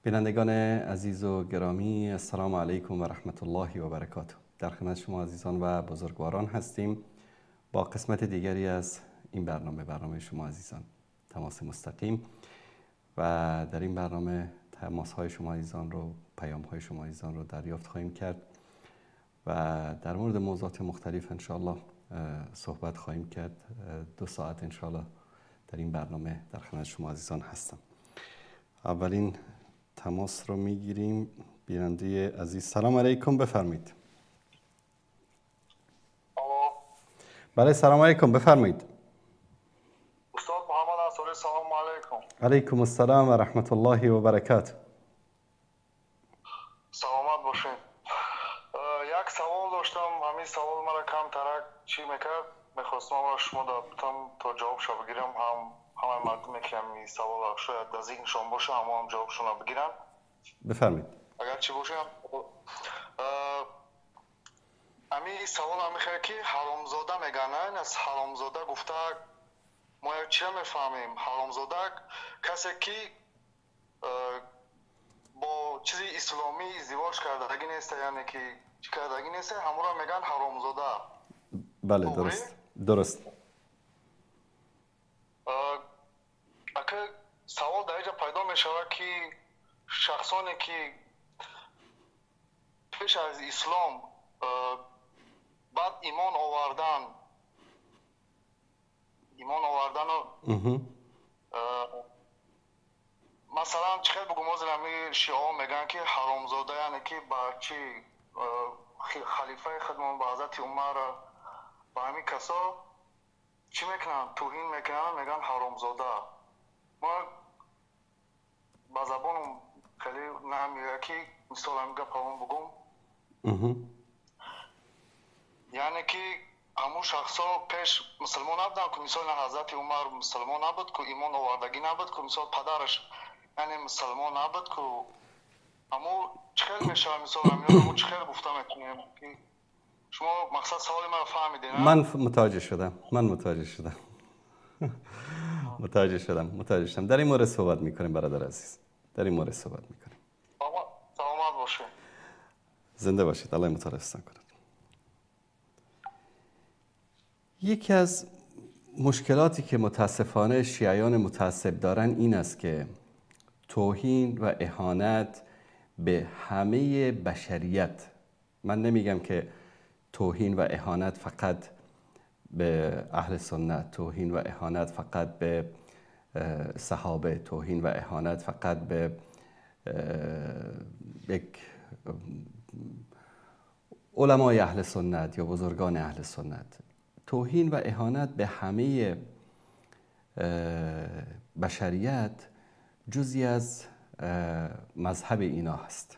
بینندگان عزیز و گرامی، السلام علیکم و رحمت الله و برکاته. در خدمت شما عزیزان و بزرگواران هستیم با قسمت دیگری از این برنامه، برنامه شما عزیزان تماس مستقیم، و در این برنامه تماس های شما عزیزان رو، پیام های شما عزیزان رو دریافت خواهیم کرد و در مورد موضوعات مختلف انشاءالله صحبت خواهیم کرد. 2 ساعت انشاءالله در این برنامه در خدمت شما عزیزان هستم. اولین تماس رو میگیریم. بیننده عزیز سلام علیکم، بفرمایید. بله سلام علیکم، بفرمایید. استاد محمد انصاری سلام علیکم. علیکم السلام و رحمت الله و برکاته. سلامت باشین. یک سوال داشتم، همین سوال مرا کم ترک چی میکرد، میخواستم شما دادم تا جوابشو بگیرم، هم همه مردمی که همین سوال شاید در ذهنشان باشه هم جوابشون رو بگیرن. بفرمایید. اگر چی باشه همین سوال هم میخواه که حرامزاده میگن، از حرامزاده گفته ما یک چی میفهمیم؟ حرامزاده کسی که با چیزی اسلامی ازدواج کردگی نیست، یعنی که چی کردگی نیست، همون را میگن حرامزاده. بله درست درست. اگه سوال در اینجا پیدا میشود که شخصانی که پیش از اسلام بعد ایمان آوردن، ایمان آوردن و مثلا چخیل بگم، از همی شیعه ها میگن که حرامزاده، یعنی که با چی خلیفه خدمون با حضرت عمر با همین کسا چی میکنن، توهین میکنن، میگن حرامزاده. ما با زبانم خیلی نمیگه که مثال همین گپ همون بگم، یعنی که همون شخصا پیش مسلمان نبودن که مثال حضرت عمر مسلمان نبود که ایمان آوردگی نبود که مثال پدرش یعنی مسلمان نبود که همون چخیل میشه، مثال همون چخیل گفته میتونیم که شما مقصد سوال من فهمیدین؟ من متوجه شدم، من متوجه شدم. متوجه شدم، متوجه شدم. در این مورد صحبت میکنیم برادر عزیز، در این مورد صحبت میکنیم. سلامت باشید، زنده باشید، الله متعال احسان کند. یکی از مشکلاتی که متاسفانه شیعیان متعصب دارن این است که توهین و اهانت به همه بشریت، من نمیگم که توهین و اهانت فقط به اهل سنت، توهین و اهانت فقط به صحابه، توهین و اهانت فقط به یک علمای اهل سنت یا بزرگان اهل سنت، توهین و اهانت به همه بشریت جزئی از مذهب اینا هست،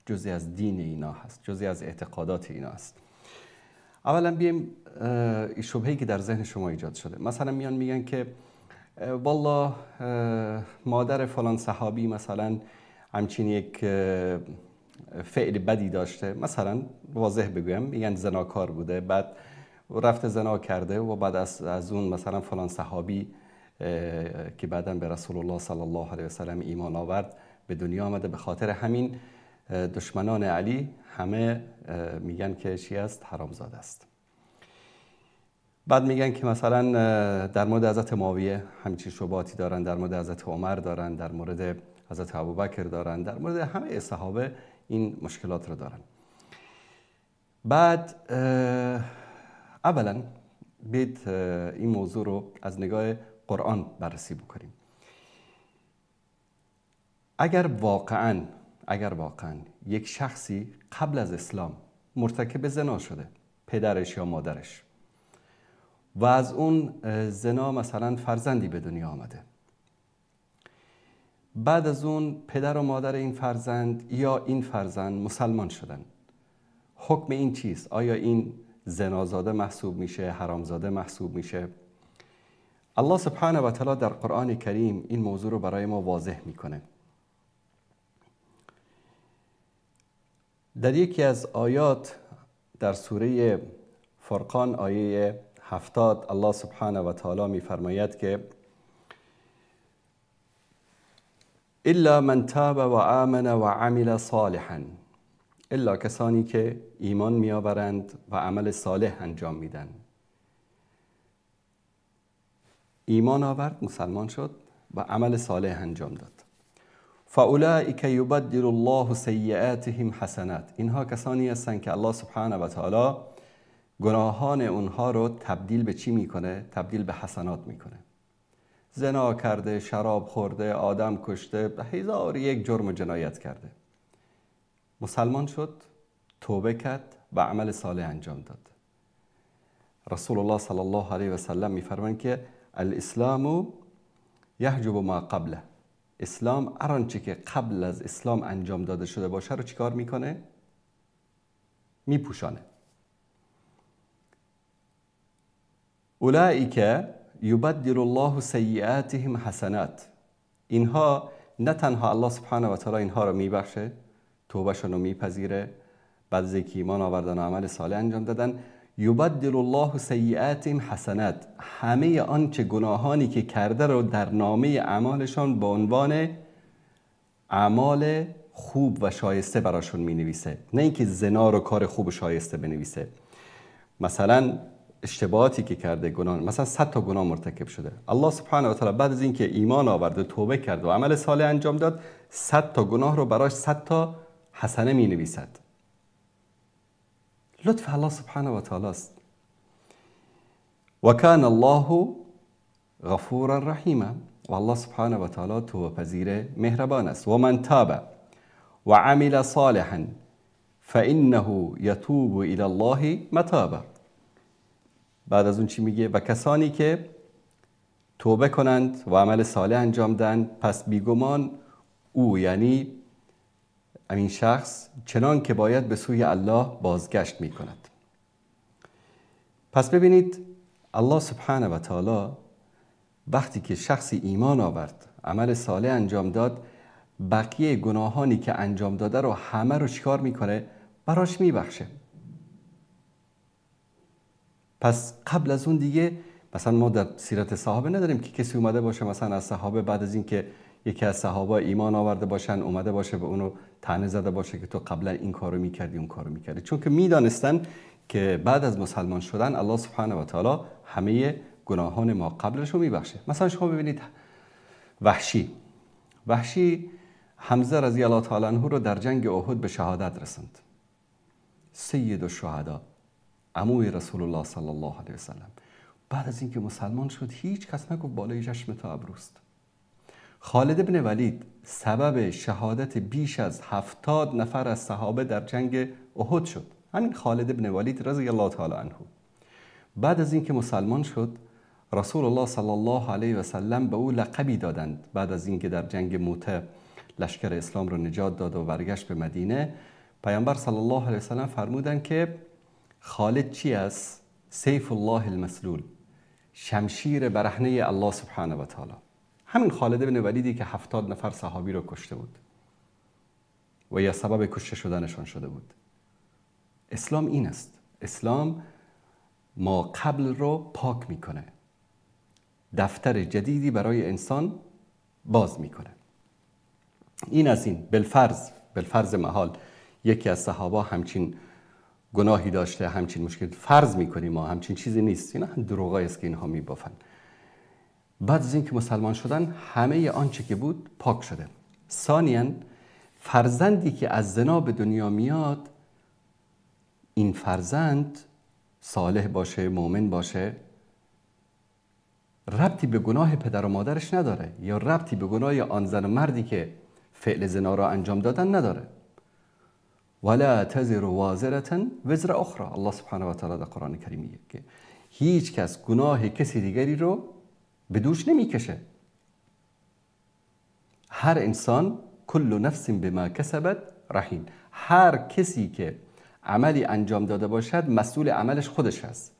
جزئی از دین اینا هست، جزئی از اعتقادات اینا هست. اولا بیایم شبهه‌ای که در ذهن شما ایجاد شده، مثلا میان میگن که والله مادر فلان صحابی مثلا همچین یک فعل بدی داشته، مثلا واضح بگویم میگن زناکار بوده، بعد رفته زنا کرده و بعد از اون مثلا فلان صحابی که بعدا به رسول الله صلی الله علیه و سلم ایمان آورد به دنیا آمده، به خاطر همین دشمنان علی همه میگن که چی است؟ حرامزاده است. بعد میگن که مثلا در مورد حضرت معاویه همچین شبهاتی دارن، در مورد حضرت عمر دارن، در مورد حضرت ابوبکر دارن، در مورد همه صحابه این مشکلات رو دارن. بعد اولا بیاید این موضوع رو از نگاه قرآن بررسی بکنیم. اگر واقعاً یک شخصی قبل از اسلام مرتکب زنا شده، پدرش یا مادرش، و از اون زنا مثلا فرزندی به دنیا آمده، بعد از اون پدر و مادر این فرزند یا این فرزند مسلمان شدن، حکم این چیست؟ آیا این زنازاده محسوب میشه، حرامزاده محسوب میشه؟ الله سبحانه و تعالی در قرآن کریم این موضوع رو برای ما واضح میکنه. در یکی از آیات در سوره فرقان آیه 70 الله سبحانه و تعالی میفرماید که الا من تاب و آمن و عمل صالحا، الا کسانی که ایمان میآورند و عمل صالح انجام میدن. ایمان آورد، مسلمان شد و عمل صالح انجام داد. فاولئک یبدل الله سیئاتهم حسنات، اینها کسانی هستند که الله سبحانه و تعالی گناهان اونها رو تبدیل به چی میکنه؟ تبدیل به حسنات میکنه. زنا کرده، شراب خورده، آدم کشته، هزار یک جرم و جنایت کرده، مسلمان شد، توبه کرد و عمل صالح انجام داد. رسول الله صلی الله علیه و سلم میفرمایند که الاسلام یحجب ما قبله، اسلام هر آنچه که قبل از اسلام انجام داده شده باشه رو چیکار میکنه؟ میپوشانه. اولئک یبدل الله سیئاتهم حسنات، اینها نه تنها الله سبحانه و تعالی اینها رو میبخشه، توبهشون رو میپذیره، بعد از اینکه ایمان آوردن و عمل صالح انجام دادن، یبدل الله سیئاتهم حسنات، همه آنچه گناهانی که کرده رو در نامه اعمالشان به عنوان اعمال خوب و شایسته براشون مینویسه، نه اینکه زنا رو کار خوب و شایسته بنویسه. مثلا اشتباهاتی که کرده، گناه، مثلا 100 تا گناه مرتکب شده، الله سبحانه و تعالی بعد از اینکه ایمان آورد و توبه کرد و عمل صالح انجام داد، 100 تا گناه رو براش 100 تا حسنه می نویسد. لطف الله سبحانه و تعالی است. و کان الله غفورا رحیما، و الله سبحانه و تعالی توبه پذیر مهربان است. و من تاب و عمل صالحا فانه یتوب الی الله متابا. بعد از اون چی میگه؟ و کسانی که توبه کنند و عمل صالح انجام دهند، پس بیگمان او، یعنی این شخص، چنان که باید به سوی الله بازگشت میکند. پس ببینید الله سبحانه و تعالی وقتی که شخصی ایمان آورد، عمل صالح انجام داد، بقیه گناهانی که انجام داده رو همه رو چیکار میکنه؟ براش میبخشه. پس قبل از اون دیگه مثلا ما در سیرت صحابه نداریم که کسی اومده باشه مثلا از صحابه بعد از اینکه یکی از صحابه ایمان آورده باشن اومده باشه به اونو طعنه زده باشه که تو قبلا این کارو میکردی اون کارو میکردی، چون که میدانستن که بعد از مسلمان شدن الله سبحانه و تعالی همه گناهان ما قبلش رو میبخشه. مثلا شما ببینید وحشی حمزه رضی الله تعالی عنه رو در جنگ احد به شهادت رساند، سید الشهدا، عموی رسول الله صلی الله علیه وسلم. بعد از اینکه مسلمان شد هیچ کس نگفت بالای چشم تو ابروست. خالد بن ولید سبب شهادت بیش از 70 نفر از صحابه در جنگ احد شد. همین خالد بن ولید رضی الله تعالی عنه. بعد از اینکه مسلمان شد رسول الله صلی الله علیه و سلم به او لقبی دادند. بعد از اینکه در جنگ موته لشکر اسلام رو نجات داد و برگشت به مدینه، پیامبر صلی الله علیه و سلم فرمودند که خالد چی است؟ سیف الله المسلول، شمشیر برهنه الله سبحانه و تعالی. همین خالد بن ولیدی که 70 نفر صحابی رو کشته بود و یا سبب کشته شدنشان شده بود. اسلام این است. اسلام ما قبل رو پاک میکنه، دفتر جدیدی برای انسان باز میکنه. این از این. بالفرض محال یکی از صحابه همچین گناهی داشته، همچین مشکل، فرض میکنیم ما همچین چیزی نیست، اینا هم دروغایی است که اینها میبافن. بعد از اینکه مسلمان شدن همه آنچه که بود پاک شده. ثانیاً فرزندی که از زنا به دنیا میاد، این فرزند صالح باشه، مؤمن باشه، ربطی به گناه پدر و مادرش نداره یا ربطی به گناه آن زن و مردی که فعل زنا را انجام دادن نداره. ولا تزر وازرة وزر اخرى. الله سبحانه و تعالی در قرآن کریم میگه که هیچ کس گناه کسی دیگری رو به دوش نمیکشه. هر انسان کل نفس بما کسبت رهین، هر کسی که عملی انجام داده باشد مسئول عملش خودش هست،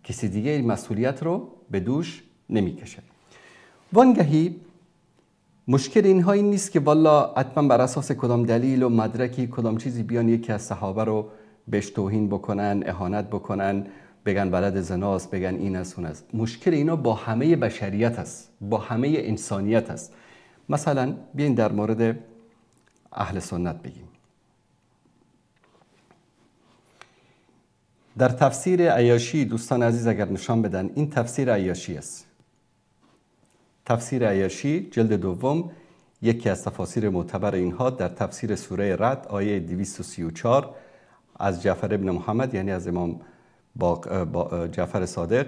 کسی دیگه این مسئولیت رو به دوش نمیکشه. وانگهی مشکل اینها این نیست که والا حتما بر اساس کدام دلیل و مدرکی کدام چیزی بیان یکی از صحابه رو بهش توهین بکنن، اهانت بکنن، بگن بلد زناست، بگن این است اون است. مشکل اینا با همه بشریت است، با همه انسانیت است. مثلا بیاین در مورد اهل سنت بگیم. در تفسیر عیاشی دوستان عزیز اگر نشان بدن، این تفسیر عیاشی است. تفسیر عیاشی جلد دوم، یکی از تفاسیر معتبر اینها، در تفسیر سوره رعد آیه 234 از جعفر ابن محمد، یعنی از امام جعفر صادق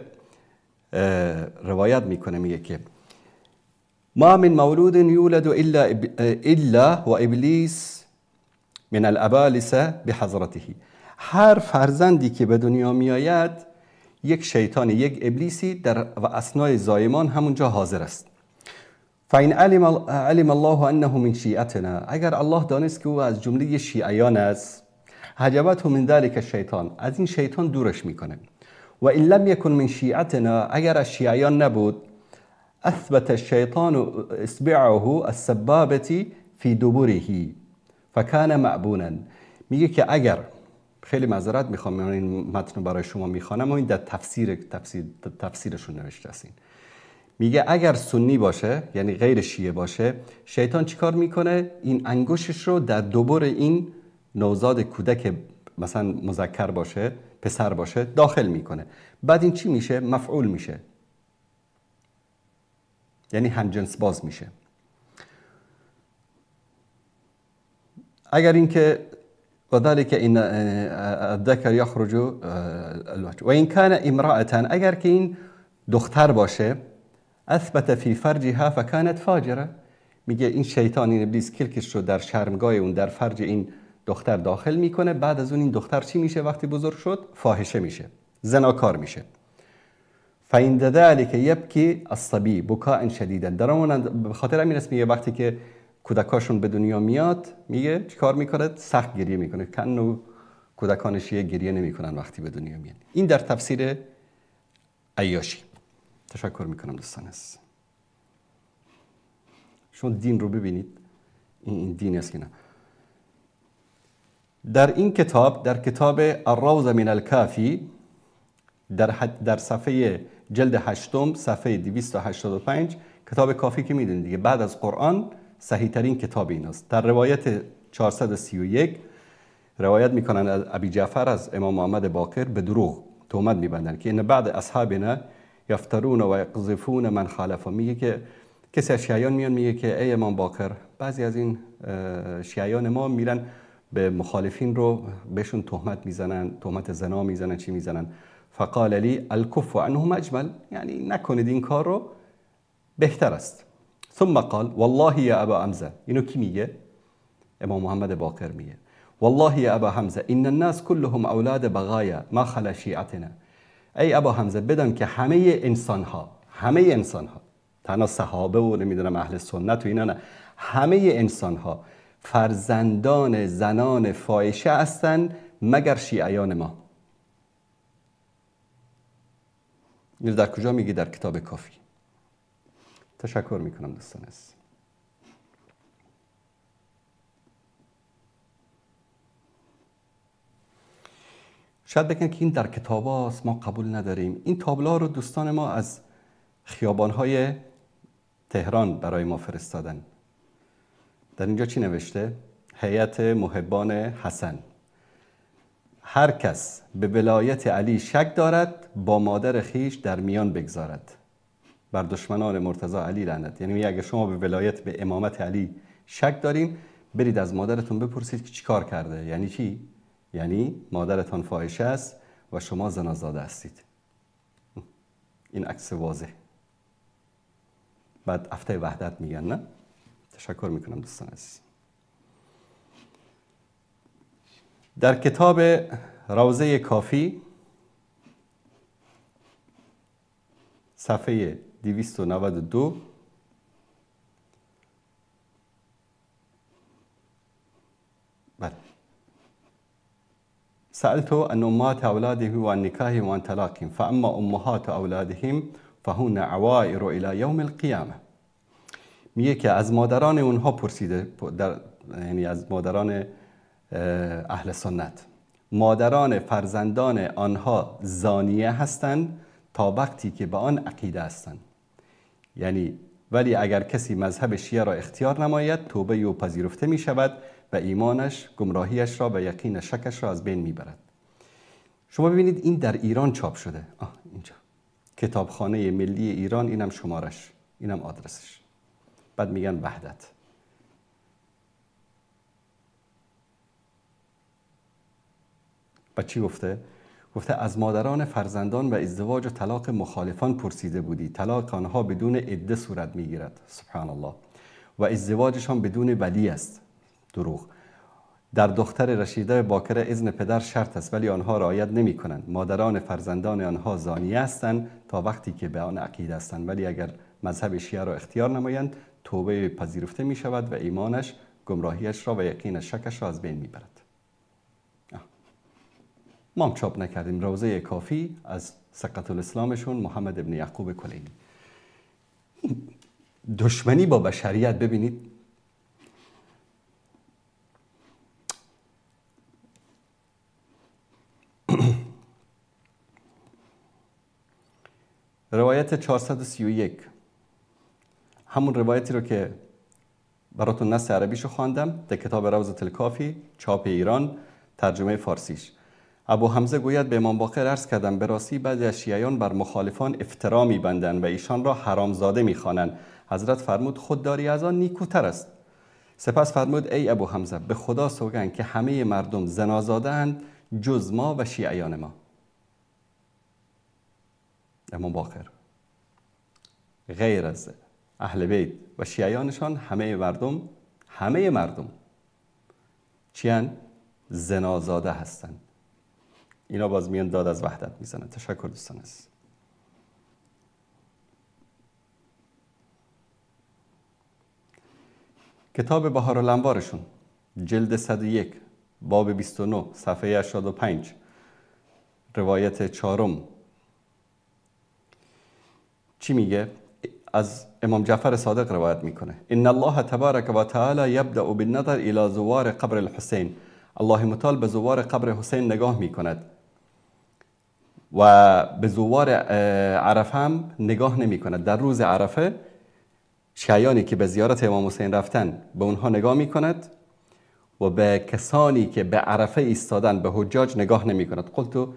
روایت میکنه، میگه که ما من مولود یولد الا و ابلیس من الابالسه بحضرته. هر فرزندی که به دنیا میآید یک شیطان، یک ابلیسی در و اثنای زایمان همونجا حاضر است. فإن علم الله انه من شیعتنا، اگر الله دانست که او از جمله شیعیان است، حجبته من ذلك الشیطان، از این شیطان دورش میکنه. و ان لم یکن من شیعتنا، اگر از شیعیان نبود، اثبت الشیطان اصبعه السبابة فی دبره فکان معبونا. میگه که اگر، خیلی معذرت میخوام من این متن رو برای شما میخوانم و این در تفسیرشون نوشته است. میگه اگر سنی باشه، یعنی غیر شیعه باشه، شیطان چیکار میکنه؟ این انگشتش رو در دبر این نوزاد کودک مثلا مذکر باشه، پسر باشه، داخل میکنه. بعد این چی میشه؟ مفعول میشه، یعنی همجنس باز میشه. اگر اینکه وذلك ان الذكر يخرج الوجه وان كان امراه، اگر که این دختر باشه، اثبت فی فرجها فكانت فاجره، میگه این شیطان، این ابلیس کلکش رو در شرمگاه اون، در فرج این دختر داخل میکنه. بعد از اون این دختر چی میشه وقتی بزرگ شد؟ فاحشه میشه، زناکار میشه. فعند ذلك يبكي الصبي بكاء شديدا. در اون به خاطر همین است میگه وقتی که کودکاشون به دنیا میاد، میگه چیکار میکنه؟ سخت گریه میکنه، کنو کودکان شیعه گریه نمیکنن وقتی به دنیا میان. این در تفسیر عیاشی. تشکر میکنم دوستان عزیز. شما دین رو ببینید، این دین است که نه. در این کتاب، در کتاب الروض من الکافی، در صفحه جلد 8 صفحه 285، کتاب کافی که میدونید دیگه بعد از قرآن صحیح ترین کتاب این است. در روایت 431 روایت میکنن از ابی جعفر از امام محمد باقر، به دروغ تهمت میبندن که ان بعد اصحابنا یفترون و یقذفون من خالف. میگه که کسی از شیعیان میان میگه که ای امام باقر، بعضی از این شیعیان ما میرن به مخالفین رو بهشون تهمت میزنن، تهمت زنا میزنن، چی میزنن. فقال لی الکف عنهم اجمل، یعنی نکنید این کار رو، بهتر است. ثم قال والله یا ابا حمزه، اینو کی میگه؟ امام محمد باقر میگه والله یا ابا حمزه ان الناس كلهم اولاد بغایا ما خلا شیعتنا. ای ابا حمزه بدان که همه انسان ها، همه انسان ها، تنها صحابه و نمیدونم اهل سنت و اینا نه، همه انسان ها فرزندان زنان فاحشه هستند مگر شیعیان ما. اینو در کجا میگه؟ در کتاب کافی. تشکر میکنم دوستان عزیز. شاید بگن که این در کتاب هاست، ما قبول نداریم. این تابلوها رو دوستان ما از خیابان‌های تهران برای ما فرستادن. در اینجا چی نوشته؟ هیئت محبان حسن. هر کس به ولایت علی شک دارد با مادر خیش در میان بگذارد. بر دشمنان مرتضی علی لعنت. یعنی اگه شما به ولایت، به امامت علی شک دارین، برید از مادرتون بپرسید که چیکار کرده. یعنی چی؟ یعنی مادرتان فاحشه است و شما زنازاده هستید. این عکس واضح. بعد هفته وحدت میگن نه؟ تشکر میکنم دوستان عزیز. در کتاب روضه کافی صفحه 292 بله، سألت عن أمهات أولادهم وعن نكاحهم وعن طلاقهم فأما أمهات أولادهم فهن عوائر إلى يوم القيامة. میگه که از مادران اونها پرسیده، یعنی از مادران اهل سنت، مادران فرزندان آنها زانیه هستند تا وقتی که به آن عقیده هستند. یعنی ولی اگر کسی مذهب شیعه را اختیار نماید توبه او پذیرفته می شود و ایمانش گمراهیش را و یقین شکش را از بین می برد. شما ببینید این در ایران چاپ شده. اینجا کتابخانه ملی ایران، اینم شمارش، اینم آدرسش. بعد میگن وحدت. و چی گفته؟ گفته از مادران فرزندان و ازدواج و طلاق مخالفان پرسیده بودی، طلاق آنها بدون عده صورت میگیرد. سبحان الله. و ازدواجشان بدون ولی است. دروغ. در دختر رشیده باکره اذن پدر شرط است، ولی آنها رعایت نمی کنند. مادران فرزندان آنها زانیه هستند تا وقتی که به آن عقیده هستند، ولی اگر مذهب شیعه را اختیار نمایند توبه پذیرفته می شود و ایمانش گمراهیش را و یقین شکش را از بین می برد. ما هم چاپ نکردیم. روضه کافی از ثقة الاسلامشون محمد ابن یعقوب کلینی. دشمنی با بشریت ببینید. روایت 431، همون روایتی رو که براتون نص عربیشو خواندم در کتاب روضة الکافی چاپ ایران ترجمه فارسیش. ابو حمزه گوید به امام باقر عرض کردم به راستی بعضی از شیعیان بر مخالفان افترا می‌بندند و ایشان را حرامزاده می‌خوانند. حضرت فرمود خودداری از آن نیکوتر است. سپس فرمود ای ابو حمزه به خدا سوگند که همه مردم زنازاده اند جز ما و شیعیان ما. امام باقر غیر از اهل بیت و شیعیانشان همه مردم، همه مردم چیان؟ زنازاده هستند. اینا باز میان داد از وحدت میزنن. تشکر دوستان عزیز. کتاب بهار الانوارشون جلد 101 باب 29 صفحه 85 روایت چهارم چی میگه؟ از امام جعفر صادق روایت میکنه. ان الله تبارک و تعالی یبدأ بالنظر الى زوار قبر الحسین. الله متعال به زوار قبر حسین نگاه میکند و به زوار عرفه هم نگاه نمی کند. در روز عرفه شیعیانی که به زیارت امام حسین رفتن به اونها نگاه می کند و به کسانی که به عرفه ایستادن به حجاج نگاه نمی کند. قلت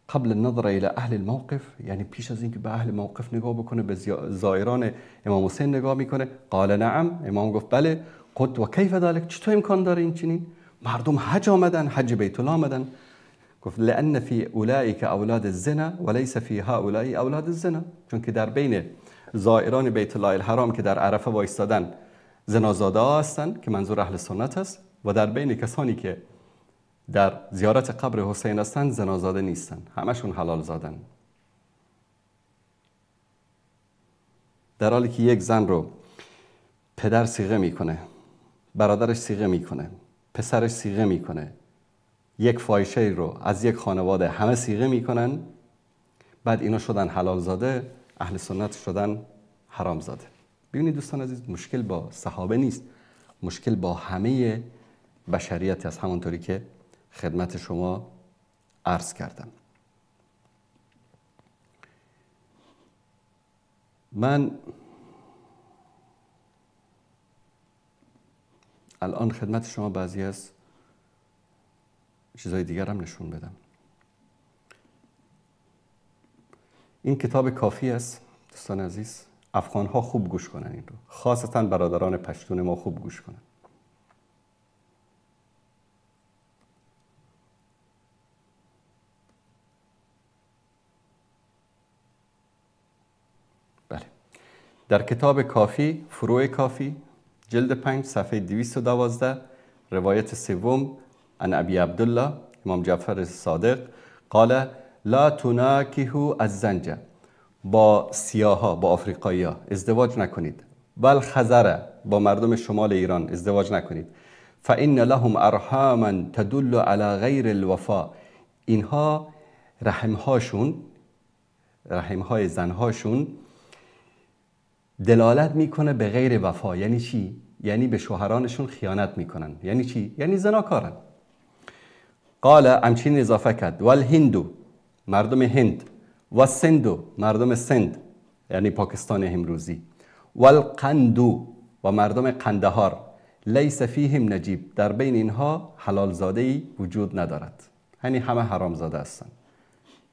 قبل النظر الى اهل الموقف، یعنی پیش از اینکه به اهل موقف نگاه بکنه به زائران امام حسین نگاه میکنه. قال نعم، امام گفت بله. قلت و کیف ذلک، چطور امکان داره این چنین؟ مردم حج آمدن، حج بیت الله آمدن. گفت لان فی اولئک اولاد الزنا وليس فی هؤلاء اولاد الزنا، چون که در بین زائران بیت الله الحرام که در عرفه وایستادن زنازاده ها هستند که منظور اهل سنت است، و در بین کسانی که در زیارت قبر حسین هستند زنازاده نیستند، همشون حلال زادن. در حالی که یک زن رو پدر صیغه میکنه، برادرش صیغه میکنه، پسرش صیغه میکنه، یک فاحشه رو از یک خانواده همه صیغه میکنن، بعد اینا شدن حلال زاده، اهل سنت شدن حرام زاده. ببینید دوستان عزیز، مشکل با صحابه نیست، مشکل با همه بشریت است، همونطوری که خدمت شما عرض کردم. من الان خدمت شما بعضی از چیزهای دیگر هم نشون بدم. این کتاب کافی است دوستان عزیز، افغان ها خوب گوش کنن این رو، خاصتا برادران پشتون ما خوب گوش کنن. بله، در کتاب کافی، فروع کافی، جلد 5 صفحه 212 روایت سوم، عن ابی عبدالله امام جعفر صادق قال لا تناکه الزنجه، با سیاها، با آفریقایی ازدواج نکنید، بل خزره، با مردم شمال ایران ازدواج نکنید، فان لهم ارحاما تدل على غیر الوفا، اینها رحمهاشون، رحمهای زنهاشون دلالت میکنه به غیر وفا. یعنی چی؟ یعنی به شوهرانشون خیانت میکنن. یعنی چی؟ یعنی زناکارن. قال، همچنین اضافه کرد، والهندو، مردم هند، و سندو، مردم سند یعنی پاکستان امروزی، والقندو و مردم قندهار، لیس فیهم نجیب، در بین اینها حلال زاده ای وجود ندارد، یعنی همه حرام زاده هستند.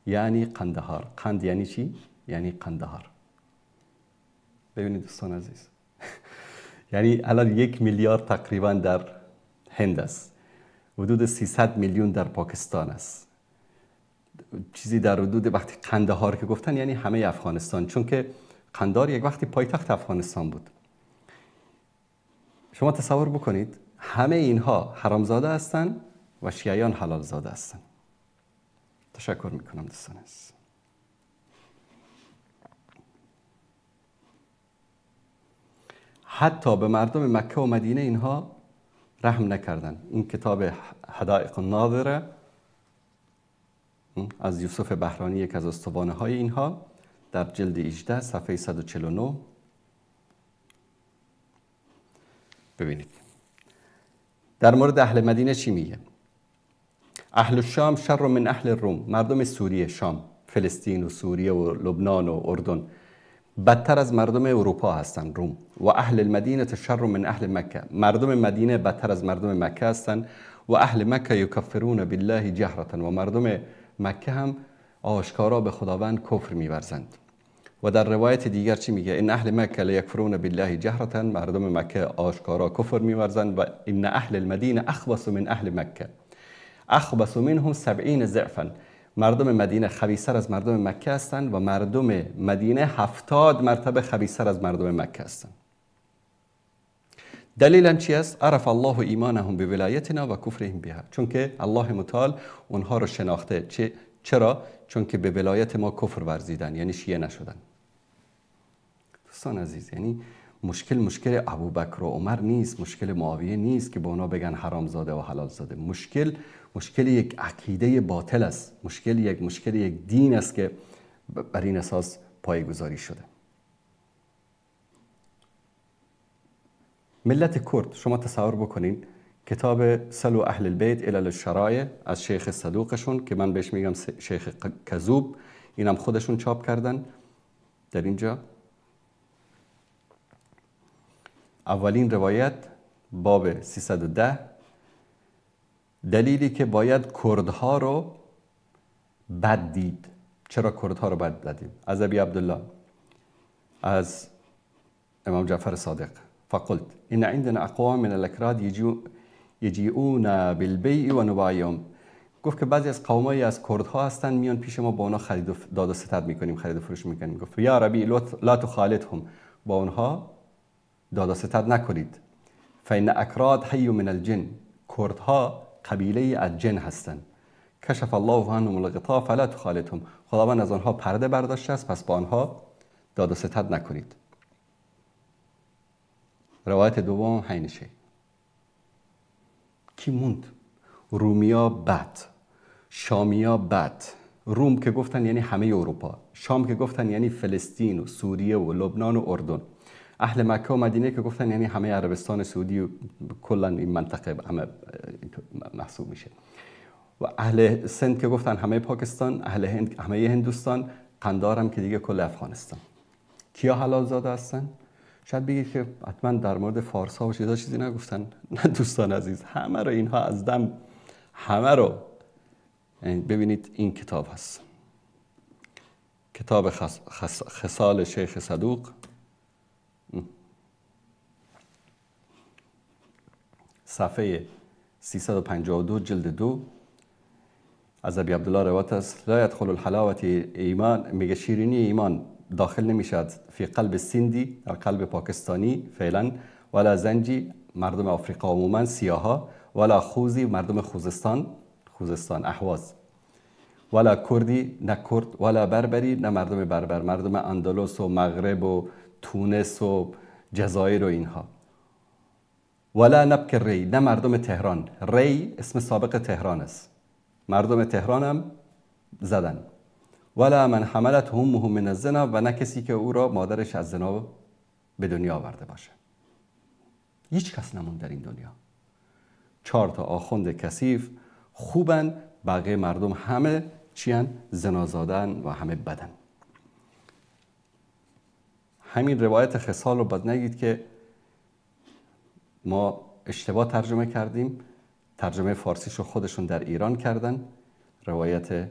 یعنی قندهار، قند یعنی چی؟ یعنی قندهار. ببینید دوستان عزیز، یعنی الان 1 میلیارد تقریبا در هند است، حدود 300 میلیون در پاکستان است، چیزی در حدود، وقتی قندهار که گفتن یعنی همه افغانستان، چون که قندهار یک وقتی پایتخت افغانستان بود. شما تصور بکنید همه اینها حرامزاده هستند و شیعیان حلال زاده هستند. تشکر میکنم دوستان عزیز. حتی به مردم مکه و مدینه اینها رحم نکردن. این کتاب حدائق الناظره از یوسف بحرانی، یک از استوانه های اینها، در جلد 18 صفحه 149 ببینید در مورد اهل مدینه چی میگه. اهل الشام شر من اهل الروم، مردم سوریه، شام، فلسطین و سوریه و لبنان و اردن بدتر از مردم اروپا هستند، روم. و اهل المدینه شر من اهل مکه، مردم مدینه بدتر از مردم مکه هستند. و اهل مکه یکفرون بالله جهرة، و مردم مکه هم آشکارا به خداوند کفر می‌ورزند. و در روایت دیگر چی میگه؟ ان اهل مکه لیکفرون بالله جهرة، مردم مکه آشکارا کفر می‌ورزند. و ان اهل المدینه اخبث من اهل مکه، اخبث منهم 70 ضعفا، مردم مدینه خبیث‌تر از مردم مکه هستند و مردم مدینه 70 مرتبه خبیث‌تر از مردم مکه هستند. دلیل چی است؟ عرف الله ایمانهم بولایتنا و کفرهم بها، چون که الله متعال اونها رو شناخته. چرا؟ چون که به ولایت ما کفر ورزیدن، یعنی شیعه نشدن. دوستان عزیز، یعنی مشکل ابوبکر و عمر نیست، مشکل معاویه نیست که به اونا بگن حرامزاده و حلال زاده. مشکل یک عقیده باطل است، مشکل یک دین است که بر این اساس پایه‌گذاری شده. ملت کرد، شما تصور بکنین کتاب سلو اهل البیت الی الشرایع از شیخ صدوقشون که من بهش میگم شیخ کذوب، اینم خودشون چاپ کردن. در اینجا اولین روایت باب 310، دلیلی که باید کردها رو بد دید. چرا کردها رو بد دید؟ از ابی عبدالله، از امام جعفر صادق، فقلت ان عندنا اقوام من الاکراد یجیئون بالبیع و نبایعهم. گفت که بعضی از قومایی از کردها هستن میان پیش ما، با اونا خرید و داد و ستد میکنیم، خرید و فروش میکنیم. گفت یا ربی لا تخالطهم، با اونها داد و ستد نکنید. فان اکراد حی من الجن، کردها قبیله از جن هستند. کشف الله عنهم الغطاء فلا تخالطهم، خداوند از آنها پرده برداشته است، پس با آنها داد و ستد نکنید. روایت دوم همین شی. کی موند؟ رومیا بد، شامیا بد. روم که گفتن یعنی همه اروپا، شام که گفتن یعنی فلسطین و سوریه و لبنان و اردن، اهل مکه و مدینه که گفتن یعنی همه عربستان سعودی و کلا این منطقه همه محسوب میشه، و اهل سند که گفتن همه پاکستان، اهل هند همه هندوستان، قندار هم که دیگه کل افغانستان. کیا حلال زاده هستن؟ شاید بگید که حتما در مورد فارس ها و چیزا چیزی نگفتن. نه دوستان عزیز، همه رو اینها از دم همه رو ببینید. این کتاب هست، کتاب خصال شیخ صدوق، صفحه 352 جلد 2، از ابی عبدالله روایت است: لا یدخل الحلاوت ایمان، میگه شیرینی ایمان داخل نمیشد فی قلب سندی، در قلب پاکستانی فعلا، ولا زنجی مردم آفریقا عموما سیاها، ولا خوزی مردم خوزستان، خوزستان اهواز، ولا کردی نه کرد، ولا بربری نه مردم بربر، مردم اندلس و مغرب و تونس و جزایر و اینها، ولا نبک ری نه مردم تهران. ری اسم سابق تهران است، مردم تهران هم زدن. ولا من حملت امه من الزنا، و نه کسی که او را مادرش از زنا به دنیا آورده باشه. هیچ کس نموند در این دنیا. 4 تا آخوند کثیف خوبن، بقیه مردم همه چیان؟ زنازادن و همه بدن. همین روایت خصال رو باز نگید که ما اشتباه ترجمه کردیم، ترجمه فارسیش رو خودشون در ایران کردن. روایت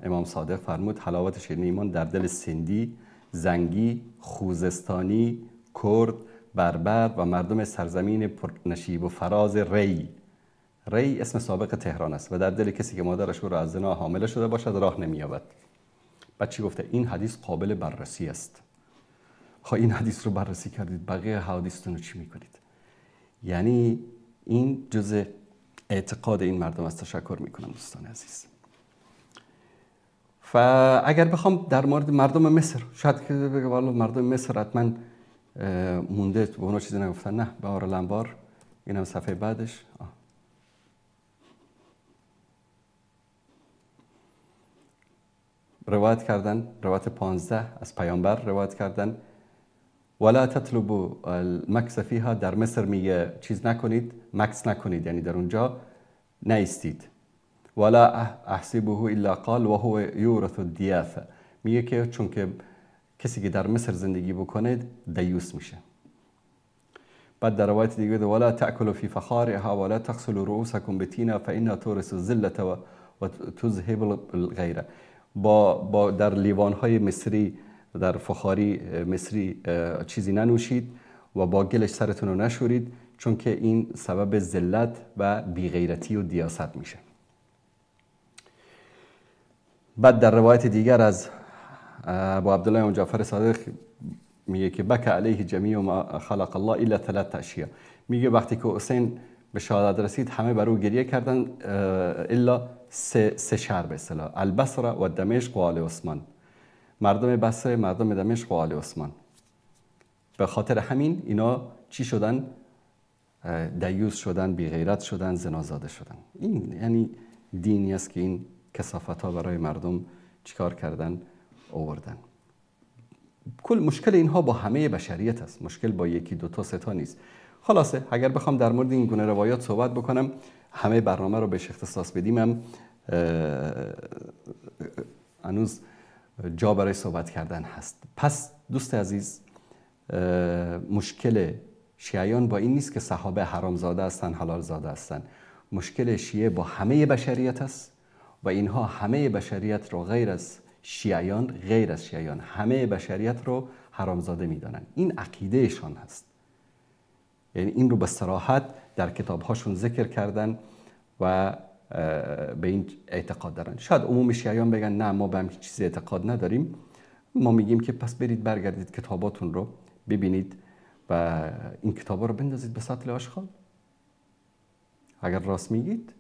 امام صادق فرمود حلاوت شیرین ایمان در دل سندی، زنگی، خوزستانی، کرد، بربر و مردم سرزمین پرنشیب و فراز ری. ری اسم سابق تهران است و در دل کسی که مادرش او را از زنا حامله شده باشد راه نمی‌یابد. بعد چی گفته؟ این حدیث قابل بررسی است. خب این حدیث رو بررسی کردید، بقیه حدیثتون رو چی میکنید؟ یعنی این جزء اعتقاد این مردم است. تشکر میکنم دوستان عزیز. و اگر بخوام در مورد مردم مصر، شاید که بگه والله مردم مصر حتما مونده به اونا چیزی نگفتن، نه، بهار الانوار، اینم صفحه بعدش. روایت کردن، روایت 15 از پیامبر روایت کردن، ولا تطلبوا المکث فیها، در مصر میگه چیز نکنید، مکث نکنید، یعنی در اونجا نیستید. ولا احسبه الا قال وهو یورث الدیاثه، میگه که چون که کسی که در مصر زندگی بکنه دیوس میشه. بعد در روایت دیگه ولا تاکلوا فی فخارها ولا تغسلوا رؤوسکم بتینا فانها تورث الذله و تذهب الغیره. با در لیوانهای مصری، در فخاری مصری چیزی ننوشید و با گلش سرتون رو نشورید، چون که این سبب ذلت و بیغیرتی و دیاست میشه. بعد در روایت دیگر از ابو عبدالله و جعفر صادق میگه که بک علیه جمیع ما خلق الله الا ثلاث اشیاء، میگه وقتی که حسین به شهادت رسید همه بر او گریه کردن الا سه شهر به اصطلاح، البصره و دمشق و آل عثمان، مردم بصره، مردم دمشق و آل عثمان. به خاطر همین اینا چی شدن؟ دیوس شدن، بیغیرت شدن، زنازاده شدن. این یعنی دینی است که این کثافت ها برای مردم چیکار کردن؟ آوردن. کل مشکل اینها با همه بشریت است، مشکل با یکی دو تا سه تا نیست. خلاصه اگر بخوام در مورد این گونه روایات صحبت بکنم همه برنامه رو بهش اختصاص بدیم، هم هنوز جا برای صحبت کردن هست. پس دوست عزیز، مشکل شیعیان با این نیست که صحابه حرامزاده هستند، حلال زاده هستند. مشکل شیعه با همه بشریت است و اینها همه بشریت رو غیر از شیعیان، همه بشریت رو حرامزاده میدانند. این عقیدهشان هست، یعنی این رو به صراحت در کتابهاشون ذکر کردن و به این اعتقاد دارن. شاید عموم شیعیان بگن نه ما به همچین چیزی اعتقاد نداریم. ما میگیم که پس برید برگردید کتاباتون رو ببینید و این کتابا رو بندازید به سطل آشغال. اگر راست میگید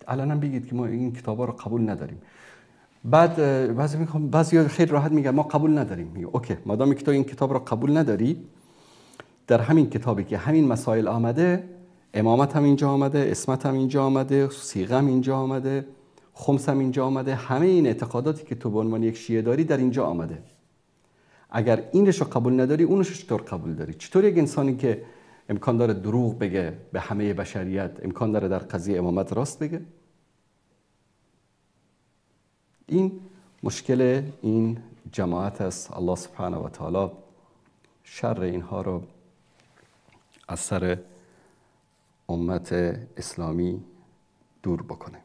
الانم بگید که ما این کتابا رو قبول نداریم. بعد بعضی خیلی راحت میگن ما قبول نداریم. میگه اوکی، مادامی که تو این کتاب رو قبول نداری، در همین کتابی که همین مسائل آمده، امامت هم اینجا آمده، عصمت هم اینجا آمده، صیغه هم اینجا آمده، خمس هم اینجا آمده، همه این اعتقاداتی که تو به عنوان یک شیعه داری در اینجا آمده. اگر اینش رو قبول نداری، اونش چطور قبول داری؟ چطور یک انسانی که امکان داره دروغ بگه به همه بشریت، امکان داره در قضیه امامت راست بگه؟ این مشکل این جماعت است. الله سبحانه و تعالی شر اینها رو از سر امت اسلامی دور بکنه.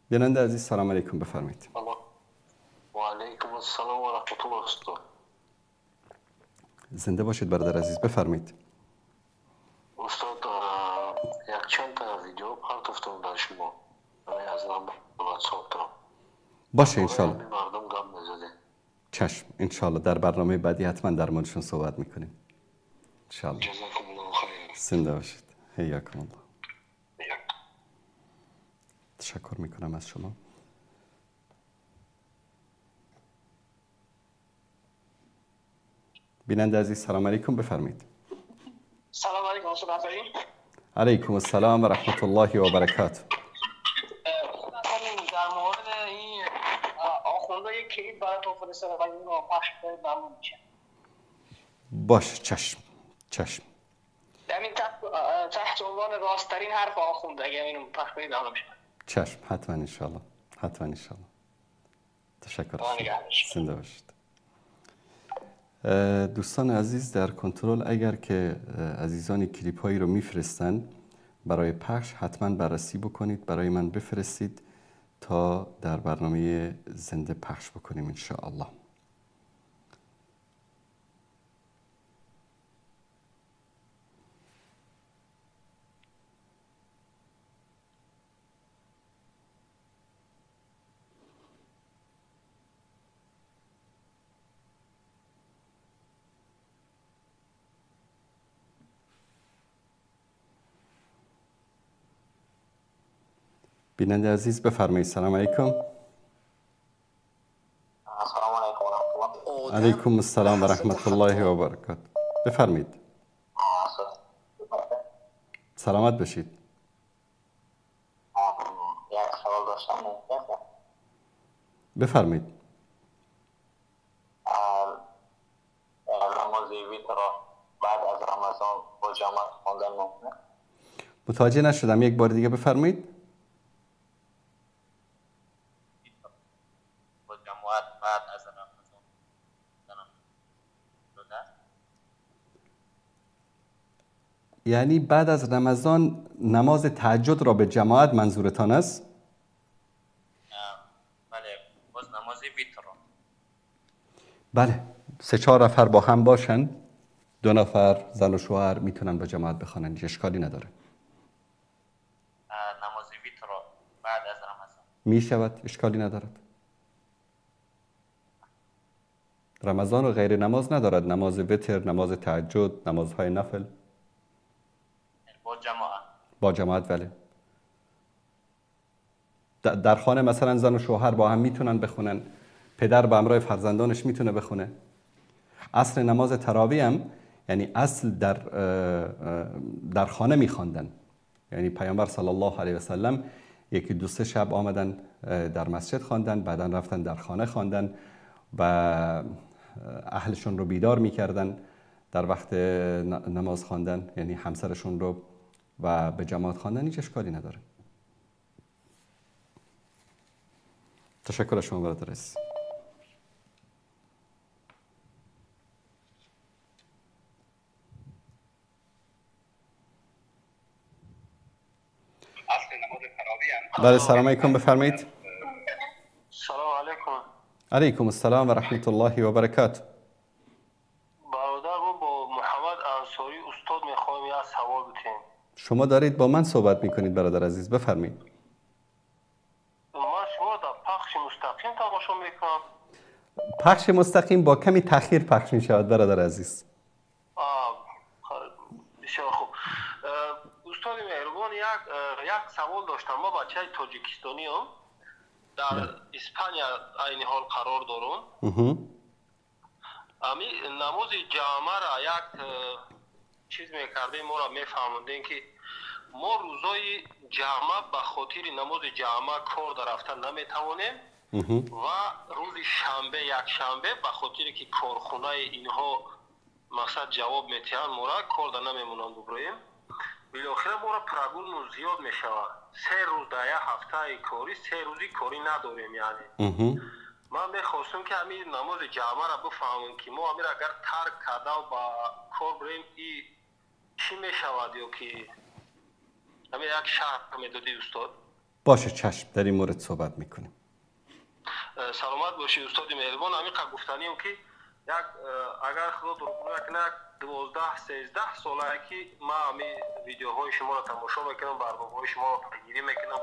بیننده عزیز سلام علیکم، بفرمایید. و علیکم السلام و رحمت الله. استاد زنده باشید برادر عزیز، بفرمایید. استاد یک چند تا ویدیو پرتفتم در شما از نام واتساپ دارم. باشه انشالله. مردم گام نزده. چشم انشالله در برنامه بعدی حتما در موردشون صحبت میکنیم انشالله. جزاکم الله خیر. زنده باشید. حیاکم الله. تشکر میکنم از شما. بیننده عزیز سلام علیکم، بفرمایید. سلام علیکم استاد عزیز. علیکم السلام و رحمت الله و برکاته. در مورد این آخونده یک کلیپ براتون فرستادم، اگه اونو پخش کنید ممنون میشم. باشه، چشم چشم. همین تحت عنوان راستترین حرف آخوند، اگه اینو پخش کنید ممنون میشم. چشم، حتما انشالله، حتما انشالله. تشکر، زنده باشید. دوستان عزیز در کنترل، اگر که عزیزان کلیپ هایی رو میفرستن برای پخش، حتما بررسی بکنید، برای من بفرستید تا در برنامه زنده پخش بکنیم انشاءالله. بیننده عزیز بفرمایید. سلام علیکم. السلام علیکم و رحمت الله. علیکم السلام و رحمت الله و برکاته. بفرمایید. سلامت باشید. یک سوال داشتم. بفرمایید. نماز ویتر را بعد از رمضان با جماعت خواندن ممکنه؟ متوجه نشدم، یک بار دیگه بفرمایید. یعنی بعد از رمضان نماز تهجد را به جماعت منظورتان است؟ بله، باز نماز ویتر را. بله، 3-4 نفر با هم باشن، 2 نفر زن و شوهر میتونن با جماعت بخوانن، اشکالی نداره. نماز ویتر را بعد از رمضان میشود، اشکالی ندارد. رمضان و غیر نماز ندارد، نماز وتر، نماز تهجد، نمازهای نفل با جماعت. با جماعت بله. در خانه مثلا زن و شوهر با هم میتونن بخونن، پدر به همراه فرزندانش میتونه بخونه. اصل نماز تراویح هم یعنی اصل در خانه میخواندن، یعنی پیامبر صلی الله علیه و سلم 1-2-3 شب آمدن در مسجد خواندن، بعدا رفتن در خانه خواندن و اهلشون رو بیدار میکردن در وقت نماز خواندن، یعنی همسرشون رو، و به جماعت خواندن هیچ اشکالی نداره. تشکر از شما برادر عزیز. بله، سلام علیکم، بفرمایید. سلام علیکم. علیکم السلام و رحمت الله و برکاته. برادر با محمد انصاری استاد میخوایم یه سوال بتیم. شما دارید با من صحبت میکنید برادر عزیز، بفرمایید. من شما در پخش مستقیم تماشا میکنم. پخش مستقیم با کمی تاخیر پخش میشود برادر عزیز. بسیار خوب. استاد مهربان، یک سوال داشتم. ما بچه تاجیکستانی هم در اسپانیا عین حال قرار دارم. امی نماز جمعه را یک چیز میکردیم، ما را میفهموندیم که ما روزای جمعه به خاطر نماز جمعه کار در رفتن نمیتوانیم و روز شنبه یک شنبه به خاطر که کارخونه اینها مقصد جواب میتهن ما را کار در نمیمونند ببریم. بالاخره ما را پرگول زیاد میشود. 3 روز در یک هفته کاری، 3 روزی کاری نداریم یعنی. من میخواستم که همین نماز جمعه را بفهمم که ما همین اگر ترک کرده و با کار بریم ای چی میشود، یا که همین یک شرح میدادی استاد. باشه چشم، در این مورد صحبت میکنیم. سلامت باشی استاد مهربان. همین قد گفتنیم که یک اگر خدا دروغ نکنه 12-13 ساله که من همین ویدیوهای شما را تماشا میکنم، برنامه‌های شما را پیگیری میکنم.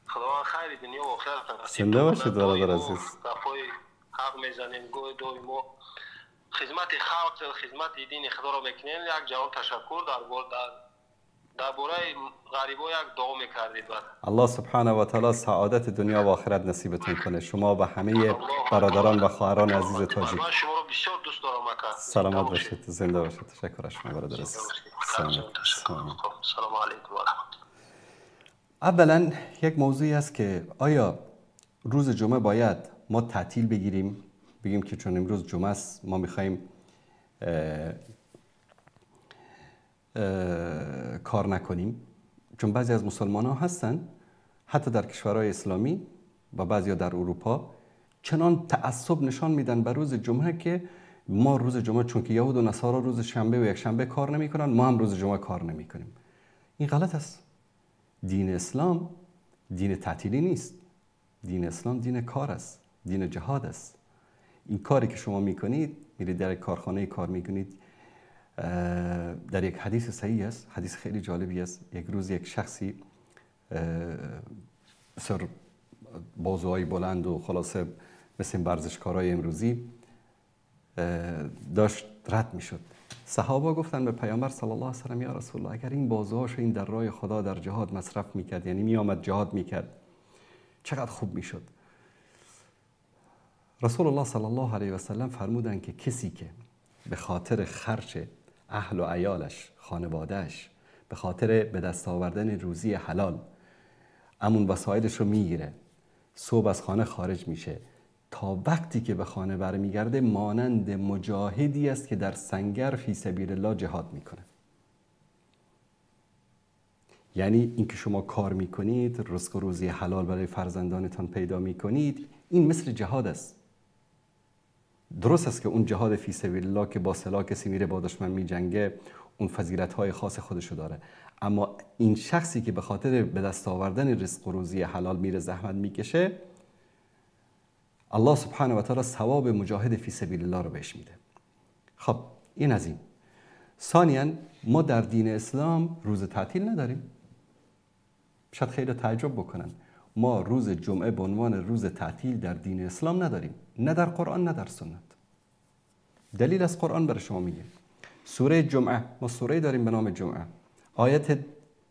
خداوند خیر دنیا و آخرت نصیب زنده باشید برادر عزیز. گپای حق میزنیم، گوی دوی ما خدمت خلق، خدمت دین خدا را میکنیم. یک جهان تشکر درباره غریبا یک دعا میکردید. الله سبحانه و تعالی سعادت دنیا و آخرت نصیبتون کنه، شما و همه برادران و خواهران عزیز تاجیک. من شما رو بسیار دوست دارم. سلامت باشید، زنده باشید. تشکر از شما برادر عزیز. سلام علیکم و رحمت. اولا یک موضوعی است که آیا روز جمعه باید ما تعطیل بگیریم، بگیم که چون امروز جمعه است ما میخوایم کار نکنیم، چون بعضی از مسلمان ها هستن حتی در کشورهای اسلامی و بعضی ها در اروپا چنان تعصب نشان میدن بر روز جمعه که ما روز جمعه، چون که یهود و نصارا روز شنبه و یک شنبه کار نمیکنن، ما هم روز جمعه کار نمیکنیم. این غلط است. دین اسلام دین تعطیلی نیست. دین اسلام دین کار است، دین جهاد است. این کاری که شما میکنید، میرید در کارخانه کار میکنید، در یک حدیث صحیح است، حدیث خیلی جالبی است. یک روز یک شخصی بسیار بازوهای بلند و خلاصه مثل ورزشکارای امروزی داشت رد میشد. صحابه گفتن به پیامبر صلی الله علیه و سلم، یا رسول الله، اگر این بازوهاش این در راه خدا در جهاد مصرف میکرد، یعنی میآمد جهاد میکرد، چقدر خوب میشد. رسول الله صلی الله علیه و سلم فرمودند که کسی که به خاطر خرج اهل و عیالش، خانوادهش، به خاطر به دست آوردن روزی حلال امون وسایلش رو میگیره، صبح از خانه خارج میشه، تا وقتی که به خانه برمیگرده مانند مجاهدی است که در سنگر فی سبیل الله جهاد میکنه. یعنی اینکه شما کار میکنید، رزق و روزی حلال برای فرزندانتان پیدا میکنید، این مثل جهاد است. درست است که اون جهاد فی سبیل الله که با سلاح کسی میره با دشمن میجنگه، اون فضیلت‌های خاص خودشو داره، اما این شخصی که به خاطر به دست آوردن رزق و روزی حلال میره زحمت میکشه، الله سبحانه و تعالی ثواب مجاهد فی سبیل الله رو بهش میده. خب این از این. ثانیاً ما در دین اسلام روز تعطیل نداریم. شاید خیلی تعجب بکنن، ما روز جمعه به عنوان روز تعطیل در دین اسلام نداریم، نه در قرآن نه در سنت. دلیل از قرآن برای شما میگه. سوره جمعه، ما سوره داریم به نام جمعه، آیت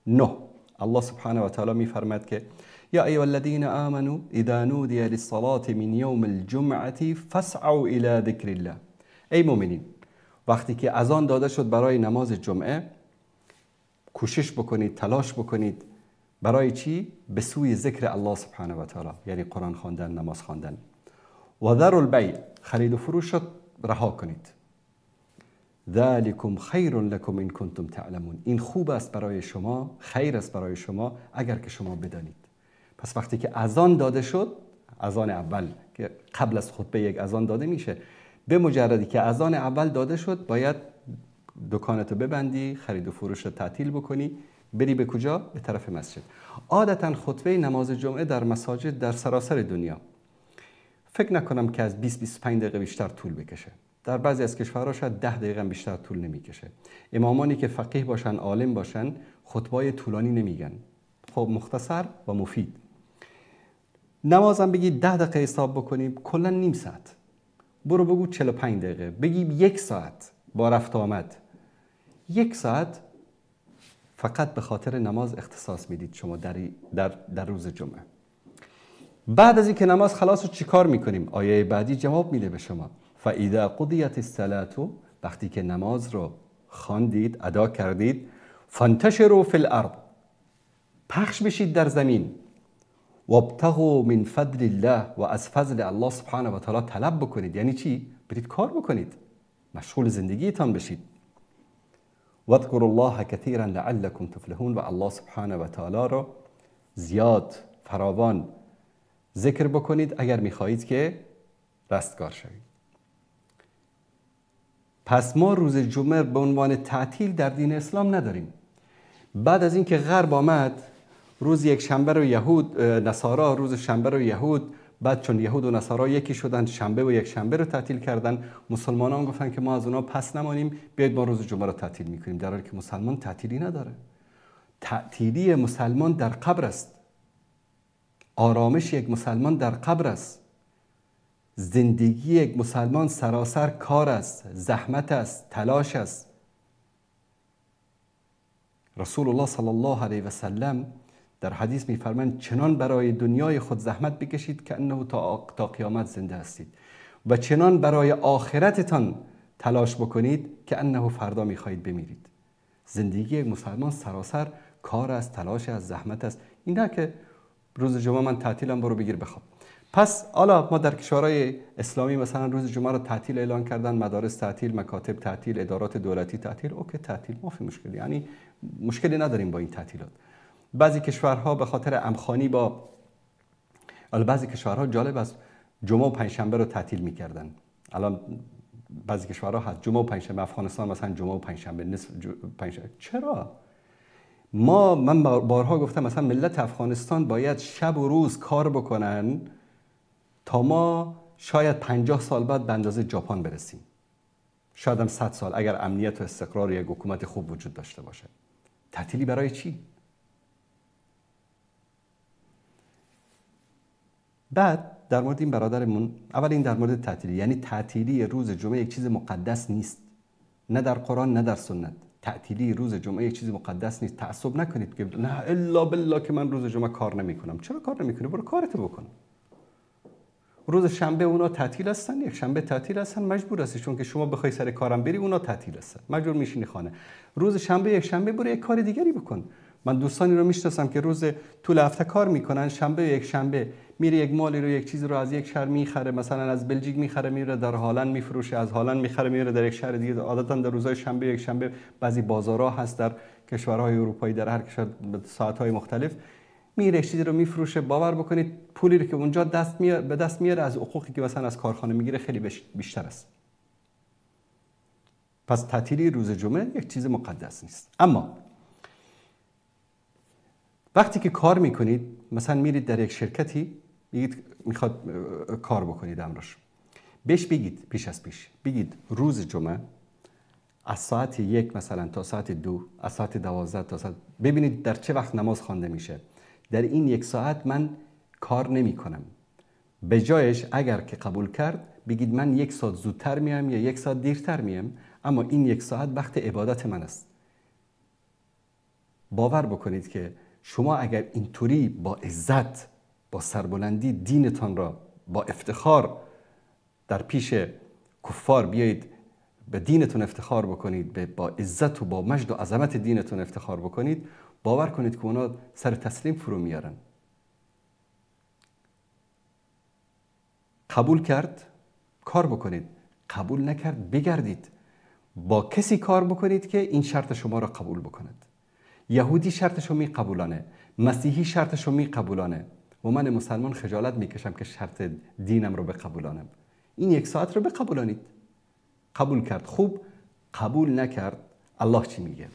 9 الله سبحانه و تعالی میفرماد که یا ایها الذین آمنوا اذا نودی للصلاة من یوم الجمعة فاسعوا الی ذکر الله. ای مؤمنین، وقتی که اذان داده شد برای نماز جمعه، کوشش بکنید، تلاش بکنید، برای چی؟ به سوی ذکر الله سبحانه و تعالی، یعنی قرآن خواندن، نماز خواندن. و ذروا البیع، خرید و فروش را رها کنید. ذلکم خیر لکم ان کنتم تعلمون. این خوب است برای شما، خیر است برای شما اگر که شما بدانید. پس وقتی که اذان داده شد، اذان اول که قبل از خطبه یک اذان داده میشه، به مجردی که اذان اول داده شد باید دکانتو ببندی، خرید و فروش رو تعطیل بکنی، بری به کجا؟ به طرف مسجد. عادتا خطبه نماز جمعه در مساجد در سراسر دنیا فکر نکنم که از 20-25 دقیقه بیشتر طول بکشه. در بعضی از کشورها شاید 10 دقیقه بیشتر طول نمیکشه. امامانی که فقیه باشن، عالم باشن، خطبه طولانی نمیگن، خب مختصر و مفید. نمازم بگی 10 دقیقه حساب بکنیم، کلا نیم ساعت. برو بگو 45 دقیقه، بگی یک ساعت با رفت آمد. یک ساعت فقط به خاطر نماز اختصاص میدید شما در روز جمعه. بعد از اینکه نماز خلاص رو چیکار میکنیم؟ آیه بعدی جواب میده به شما. فَإِذَا قُضِیَتِ الصَّلَاةُ، وقتی که نماز رو خواندید، ادا کردید، فَانْتَشِرُوا فِی الْأَرْضِ، پخش بشید در زمین، وابتغوا من فضل الله، و از فضل الله سبحانه و تعالی طلب بکنید. یعنی چی؟ برید کار بکنید، مشغول زندگیتان بشید. واذکروا الله کثیرا لعلکم تفلحون، و الله سبحانه و تعالی رو زیاد فراوان ذکر بکنید اگر میخواهید که رستگار شوید. پس ما روز جمعه به عنوان تعطیل در دین اسلام نداریم. بعد از اینکه غرب آمد، روز یک شنبه رو یهود، نصارا روز شنبه رو یهود، بعد چون یهود و نصارا یکی شدن، شنبه و یک شنبه رو تعطیل کردن، مسلمانان گفتن که ما از اونا پس نمانیم، بیاید ما روز جمعه رو تعطیل میکنیم، در حالی که مسلمان تعطیلی نداره. تعطیلی مسلمان در قبر است. آرامش یک مسلمان در قبر است. زندگی یک مسلمان سراسر کار است، زحمت است، تلاش است. رسول الله صلی الله علیه و سلم در حدیث می‌فرمایند چنان برای دنیای خود زحمت بکشید که انه تا قیامت زنده هستید، و چنان برای آخرتتان تلاش بکنید که انه فردا می‌خواهید بمیرید. زندگی یک مسلمان سراسر کار است، تلاش است، زحمت است. این نه که روز جمعه من تعطیلم برو بگیر بخواب. پس حالا ما در کشورهای اسلامی مثلا روز جمعه رو تعطیل اعلان کردن، مدارس تعطیل، مکاتب تعطیل، ادارات دولتی تعطیل، okay تعطیل، ما فی مشکلی، یعنی مشکلی نداریم با این تعطیلات. بعضی کشورها به خاطر امخانی با بعضی کشورها جالب است، جمعه و پنجشنبه رو تعطیل میکردن. الان بعضی کشورها هست جمعه و پنجشنبه، افغانستان مثلا جمعه و پنجشنبه، نصف پنجشنبه. چرا؟ من بارها گفتم مثلا ملت افغانستان باید شب و روز کار بکنن تا ما شاید 50 سال بعد به اندازه ژاپن برسیم، شاید هم 100 سال، اگر امنیت و استقرار یک حکومت خوب وجود داشته باشه. تعطیلی برای چی؟ بعد در مورد این برادرمون، اول این در مورد تعطیلی، یعنی تعطیلی روز جمعه یک چیز مقدس نیست، نه در قرآن نه در سنت. تعطیلی روز جمعه یک چیز مقدس نیست. تعصب نکنید که نه الا بالله که من روز جمعه کار نمیکنم. چرا کار نمیکنی؟ برو کارتو بکن. روز شنبه اونا تعطیل هستن، یک شنبه تعطیل هستن، مجبور هستی، چون که شما بخوای سر کارم بری اونا تعطیل هستن، مجبور میشینی خانه. روز شنبه یک شنبه برو یک کار دیگری بکن. من دوستانی رو میشناسم که روز طول هفته کار میکنن، شنبه یک شنبه میره یک مالی رو، یک چیز رو از یک شهر میخره، مثلا از بلژیک میخره میره در هالند میفروشه، از هالند میخره میره در یک شهر دیگه. عادتا در روزهای شنبه یک شنبه بعضی بازارها هست در کشورهای اروپایی، در هر کشور ساعت‌های مختلف میره چیزی رو میفروشه. باور بکنید پولی رو که اونجا به دست میاره از حقوقی که مثلا از کارخانه میگیره خیلی بیشتر است. پس تعطیلی روز جمعه یک چیز مقدس نیست. اما وقتی که کار میکنید، مثلا میرید در یک شرکتی، میگید میخواد کار بکنید امراش، بهش بگید پیش از پیش، بگید روز جمعه از ساعت 1 مثلا تا ساعت 2، از ساعت 12 تا ساعت، ببینید در چه وقت نماز خوانده میشه، در این یک ساعت من کار نمی کنم. به جایش اگر که قبول کرد بگید من یک ساعت زودتر میام یا یک ساعت دیرتر میام، اما این یک ساعت وقت عبادت من است. باور بکنید که شما اگر اینطوری با عزت، با سربلندی دینتان را با افتخار در پیش کفار بیایید، به دینتون افتخار بکنید، با عزت و با مجد و عظمت دینتون افتخار بکنید، باور کنید که اونا سر تسلیم فرو میارن. قبول کرد کار بکنید، قبول نکرد بگردید، با کسی کار بکنید که این شرط شما را قبول بکند. یهودی شرطشو میقبولانه، مسیحی شرطشو میقبولانه، و من مسلمان خجالت میکشم که شرط دینم رو بقبولانم. این یک ساعت رو بقبولانید. قبول کرد خوب، قبول نکرد الله چی میگه؟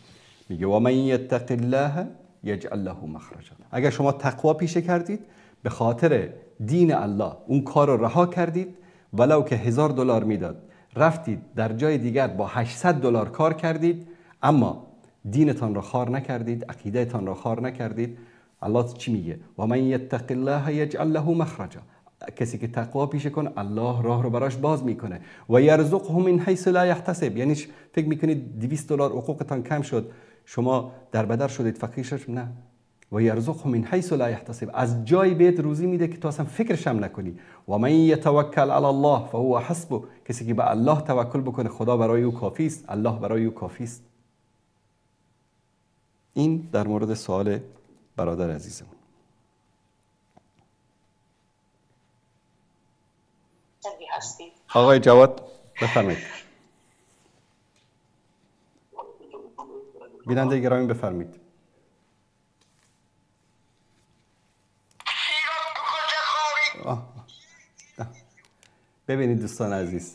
میگه و من یتق الله یجعل له مخرجا. اگر شما تقوا پیشه کردید، به خاطر دین الله اون کار رو رها کردید، ولو که $1000 میداد، رفتید در جای دیگر با $800 کار کردید، اما دینتان را خوار نکردید، عقیدهتان را خوار نکردید، الله چی میگه؟ و من یتق الله یجعل له مخرجا. کسی که تقوا پیشه کن، الله راه رو براش باز میکنه. و یرزقه من حیث لا یحتسب. یعنی فکر میکنید $200 حقوقتان کم شد، شما در بدر شدید، فقیر شد؟ نه. و یرزقه من حیث لا یحتسب. از جایی بهت روزی میده که تو اصلا فکرش هم نکنی. و من یتوکل علی الله فهو حسبه. کسی که به الله توکل بکنه، خدا برای او کافی است، الله برای او کافی است. این در مورد سوال برادر عزیزمون. آقای جواد بفرمایید. بیننده گرامی بفرمایید. ببینید دوستان عزیز،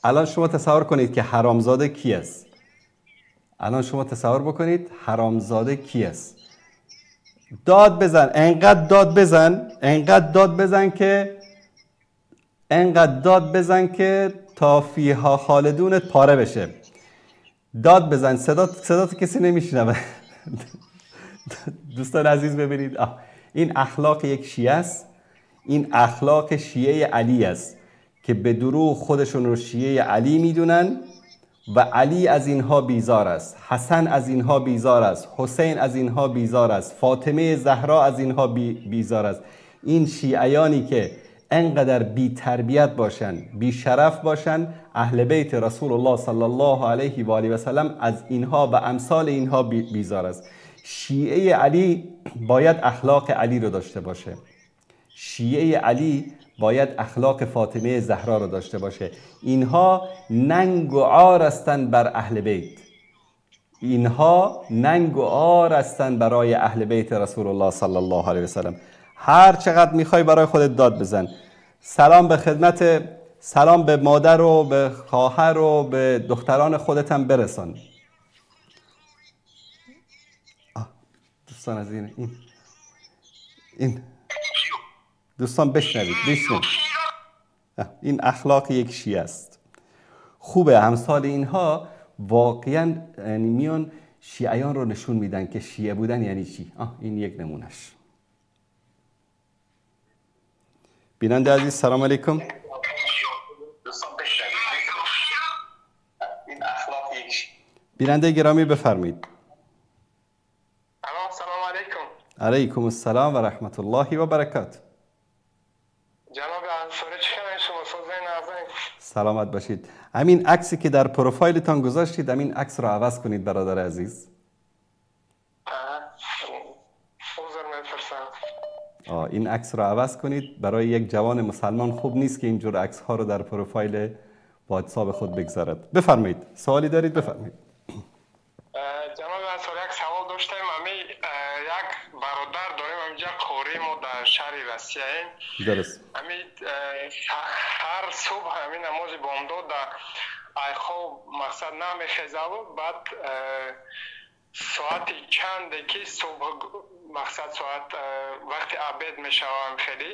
الان شما تصور کنید که حرامزاده کی است. الان شما تصور بکنید حرامزاده کی است. داد بزن، انقدر داد بزن، انقدر داد بزن که انقدر داد بزن که تا فیها خالدونت پاره بشه. داد بزن، صدا کسی نمیشنوه. دوستان عزیز ببینید، این اخلاق یک شیعه است. این اخلاق شیعه علی است که به دروغ خودشون رو شیعه علی میدونن و علی از اینها بیزار است، حسن از اینها بیزار است، حسین از اینها بیزار است، فاطمه زهرا از اینها بیزار است. این شیعیانی که انقدر بی تربیت باشن، بی شرف باشن، اهل بیت رسول الله صلی الله علیه و آله و سلم از اینها و امثال اینها بیزار است. شیعه علی باید اخلاق علی رو داشته باشه، شیعه علی باید اخلاق فاطمه زهرا رو داشته باشه. اینها ننگ و عار هستند بر اهل بیت، اینها ننگ و عار هستند برای اهل بیت رسول الله صلی الله علیه و سلم. هر چقدر میخوای برای خودت داد بزن. سلام به خدمت، سلام به مادر و به خواهر و به دختران خودت هم برسان. دوستان از این دوستان بشنوید، بشنوید. این اخلاق یک شیعه است. خوبه امثال اینها واقعا میان شیعیان رو نشون میدن که شیعه بودن یعنی چی. این یک نمونهش. بیننده عزیز سلام علیکم. بیننده گرامی بفرمایید. سلام علیکم. علیکم السلام و رحمت الله و برکاته. جناب انصاری چه شما سازین عزیز؟ سلامت باشید. همین عکسی که در پروفایلتان گذاشتید همین عکس رو عوض کنید برادر عزیز. این عکس رو عوض کنید. برای یک جوان مسلمان خوب نیست که اینجور عکس ها رو در پروفایل واتساپ خود بگذارد. بفرمایید، سوالی دارید بفرمایید. جناب انصاری یک سوال داشتیم. یک برادر داریم اینجا قاری ما در شهر روسیه ایم. درست. هر صبح همین نماز بامداد در خواب مقصد نمیخیزه و بعد ساعت چند که صبح مقصد ساعت وقتی عبید میشوم خیلی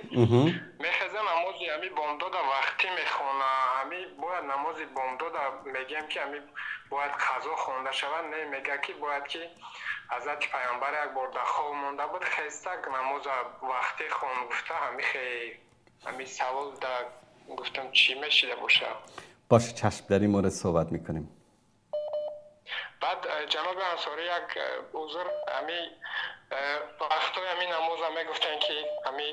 میخیزه نماز همی بامداد وقتی میخونه. همی باید نماز بامداد میگیم که همی باید قضا خونده شود، نه میگه که باید که حضرت پیامبر یک بار در خواب مونده بود خسته نماز وقتی خون گفته. همی خیلی همی سوال در گفتم چی میشیده باشه. باشه چشم، در این مورد صحبت میکنیم. بعد جناب انصاری یک عذر، همی وقتای همی نماز هم میگفتن که همی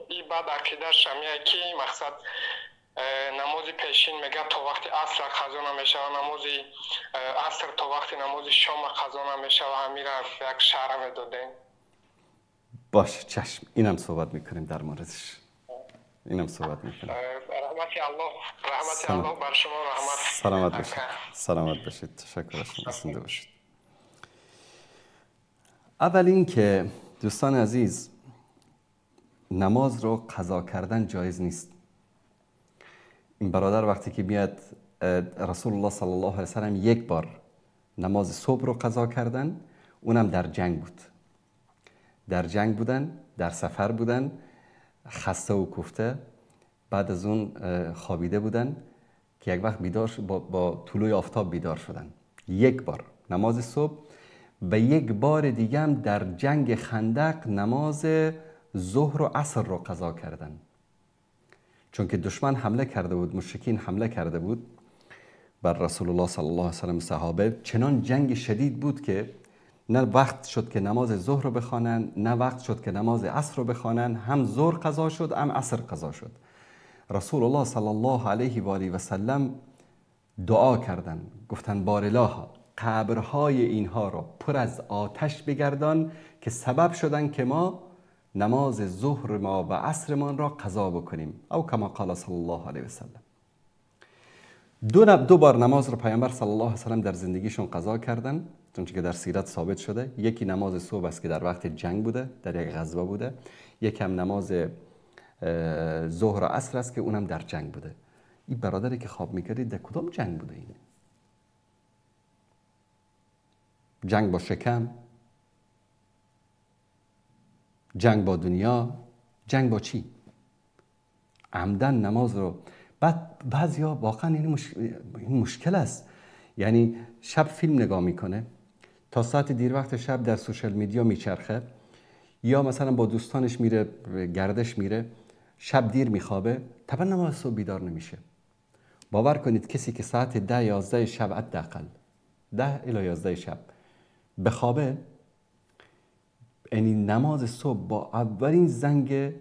ای بعد عقیده‌اش همی که مقصد نماز پیشین میگه تا وقتی عصر قضا نمیشه و نماز عصر تا وقتی نماز شام قضا نمیشه و همی را یک شرح میدادین. باشه چشم، اینم صحبت میکنیم در موردش. اینم صحبت میکنیم. رحمت الله، رحمت الله بر شما، رحمت. سلامت باشید. سلامت باشید. تشکر از شما. زنده باشید. اول این که دوستان عزیز، نماز رو قضا کردن جایز نیست. این برادر وقتی که میاد رسول الله صلی الله علیه و سلم یک بار نماز صبح رو قضا کردن، اونم در جنگ بود. در جنگ بودن، در سفر بودن، خسته و کوفته، بعد از اون خوابیده بودن که یک وقت بیدار با طلوع آفتاب بیدار شدن. یک بار نماز صبح و یک بار دیگه هم در جنگ خندق نماز ظهر و عصر رو قضا کردن، چون که دشمن حمله کرده بود، مشرکین حمله کرده بود بر رسول الله صلی الله علیه و سلم صحابه. چنان جنگ شدید بود که نه وقت شد که نماز ظهر رو بخوانن، نه وقت شد که نماز عصر رو بخوانن. هم ظهر قضا شد، هم عصر قضا شد. رسول الله صلی الله علیه و آله و سلم دعا کردن، گفتن بار الها قبرهای اینها رو پر از آتش بگردان که سبب شدن که ما نماز ظهر ما و عصرمان را قضا بکنیم، او کما قال صلی الله علیه و سلم. دو بار نماز رو پیامبر صلی الله علیه و سلم در زندگیشون قضا کردن، چون که در سیرت ثابت شده. یکی نماز صبح است که در وقت جنگ بوده، در یک غزوه بوده. یکی هم نماز ظهر و عصر است که اونم در جنگ بوده. این برادری که خواب میکردید در کدام جنگ بوده؟ این جنگ با شکم، جنگ با دنیا، جنگ با چی؟ عمدن نماز رو. بعد بعضیا واقعا این مشکل است. یعنی شب فیلم نگاه میکنه تا ساعت دیر وقت شب در سوشال میدیا میچرخه، یا مثلا با دوستانش میره گردش میره، شب دیر میخوابه، طبعا نماز صبح بیدار نمیشه. باور کنید کسی که ساعت 10 11 شب، حداقل 10 الی 11 شب بخوابه، یعنی نماز صبح با اولین زنگ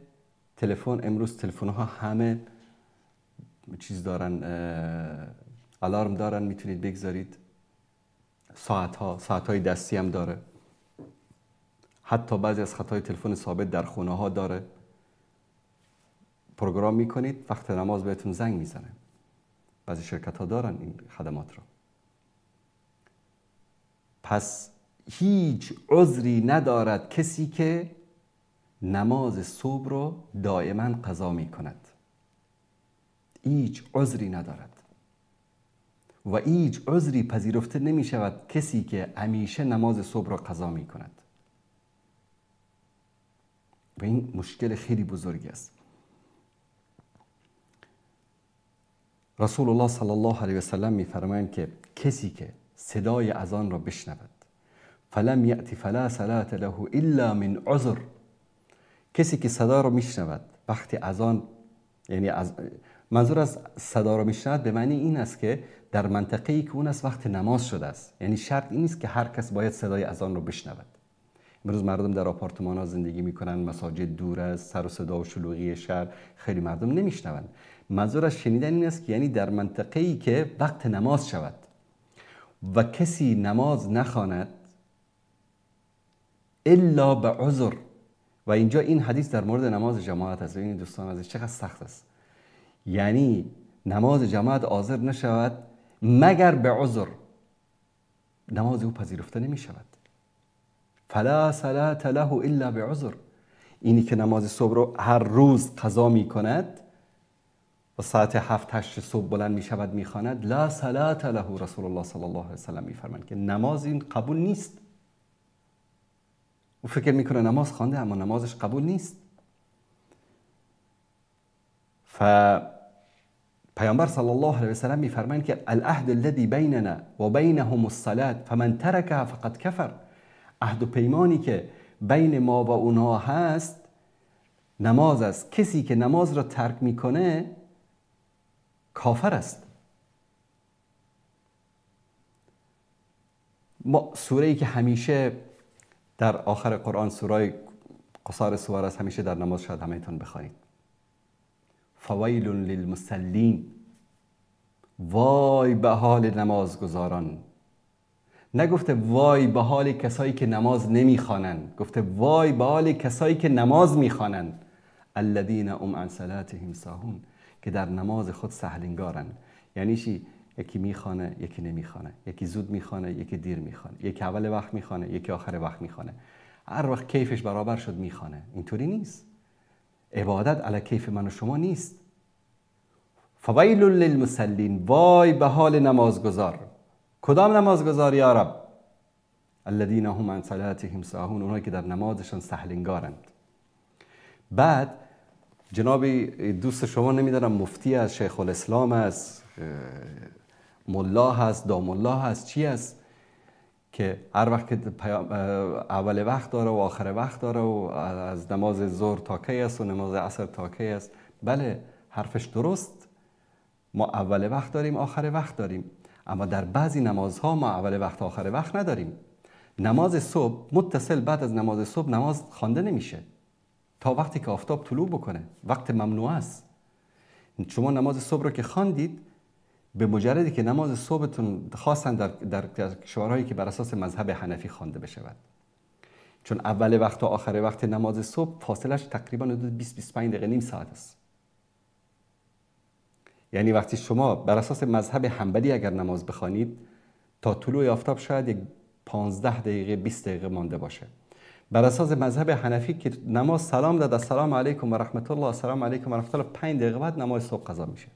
تلفن، امروز تلفن ها همه چیز دارن، آلارم دارن، میتونید بگذارید، ساعت های دستی هم داره. حتی بعضی از خطای تلفن ثابت در خونه ها داره. پروگرام میکنید وقت نماز بهتون زنگ میزنه. بعضی شرکت ها دارن این خدمات رو. پس هیچ عذری ندارد کسی که نماز صبح رو دائما قضا میکند. هیچ عذری ندارد و هیچ عذری پذیرفته نمی شود کسی که همیشه نماز صبح را قضا می کند. و این مشکل خیلی بزرگی است. رسول الله صلی الله علیه و سلم می فرمایند که کسی که صدای اذان را بشنود فلم یأتی فلا صلاة له الا من عذر، کسی که صدا را میشنود وقتی اذان، یعنی منظور از صدا را میشنود به معنی این است که در منطقه‌ای که اون است وقت نماز شده است، یعنی شرط این نیست که هر کس باید صدای اذان رو بشنود. امروز مردم در آپارتمان‌ها زندگی میکنن، مساجد دور است، سر و صدا و شلوغی شهر، خیلی مردم نمیشنوند. منظور از شنیدن این است که یعنی در منطقه‌ای که وقت نماز شود و کسی نماز نخواند الا به عذر. و اینجا این حدیث در مورد نماز جماعت است. ببینید دوستان عزیز چقدر سخت است. یعنی نماز جماعت حاضر نشود مگر به عذر، نماز او پذیرفته نمی شود. فلا صلاة له الا بعذر. اینی که نماز صبح رو هر روز قضا می کند و ساعت 7-8 صبح بلند می شود می خواند، لا صلاة له، رسول الله صلی الله علیه وسلم می فرماند که نماز این قبول نیست. او فکر میکنه نماز خوانده اما نمازش قبول نیست. پیامبر صلی الله علیه و سلم میفرمایند که العهد الذي بیننا و بینهم الصلاة فمن ترکها فقد کفر. عهد و پیمانی که بین ما و اونها هست نماز است. کسی که نماز را ترک میکنه کافر است. ما سوره ای که همیشه در آخر قرآن، سوره قصار سوار است، همیشه در نماز شاید همه‌تان بخوانید، فویل للمصلین، وای به حال نمازگزاران. نگفته وای به حال کسایی که نماز نمیخوانند، گفته وای به حال کسایی که نماز میخوانند. الذین هم عن صلاتهم ساهون، که در نماز خود سهلنگارند. یعنی چی؟ یکی میخوانه یکی نمیخوانه، یکی زود میخوانه یکی دیر میخوانه، یکی اول وقت میخوانه یکی آخر وقت میخوانه، هر وقت کیفش برابر شد میخوانه. اینطوری نیست. عبادت علی کیف من و شما نیست. فویل للمصلین، وای به حال نمازگزار. کدام نمازگزار یا رب؟ الذین هم عن صلاتهم ساهون، اونایی که در نمازشان سهلنگارند. بعد جناب دوست شما نمیدونم مفتی است، شیخ الاسلام است، ملا هست، داملا هست، چی است، که هر وقت که اول وقت داره و آخر وقت داره و از نماز ظهر تا کی است و نماز عصر تا کی است. بله حرفش درست، ما اول وقت داریم آخر وقت داریم، اما در بعضی نمازها ما اول وقت آخر وقت نداریم. نماز صبح متصل بعد از نماز صبح نماز خوانده نمیشه تا وقتی که آفتاب طلوع بکنه، وقت ممنوع است. شما نماز صبح رو که خواندید، به مجردی که نماز صبحتون خواستن در کشورهایی که بر اساس مذهب حنفی خوانده بشود، چون اول وقت و آخر وقت نماز صبح فاصلش تقریبا حدود 20-25 دقیقه، نیم ساعت است. یعنی وقتی شما بر اساس مذهب حنبلی اگر نماز بخوانید تا طلوع آفتاب شاید یک 15 دقیقه 20 دقیقه مانده باشه. بر اساس مذهب حنفی که نماز سلام داد، السلام علیکم و رحمت الله، السلام علیکم و رحمت الله، 5 دقیقه بعد نماز صبح قضا میشه.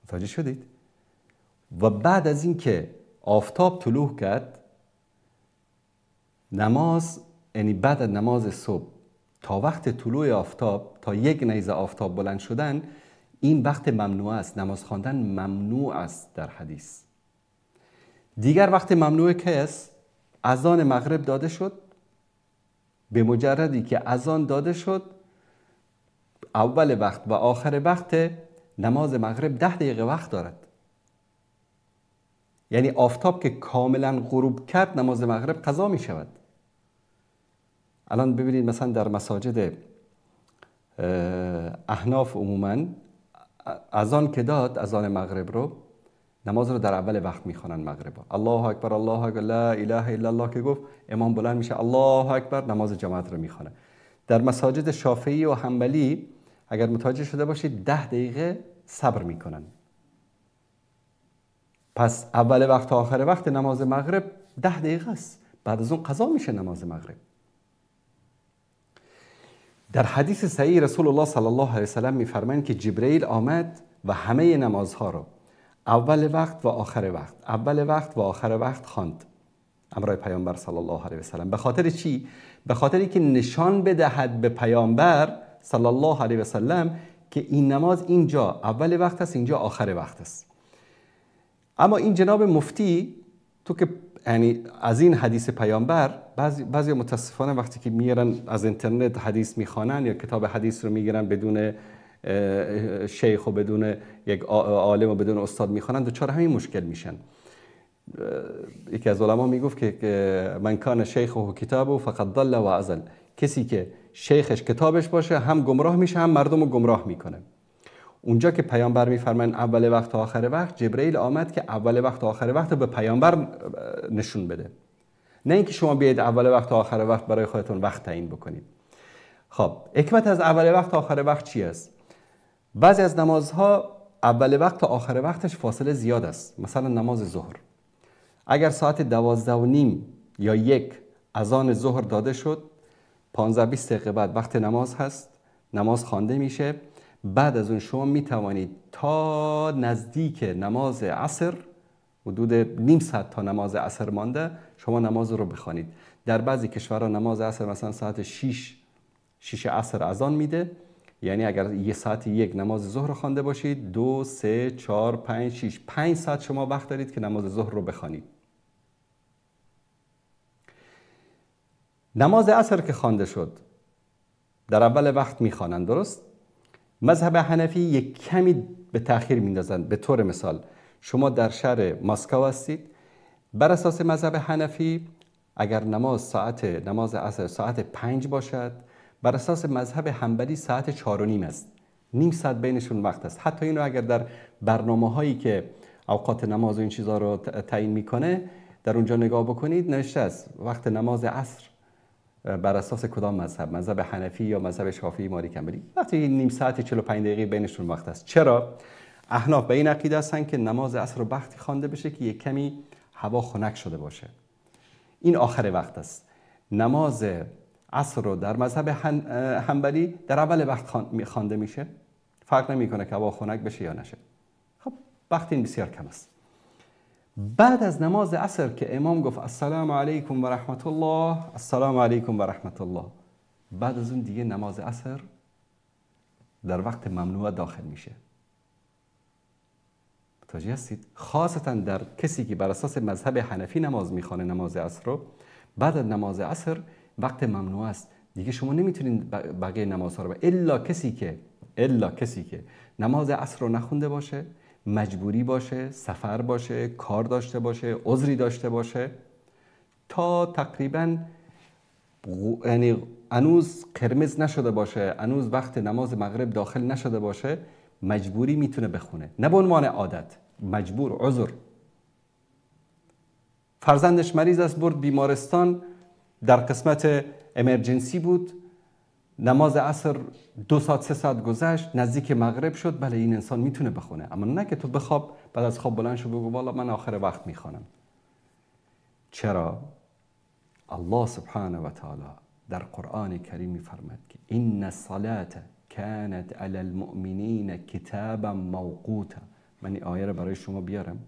متوجه شدید؟ و بعد از اینکه آفتاب طلوع کرد نماز، یعنی بعد از نماز صبح تا وقت طلوع آفتاب، تا یک نیزه آفتاب بلند شدن، این وقت ممنوع است. نماز خواندن ممنوع است در حدیث. دیگر وقت ممنوع که است؟ اذان مغرب داده شد، به مجردی که اذان داده شد اول وقت و آخر وقت نماز مغرب 10 دقیقه وقت دارد. یعنی آفتاب که کاملا غروب کرد نماز مغرب قضا می شود. الان ببینید مثلا در مساجد احناف عموما اذان که داد، اذان مغرب رو، نماز رو در اول وقت میخوانن مغرب. الله اکبر الله اکبر لا اله الا الله که گفت، امام بلند میشه الله اکبر، نماز جماعت رو میخوانه. در مساجد شافعی و حنبلی اگر متوجه شده باشید 10 دقیقه صبر میکنن. پس اول وقت تا آخر وقت نماز مغرب 10 دقیقه است. بعد از اون قضا میشه نماز مغرب. در حدیث صحیح رسول الله صلی الله علیه وسلم میفرمایند که جبرئیل آمد و همه نمازها رو اول وقت و آخر وقت، اول وقت و آخر وقت خواند امرای پیامبر صلی الله علیه وسلم. به خاطر چی؟ به خاطر که نشان بدهد به پیامبر صلی الله علیه وسلم که این نماز اینجا اول وقت است، اینجا آخر وقت است. اما این جناب مفتی تو که یعنی از این حدیث پیامبر، بعضی متاسفانه وقتی که میرن از اینترنت حدیث میخوانن یا کتاب حدیث رو میگیرن بدون شیخ و بدون یک عالم و بدون استاد میخوانن، دچار همین مشکل میشن. یکی از علما میگفت که من کان شیخه کتابه فقد ضل و عزل، کسی که شیخش کتابش باشه هم گمراه میشه هم مردم رو گمراه میکنه. اونجا که پیامبر میفرمایند اول وقت تا آخر وقت، جبرئیل آمد که اول وقت تا آخر وقت رو به پیامبر نشون بده، نه اینکه شما بیاید اول وقت تا آخر وقت برای خودتون وقت تعیین بکنید. خب حکمت از اول وقت تا آخر وقت چی است؟ بعضی از نمازها اول وقت تا آخر وقتش فاصله زیاد است. مثلا نماز ظهر اگر ساعت 12:30 یا 1 اذان ظهر داده شد، 15-20 دقیقه بعد وقت نماز هست، نماز خوانده میشه. بعد از اون شما می توانید تا نزدیک نماز عصر، حدود نیم ساعت تا نماز عصر مانده، شما نماز رو بخوانید. در بعضی کشورها نماز عصر مثلا ساعت 6 عصر اذان میده، یعنی اگر یه ساعت 1 نماز ظهر خوانده باشید، 2 3 4 5 6 5 ساعت شما وقت دارید که نماز ظهر رو بخوانید. نماز عصر که خوانده شد در اول وقت میخوانند، درست؟ مذهب حنفی یک کمی به تأخیر میندازند. به طور مثال شما در شهر مسکو هستید، بر اساس مذهب حنفی اگر نماز عصر ساعت 5 باشد، بر اساس مذهب حنبلی ساعت 4:30 است، نیم ساعت بینشون وقت است. حتی اینو اگر در برنامه هایی که اوقات نماز و این چیزها رو تعیین میکنه در اونجا نگاه بکنید، نوشته است وقت نماز عصر بر اساس کدام مذهب، مذهب حنفی یا مذهب شافعی مالکی حنبلی، وقتی نیم ساعت 45 دقیقه بینشون وقت است. چرا؟ احناف به این عقیده هستن که نماز عصر رو وقتی خوانده بشه که یک کمی هوا خنک شده باشه، این آخر وقت است. نماز عصر رو در مذهب حنبلی در اول وقت خوانده میشه، فرق نمیکنه که هوا خنک بشه یا نشه. خب وقت این بسیار کم است. بعد از نماز عصر که امام گفت السلام علیکم و رحمت الله، السلام علیکم و رحمت الله، بعد از اون دیگه نماز عصر در وقت ممنوع داخل میشه. متوجه هستید؟ خاصتا در کسی که بر اساس مذهب حنفی نماز میخوانه نماز عصر رو، بعد از نماز عصر وقت ممنوع است، دیگه شما نمیتونید بقیه نمازها رو، الا کسی که نماز عصر رو نخونده باشه، مجبوری باشه، سفر باشه، کار داشته باشه، عذری داشته باشه، تا تقریبا یعنی هنوز قرمز نشده باشه، هنوز وقت نماز مغرب داخل نشده باشه، مجبوری میتونه بخونه، نه به عنوان عادت، مجبور، عذر. فرزندش مریض است، برد بیمارستان، در قسمت امرجنسی بود، نماز عصر 2 ساعت 3 ساعت گذشت، نزدیک مغرب شد، بله این انسان میتونه بخونه. اما نه که تو بخواب، بعد از خواب بلند شو بگو والا من آخر وقت میخوانم. چرا؟ الله سبحانه و تعالی در قرآن کریم میفرماید که ان الصلاة كانت علی المؤمنین کتابا موقوتا. من این آیه رو برای شما بیارم.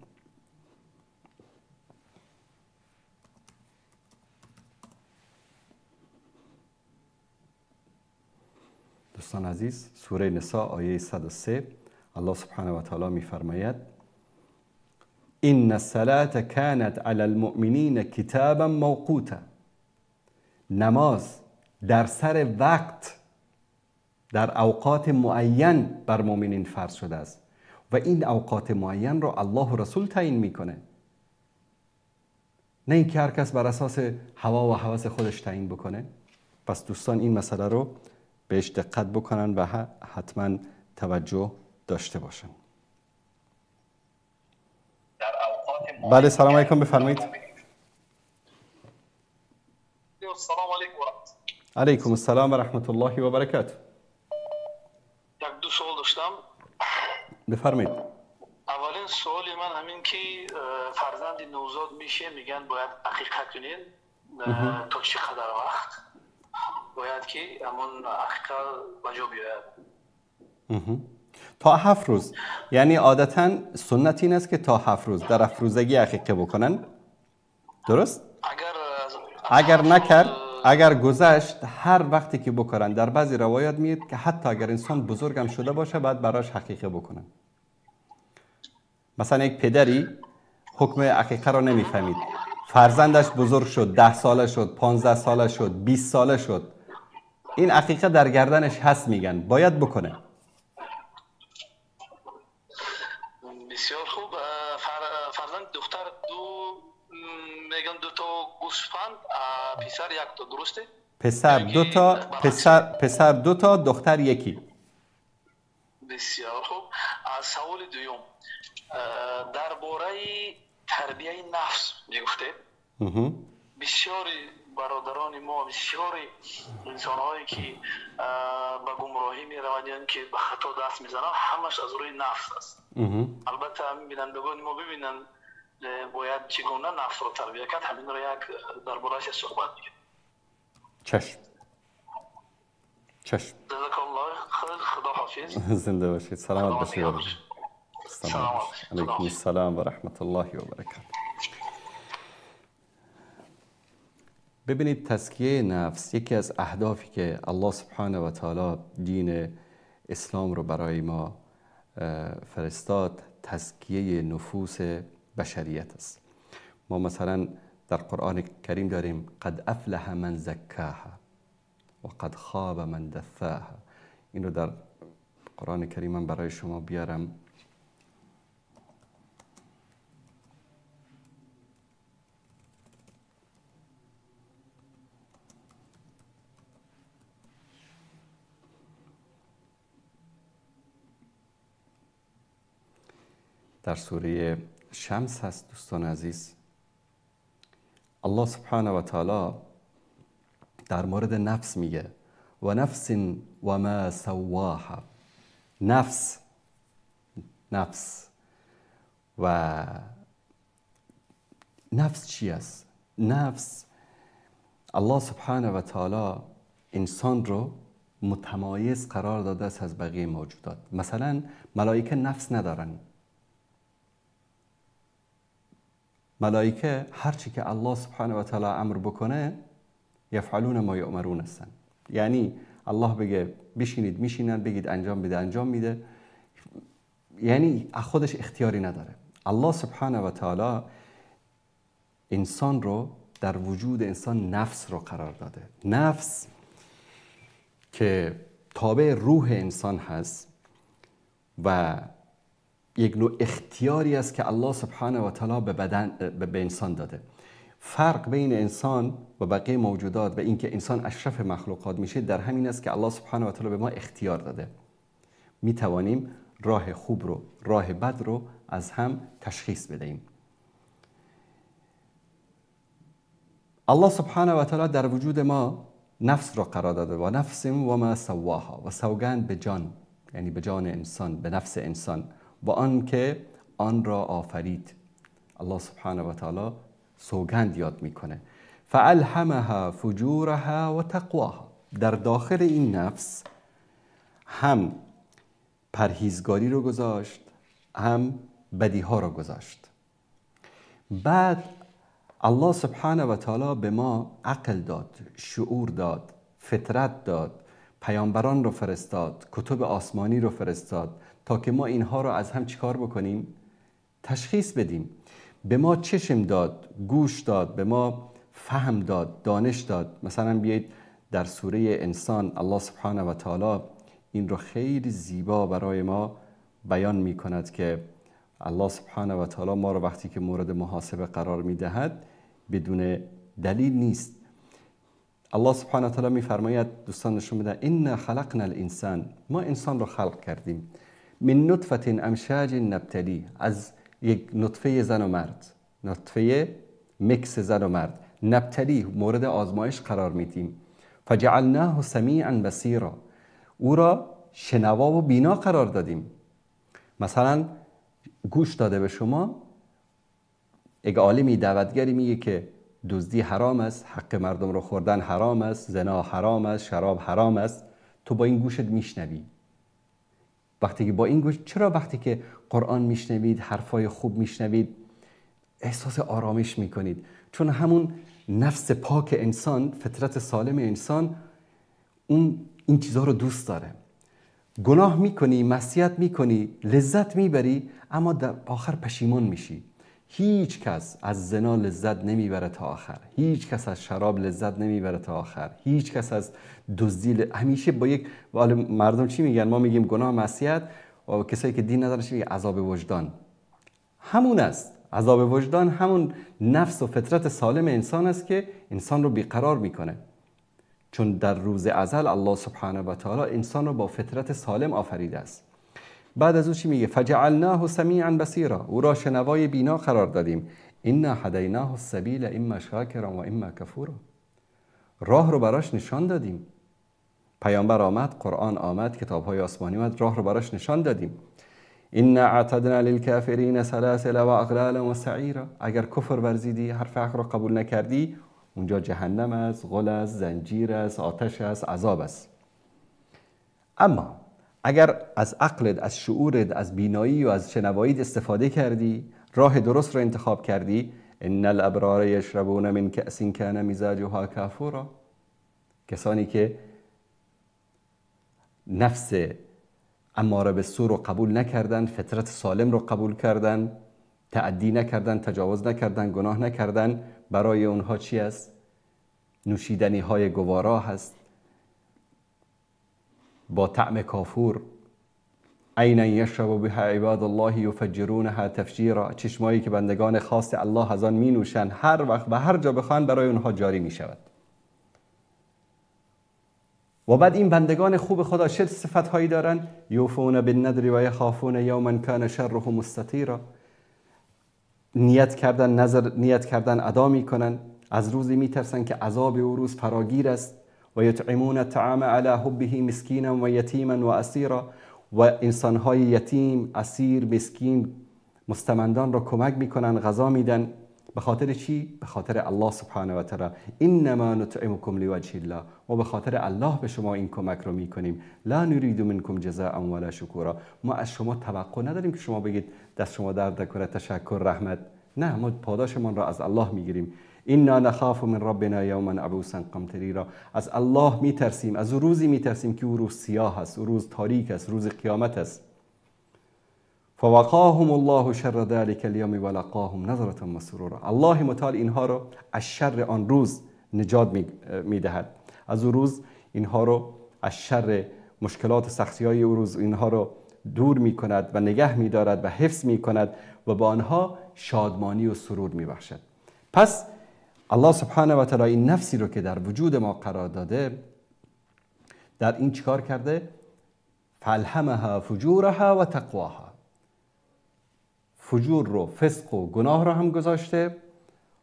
دوستان عزیز، سوره نساء آیه 103 الله سبحانه و تعالی میفرماید ان الصلاة كانت علی المؤمنین کتابا موقوتا. نماز در سر وقت، در اوقات معین بر مؤمنین فرض شده است و این اوقات معین رو الله و رسول تعیین میکنه، نه اینکه هر کس بر اساس هوا و هوس خودش تعیین بکنه. پس دوستان این مسئله رو بهش دقت بکنن و حتما توجه داشته باشن. بله سلام علیکم، بفرمایید. السلام علیکم و رحمت. علیکم السلام و رحمت الله و برکاته. یک دو سوال داشتم. بفرمایید. اولین سوال من همین که فرزند نوزاد میشه، میگن باید عقیقه کنین، تا چه قدر وقت باید که همون عقیقه بجا بیاید؟ تا 7 روز. یعنی عادتا سنت این است که تا 7 روز در 7 روزگی عقیقه بکنن، درست؟ اگر نکرد، اگر گذشت، هر وقتی که بکنن. در بعضی روایات میاد که حتی اگر انسان بزرگم شده باشه بعد براش حقیقه بکنن. مثلا یک پدری حکم عقیقه را نمیفهمید، فرزندش بزرگ شد، 10 ساله شد، 15 ساله شد، 20 ساله شد، این عقیقه در گردنش هست، میگن باید بکنه. بسیار خوب. فرزند دختر دو میگن 2 تا گوسفند، پسر 1 تا، درسته؟ پسر 2 تا، پسر 2 تا، دختر 1. بسیار خوب. سوال دوم درباره تربیه نفس میگفته. بسیاری برادران ما، بسیاری انسان‌هایی که به گمراهی میروند، که به خطا دست میزنند، همش از روی نفس است. البته همین بینندگان ما ببینن باید چگونه نفس رو تربیه کرد، همین رو یک درباره‌اش صحبت می‌کنیم. چشم چشم. جزاک الله خیر، خدا حافظ. زنده باشید، سلامت باشید. سلام علیکم السلام و رحمت الله و برکاته. ببینید، تزکیه نفس یکی از اهدافی که الله سبحانه و تعالی دین اسلام رو برای ما فرستاد، تزکیه نفوس بشریت است. ما مثلا در قرآن کریم داریم قد افلح من زکاها و قد خاب من دثاها. این رو در قرآن کریم من برای شما بیارم. در سوره شمس هست دوستان عزیز. الله سبحانه و تعالی در مورد نفس میگه و نفس و ما سواها. نفس، نفس و نفس چی است؟ نفس، الله سبحانه و تعالی انسان رو متمایز قرار داده است از بقیه موجودات. مثلا ملائکه نفس ندارن. ملائکه هرچی که الله سبحانه و تعالی امر بکنه یفعلون ما یؤمرون هستن. یعنی الله بگه بشینید میشینن، بگید انجام بده انجام میده، یعنی خودش اختیاری نداره. الله سبحانه و تعالی انسان رو در وجود انسان نفس رو قرار داده. نفس که تابع روح انسان هست و یک نوع اختیاری است که الله سبحانه و تعالی به بدن به انسان داده. فرق بین انسان و بقیه موجودات و اینکه انسان اشرف مخلوقات میشه در همین است که الله سبحانه و تعالی به ما اختیار داده. می توانیم راه خوب رو، راه بد رو از هم تشخیص بدهیم. الله سبحانه و تعالی در وجود ما نفس را قرار داده و نفس و ما سواها، و سوگند به جان، یعنی به جان انسان، به نفس انسان، و آن که آن را آفرید. الله سبحانه و تعالی سوگند یاد میکنه. فالهمها فجورها و تقواها. در داخل این نفس هم پرهیزگاری رو گذاشت، هم بدیها رو گذاشت. بعد الله سبحانه و تعالی به ما عقل داد، شعور داد، فطرت داد، پیامبران رو فرستاد، کتب آسمانی رو فرستاد تا که ما اینها رو از هم چیکار بکنیم؟ تشخیص بدیم. به ما چشم داد، گوش داد، به ما فهم داد، دانش داد. مثلا بیایید در سوره انسان الله سبحانه و تعالی این رو خیلی زیبا برای ما بیان می کند که الله سبحانه و تعالی ما رو وقتی که مورد محاسبه قرار می دهد بدون دلیل نیست. الله سبحانه و تعالی می فرماید، دوستان نشون میده، انا خلقنا الانسان، ما انسان رو خلق کردیم، من نطفه امشاج نبتلی، از یک نطفه زن و مرد، نطفه مکس زن و مرد، نبتلی، مورد آزمایش قرار میدیم. فجعلناه سمیعا بصیرا، او را شنوا و بینا قرار دادیم. مثلا گوش داده به شما، اگه عالمی دعوتگری میگه که دزدی حرام است، حق مردم رو خوردن حرام است، زنا حرام است، شراب حرام است، تو با این گوشت میشنوی. وقتی که با این گوش، چرا وقتی که قرآن میشنوید، حرفای خوب میشنوید، احساس آرامش میکنید؟ چون همون نفس پاک انسان، فطرت سالم انسان، اون این چیزها رو دوست داره. گناه میکنی، معصیت میکنی، لذت میبری، اما در آخر پشیمان میشی. هیچ کس از زنا لذت نمیبره تا آخر، هیچ کس از شراب لذت نمیبره تا آخر، هیچ کس از دزدی همیشه با یک، مردم چی میگن؟ ما میگیم گناه، معصیت، و کسایی که دین ندارن چی میگن؟ عذاب وجدان. همون است، عذاب وجدان همون نفس و فطرت سالم انسان است که انسان رو بیقرار میکنه. چون در روز ازل الله سبحانه و تعالی انسان رو با فطرت سالم آفریده است. بعد از او چی میگه؟ فجعلناه سمیعا بصیرا، او را شنوای بینا قرار دادیم. انا هدیناه السبیل اما شاکرا و اما کفورا، راه رو براش نشان دادیم. پیامبر آمد، قرآن آمد، کتاب‌های آسمانی آمد، راه رو براش نشان دادیم. انا اعتدنا للکافرین سلاسل و اغلالا و سعیرا، اگر کفر ورزیدی، حرف حق رو قبول نکردی، اونجا جهنم است، غل است، زنجیر است، آتش است، عذاب است. اما اگر از عقلت، از شعورت، از بینایی و از شنواییت استفاده کردی، راه درست رو انتخاب کردی، ان الابرار یشربون من کأس کان مزاجها کافورا، کسانی که نفس اماره به سو رو قبول نکردن، فطرت سالم رو قبول کردن، تعدی نکردن، تجاوز نکردن، گناه نکردن، برای اونها چی است؟ نوشیدنی های گوارا هست با طعم کافور. عینا یشرب بها عباد الله یفجرونها تفجیرا، چشمایی که بندگان خاص الله از آن می نوشند، هر وقت و هر جا بخوان برای اونها جاری می شود. و بعد این بندگان خوب خدا چه صفت هایی دارن؟ یوفون بالنذر و یخافون یوما کان شره مستطیرا، نیت کردن، نظر نیت کردن ادا میکنن، از روزی میترسن که عذاب او روز فراگیر است. و یطعمون الطعام علی حبه مسکینا و یتیما و اسیرا، و انسانهای یتیم، اسیر، مسکین، مستمندان را کمک میکنن، غذا میدن. به خاطر چی؟ به خاطر الله سبحانه و تعالی. انما نطعمکم لوجه الله، و به خاطر الله به شما این کمک رو میکنیم. لا نرید منکم جزاء ولا شکورا، ما از شما توقع نداریم که شما بگید دست شما درد نکنه، تشکر، رحمت. نه، ما پاداشمان را از الله میگیریم. انا نخاف من ربنا یوما عبوسا قمطریرا، از الله میترسیم، از روزی میترسیم که او روز سیاه است، او روز تاریک است، روز قیامت است. فوقاهم الله شر ذلك اليوم ولقاهم نظرة وسرورا، الله متعال اینها رو از شر آن روز نجات میدهد. از او روز اینها رو از شر مشکلات و سختی های او روز اینها رو دور میکند و نگه میدارد و حفظ میکند و با آنها شادمانی و سرور میبخشد. پس الله سبحانه و تعالی این نفسی رو که در وجود ما قرار داده، در این چیکار کرده؟ فالهمها فجورها و تقواها، فجور رو، فسق و گناه رو هم گذاشته،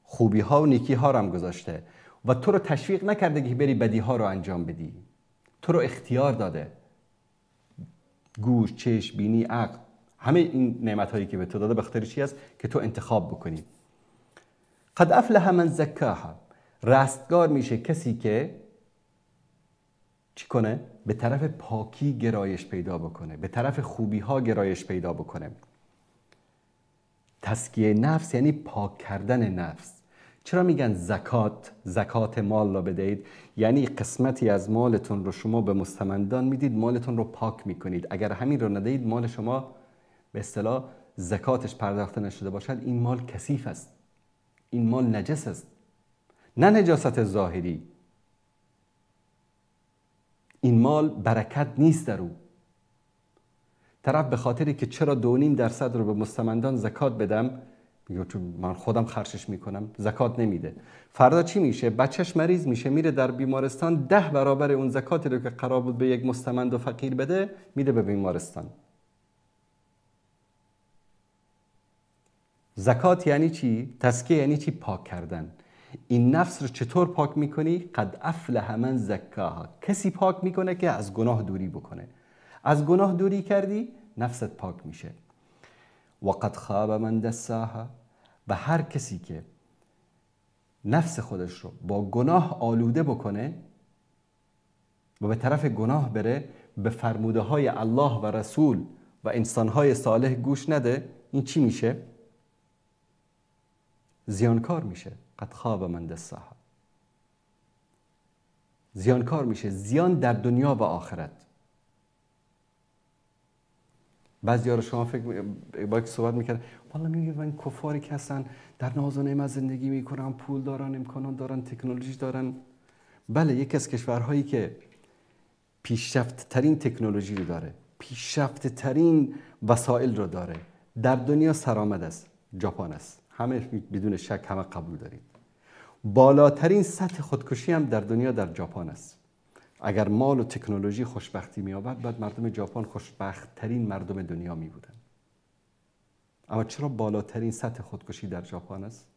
خوبی ها و نیکی ها رو هم گذاشته و تو رو تشویق نکرده که بری بدی ها رو انجام بدی، تو رو اختیار داده. گوش، چشم، بینی، عقل، همه این نعمت هایی که به تو داده به خاطر چی است؟ که تو انتخاب بکنی. قد افلح من زکاها، رستگار میشه کسی که چی کنه؟ به طرف پاکی گرایش پیدا بکنه، به طرف خوبی ها گرایش پیدا بکنه. تزکیه نفس یعنی پاک کردن نفس. چرا میگن زکات؟ زکات مال را بدهید، یعنی قسمتی از مالتون رو شما به مستمندان میدید، مالتون رو پاک میکنید. اگر همین رو ندهید، مال شما به اصطلاح زکاتش پرداخته نشده باشد، این مال کثیف است، این مال نجس است. نه نجاست ظاهری، این مال برکت نیست در او. طرف به خاطری که چرا 2.5% رو به مستمندان زکات بدم، میگه چون من خودم خرجش میکنم، زکات نمیده. فردا چی میشه؟ بچهش مریض میشه، میره در بیمارستان، 10 برابر اون زکاتی رو که قرار بود به یک مستمند و فقیر بده، میده به بیمارستان. زکات یعنی چی؟ تزکیه یعنی چی؟ پاک کردن. این نفس رو چطور پاک میکنی؟ قد افلح من زکاها. کسی پاک میکنه که از گناه دوری بکنه. از گناه دوری کردی، نفست پاک میشه. و قد خاب من دساها. و هر کسی که نفس خودش رو با گناه آلوده بکنه و به طرف گناه بره، به فرموده های الله و رسول و انسانهای صالح گوش نده، این چی میشه؟ زیانکار میشه. قد خاب من دساها. زیانکار میشه، زیان در دنیا و آخرت. بعضی ها رو شما فکر با یک صحبت میکرد، والا میگه این کفاری که هستن در ناز و نعمت زندگی میکنن، پول دارن، امکانات دارن، تکنولوژی دارن. بله، یکی از کشورهایی که پیشرفت ترین تکنولوژی رو داره، پیشرفت ترین وسایل رو داره در دنیا، سرآمد است، ژاپن است. همه بدون شک همه قبول دارید. بالاترین سطح خودکشی هم در دنیا در ژاپن است. اگر مال و تکنولوژی خوشبختی می آورد، بعد مردم ژاپن خوشبخت ترین مردم دنیا می بودن. اما چرا بالاترین سطح خودکشی در ژاپن است؟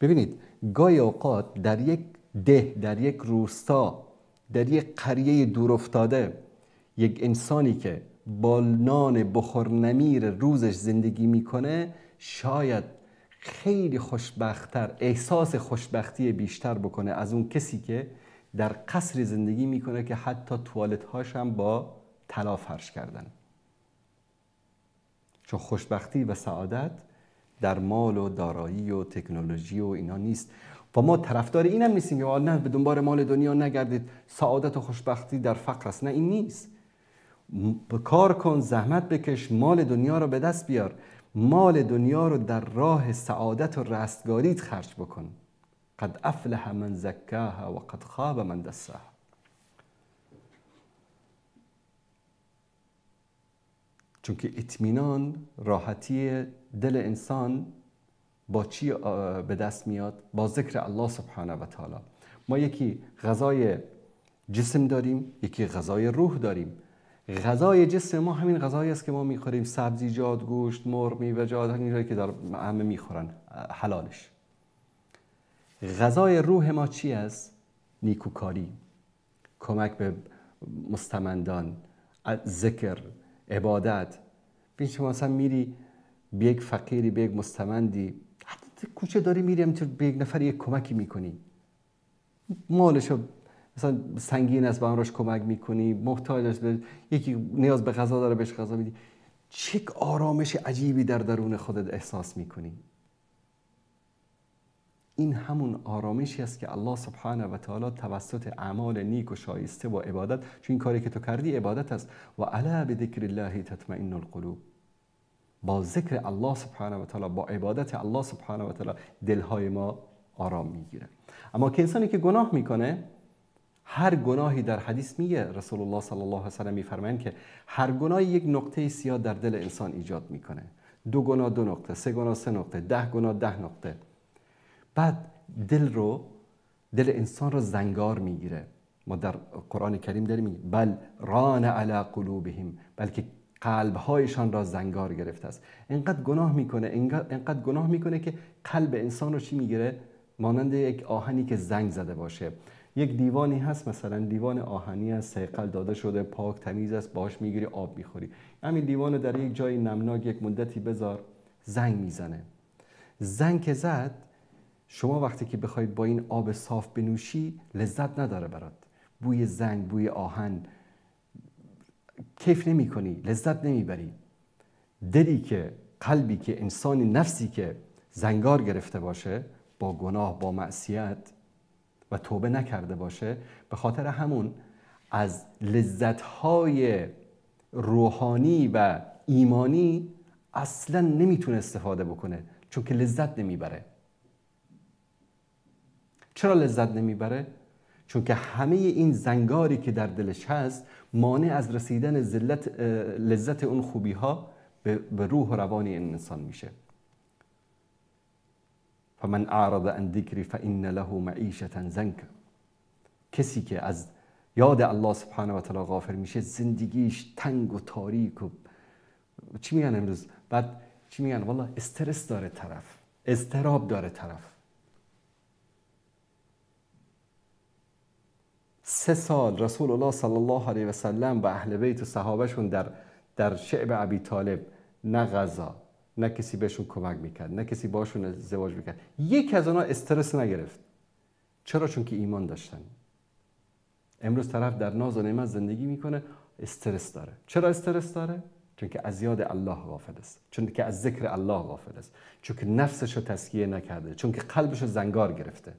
ببینید، گاهی اوقات در یک ده، در یک روستا، در یک قریه دورافتاده، یک انسانی که با نان بخور نمیر روزش زندگی میکنه، شاید خیلی خوشبخت‌تر، احساس خوشبختی بیشتر بکنه از اون کسی که در قصر زندگی میکنه که حتی توالت هاش هم با طلا فرش کردن. چون خوشبختی و سعادت در مال و دارایی و تکنولوژی و اینا نیست. و ما طرفدار اینم نیستیم که نه به دنبال مال دنیا نگردید، سعادت و خوشبختی در فقر است. نه، این نیست. کار کن، زحمت بکش، مال دنیا رو به دست بیار، مال دنیا رو در راه سعادت و رستگاریت خرج بکن. قد افلح من زکاها و قد خاب من دساها. چون که اطمینان، راحتی دل انسان با چی به دست میاد؟ با ذکر الله سبحانه و تعالی. ما یکی غذای جسم داریم، یکی غذای روح داریم. غذای جسم ما همین غذایی است که ما میخوریم، سبزیجات، گوشت، مرغ، میوه‌جات، همین که در همه میخورن، حلالش. غذای روح ما چی است؟ نیکوکاری، کمک به مستمندان، ذکر، عبادت. ببین شما مثلا میری به یک فقیری، به یک مستمندی، حتی کوچه داری میری، همینطور به یک نفر یک کمکی میکنی، مالشو مثلا سنگین است، به همراهش کمک میکنی، محتاج است، یکی نیاز به غذا داره، بهش غذا میدی. چه آرامش عجیبی در درون خودت احساس میکنی. این همون آرامشی است که الله سبحانه و تعالی توسط اعمال نیک و شایسته و عبادت، چون این کاری که تو کردی عبادت است. و الا بذکر الله تطمئن القلوب. با ذکر الله سبحانه و تعالی، با عبادت الله سبحانه و تعالی دلهای ما آرام میگیره. اما که انسانی که گناه میکنه، هر گناهی در حدیث میگه رسول الله صلی الله علیه و سلم میفرمایند که هر گناهی یک نقطه سیاه در دل انسان ایجاد میکنه. 2 گناه 2 نقطه، 3 گناه 3 نقطه، 10 گناه 10 نقطه. بعد دل انسان رو زنگار میگیره. ما در قرآن کریم داریم میگه بل ران علی قلوبهم، بلکه قلبهایشان را زنگار گرفته است. اینقدر گناه میکنه، اینقدر گناه میکنه که قلب انسان رو چی میگیره؟ مانند یک آهنی که زنگ زده باشه. یک دیوانی هست، مثلا دیوان آهنی است، صیقل داده شده، پاک تمیز است، باهاش میگیری آب میخوری. همین دیوان در یک جای نمناک یک مدتی بذار، زنگ میزنه. زنگ که زد، شما وقتی که بخواید با این آب صاف بنوشی، لذت نداره برات. بوی زنگ، بوی آهن، کیف نمی کنی، لذت نمیبری. دلی که، قلبی که، انسانی، نفسی که زنگار گرفته باشه با گناه، با معصیت و توبه نکرده باشه، به خاطر همون از لذت‌های روحانی و ایمانی اصلا نمیتونه استفاده بکنه، چون که لذت نمیبره. چرا لذت نمیبره؟ چون که همه این زنگاری که در دلش هست مانع از رسیدن لذت اون خوبی ها به روح و روان این انسان میشه. فمن اعرض عن ذکری فان له معیشة ضنکا. کسی که از یاد الله سبحانه و تعالی غافل میشه، زندگیش تنگ و تاریک و چی میگن امروز؟ بعد چی میگن؟ والله استرس داره طرف، اضطراب داره طرف. 3 سال رسول الله صلی الله علیه و سلم و اهل بیت و صحابهشون در شعب ابی طالب نه غذا، نه کسی بهشون کمک میکرد، نه کسی باشون ازدواج میکرد. یکی از آنها استرس نگرفت. چرا؟ چون که ایمان داشتن. امروز طرف در ناز و نعمت زندگی میکنه، استرس داره. چرا استرس داره؟ چون که از یاد الله غافل است، چون که از ذکر الله غافل است، چون که نفسش رو تزکیه نکرده، چون که قلبش رو زنگار گرفته.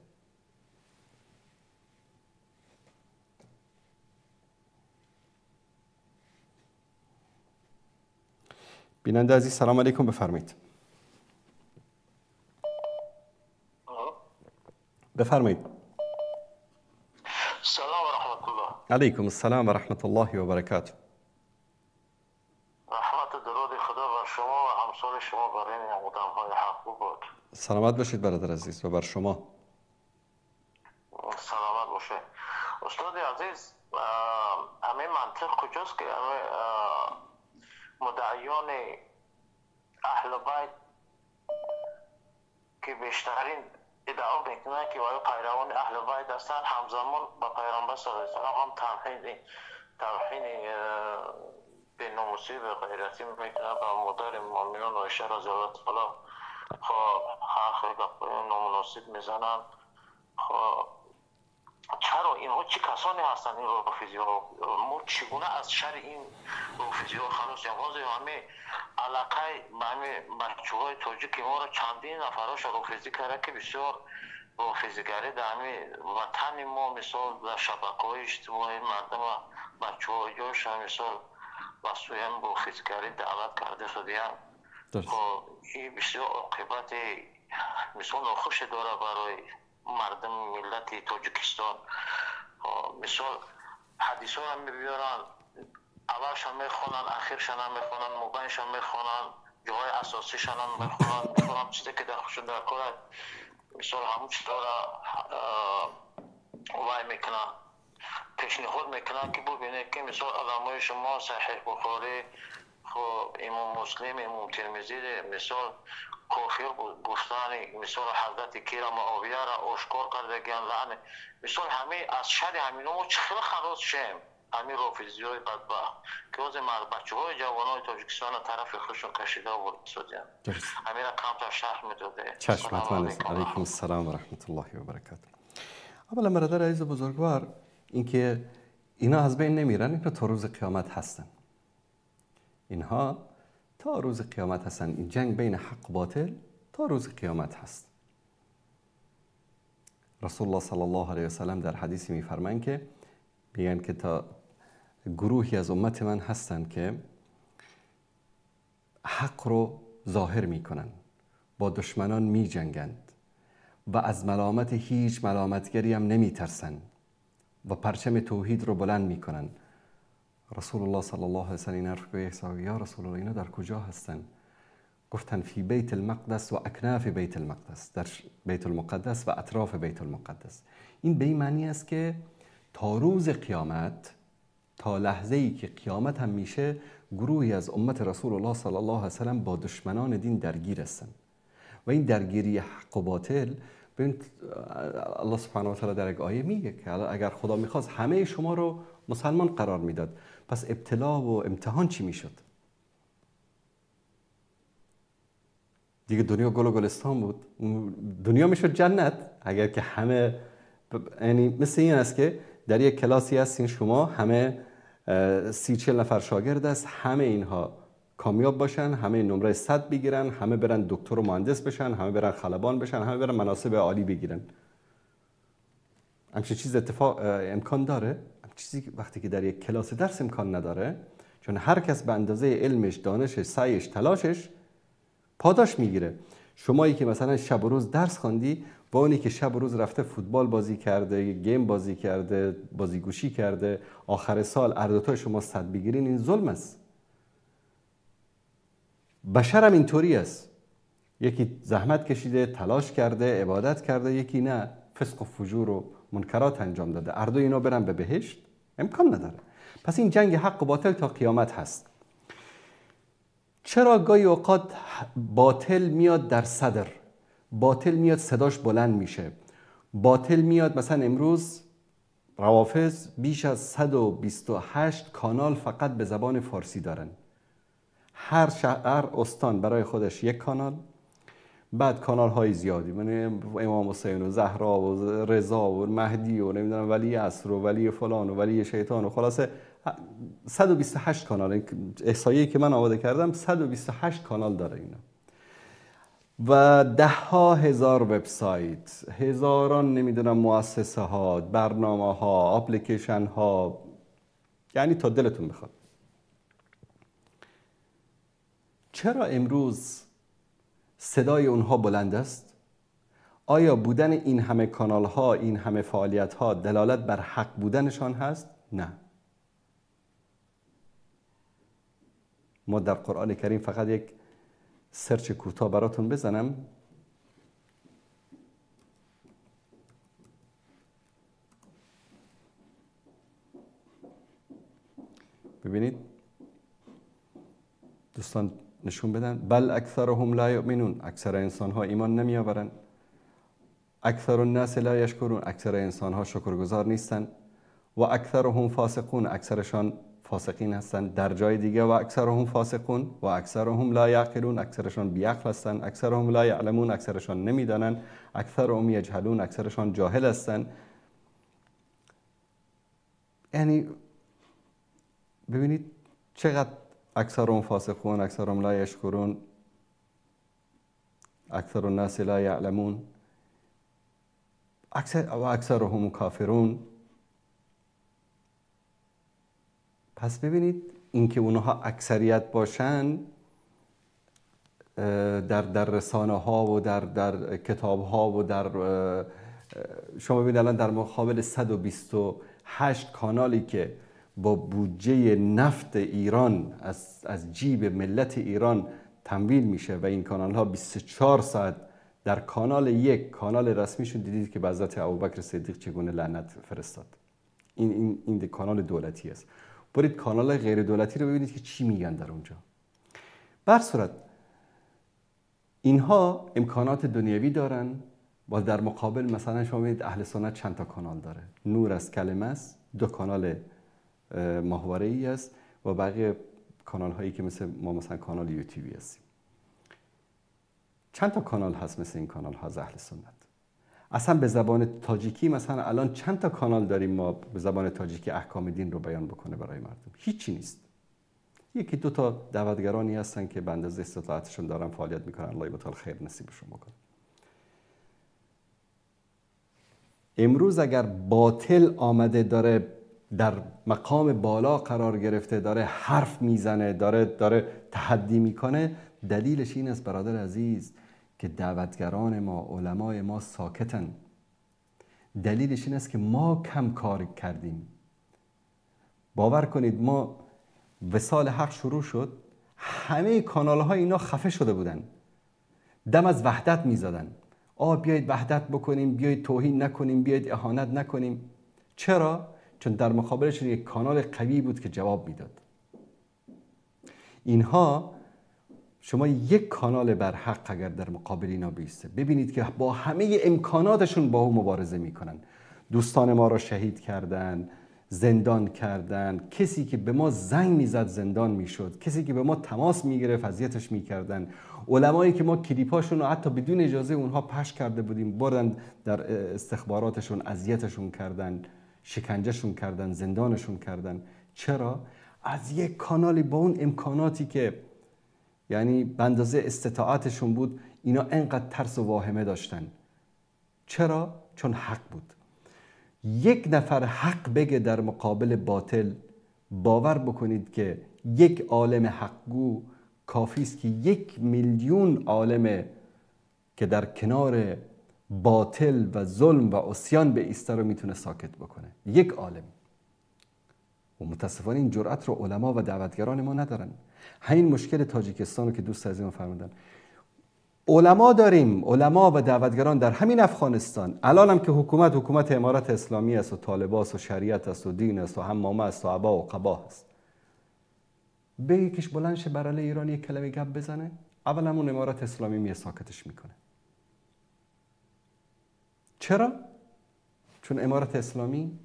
بیننده عزیز سلام علیکم، بفرمایید. بفرمایید. سلام و رحمت الله. علیکم السلام و رحمت الله و برکاته. رحمت و درود خدا بر شما و همسال شما بر این آدم‌های حق بود. سلامت باشید برادر عزیز و بر شما. سلامت باشه. استاد عزیز، همه منطق کجاست که همه مدعیان اهل بیت که بیشترین ادعا میکنن که آیا پیروان اهل بیت هستند، همزمان با پیامبر صلی الله علیه و سلم هم توهین به ناموسی و غیرتی میکنن و مادر مؤمنان عایشه رضی الله تعالی خب حرف نامناسب میزنن. خب چرا اینها چه کسانی هستند این رافضی ها؟ ما چگونه از شر این رافضی ها خلاص شیم؟ باز همه علاقه به همه بچه های تاجیک ما را چندین نفرش رافضی کرده که بسیار رافضیگری در همه وطن ما، مثال در شبکه های اجتماعی مردم بچه های جاش مثال به سوی هم رافضیگری دعوت کرده شده. خب این بسیار عاقبت مثال ناخوش داره برای مردم ملت تاجیکستان. مثال حدیث ها هم میبیارن، اولش هم میخوانن، اخیرش هم میخوانن، مبینش هم میخوانن، جاهای اساسیش هم میخوانن، چیزی که در خودشون در کار مثال همون چیزا را وای میکنن، پیشنهاد میکنن که ببینید که مثال علمای شما صحیح بخاری، خب امام مسلم، امام ترمذی مثال کافر گفتن، مثال حضرت کیرا معاویه را آشکار کرده لعن، مثال همه از شر همینا ما چخیل خلاص شیم؟ همین رافضی های بدبخت که از بچه های جوان های تاجیکستان طرف خودشون کشیده و سودیان همین را کمتر شرح میداده. چشم، حتما. علیکم السلام و رحمت الله و برکاته. اولا برادر عزیز بزرگوار، اینکه اینا از بین نمیرن، اینا تا روز قیامت هستن. اینها تا روز قیامت هستن. این جنگ بین حق و باطل تا روز قیامت هست. رسول الله صلی الله علیه و سلم در حدیثی میفرمایند که میگن که تا گروهی از امت من هستن که حق رو ظاهر میکنن، با دشمنان میجنگند و از ملامت هیچ ملامتگری هم نمیترسن و پرچم توحید رو بلند میکنن. رسول الله صلی الله علیه و سلم این حرف به یا رسول الله اینا در کجا هستن؟ گفتن فی بیت المقدس و اکناف بیت المقدس، در بیت المقدس و اطراف بیت المقدس. این به این معنی است که تا روز قیامت، تا لحظه ای که قیامت هم میشه، گروهی از امت رسول الله صلی الله علیه و سلم با دشمنان دین درگیر هستند و این درگیری حق و باطل، ببین الله سبحانه و تعالی در یک آیه میگه که اگر خدا میخواست همه شما رو مسلمان قرار میداد، پس ابتلا و امتحان چی میشد؟ دیگه دنیا گل و گلستان بود، دنیا میشد جنت اگر که همه، یعنی مثل این است که در یک کلاسی هستین شما، همه 30-40 نفر شاگرد است، همه اینها کامیاب باشن، همه نمره 100 بگیرن، همه برن دکتر و مهندس بشن، همه برن خلبان بشن، همه برن مناصب عالی بگیرن. همچین چیز اتفاق امکان داره؟ چیزی وقتی که در یک کلاس درس امکان نداره، چون هر کس به اندازه علمش، دانشش، سعیش، تلاشش پاداش میگیره. شمایی که مثلا شب و روز درس خواندی با اونی که شب و روز رفته فوتبال بازی کرده، گیم بازی کرده، بازیگوشی کرده، آخر سال هر دوتای شما 100 بگیرین، این ظلم است. بشر هم اینطوری است، یکی زحمت کشیده، تلاش کرده، عبادت کرده، یکی نه، فسق و فجور و منکرات انجام داده. هر دو اینا برن به بهشت؟ امکان نداره. پس این جنگ حق و باطل تا قیامت هست. چرا گاهی اوقات باطل میاد در صدر، باطل میاد صداش بلند میشه، باطل میاد، مثلا امروز روافض بیش از 128 کانال فقط به زبان فارسی دارن. هر شهر، استان برای خودش یک کانال، بعد کانال های زیادی، من امام حسین و زهرا و رضا و مهدی و نمیدونم ولی عصر و ولی فلان و ولی شیطان و خلاصه 128 کانال. احصایه‌ای که من آماده کردم 128 کانال داره اینا و ده ها هزار وبسایت، هزاران نمیدونم مؤسسه ها، برنامه ها، اپلیکیشن ها، یعنی تا دلتون بخواد. چرا امروز صدای اونها بلند است؟ آیا بودن این همه کانال ها، این همه فعالیت ها دلالت بر حق بودنشان هست؟ نه. ما در قرآن کریم فقط یک سرچ کوتاه براتون بزنم. ببینید دوستان نشون بدن. بل اکثرهم لا یؤمنون، اکثر انسان ها ایمان نمی آورند. اکثر الناس لا یشکرون، اکثر انسان ها شکرگزار نیستند. و اکثرهم فاسقون، اکثرشان فاسقین هستند. در جای دیگه و اکثرهم فاسقون و اکثرهم لا یعقلون، اکثرشان بیعقل هستند. اکثرهم لا یعلمون، اکثرشان نمیدانند. اکثرهم یجهلون، اکثرشان جاهل هستند. یعنی ببینید چقدر اکثرهم فاسقون، اکثرهم لا یشکرون، اکثر الناس لا یعلمون، و اکثرهم کافرون. پس ببینید اینکه اونها اکثریت باشن در رسانه ها و در کتاب ها و در شما ببینید الان در مقابل 128 کانالی که با بودجه نفت ایران از جیب ملت ایران تمویل میشه و این کانال ها 24 ساعت در کانال یک، کانال رسمیشون، دیدید که به حضرت ابوبکر صدیق چگونه لعنت فرستاد. این کانال دولتی است. برید کانال غیر دولتی رو ببینید که چی میگن در اونجا. بر صورت اینها امکانات دنیوی دارن و در مقابل مثلا شما ببینید اهل سنت چند تا کانال داره. نور از کلمه است، 2 کانال ماهواره ای است و بقیه کانال هایی که مثل ما مثلا کانال یوتیوبی هستیم. چند تا کانال هست مثل این کانال ها از اهل سنت؟ اصلا به زبان تاجیکی مثلا الان چند تا کانال داریم ما به زبان تاجیکی احکام دین رو بیان بکنه برای مردم؟ هیچی نیست. یکی دو تا دعوتگرانی هستن که به اندازه استطاعتشون دارن فعالیت میکنن. الله تعالی خیر نصیبشون بکنه. امروز اگر باطل آمده داره در مقام بالا قرار گرفته، داره حرف میزنه، داره تحدی میکنه، دلیلش این است برادر عزیز که دعوتگران ما، علمای ما ساکتن. دلیلش این است که ما کم کار کردیم. باور کنید ما وصال حق شروع شد، همه کانال های اینا خفه شده بودن، دم از وحدت میزدن. بیایید وحدت بکنیم، بیایید توهین نکنیم، بیایید اهانت نکنیم. چرا؟ چون در مقابلشون یک کانال قوی بود که جواب میداد. اینها شما یک کانال برحق اگر در مقابل اینا بیسته، ببینید که با همه امکاناتشون با او مبارزه میکنن. دوستان ما را شهید کردن، زندان کردن، کسی که به ما زنگ میزد زندان میشد، کسی که به ما تماس میگرفت اذیتش میکردن، علمایی که ما کلیپاشون رو حتی بدون اجازه اونها پخش کرده بودیم بردن در استخباراتشون اذیتشون کردن، شکنجهشون کردن، زندانشون کردن. چرا؟ از یک کانالی با اون امکاناتی که یعنی به اندازه استطاعتشون بود اینا انقدر ترس و واهمه داشتن. چرا؟ چون حق بود. یک نفر حق بگه در مقابل باطل، باور بکنید که یک عالم حقگو کافی است که 1 میلیون عالم که در کنار باطل و ظلم و عصیان به ایسته رو میتونه ساکت بکنه. یک عالم. و متاسفانه این جرأت رو علما و دعوتگران ما ندارن. همین مشکل تاجیکستان رو که دوست عزیزم فرمودن، علما داریم، علما و دعوتگران در همین افغانستان. الان هم که حکومت امارت اسلامی است و طالباس و شریعت است و دین است و حمامه است و عبا و قبا است. به یکیش بلند شه بر علیه ایران یک کلمه گپ بزنه، اولا اون امارت اسلامی میه ساکتش میکنه. چرا؟ چون امارت اسلامی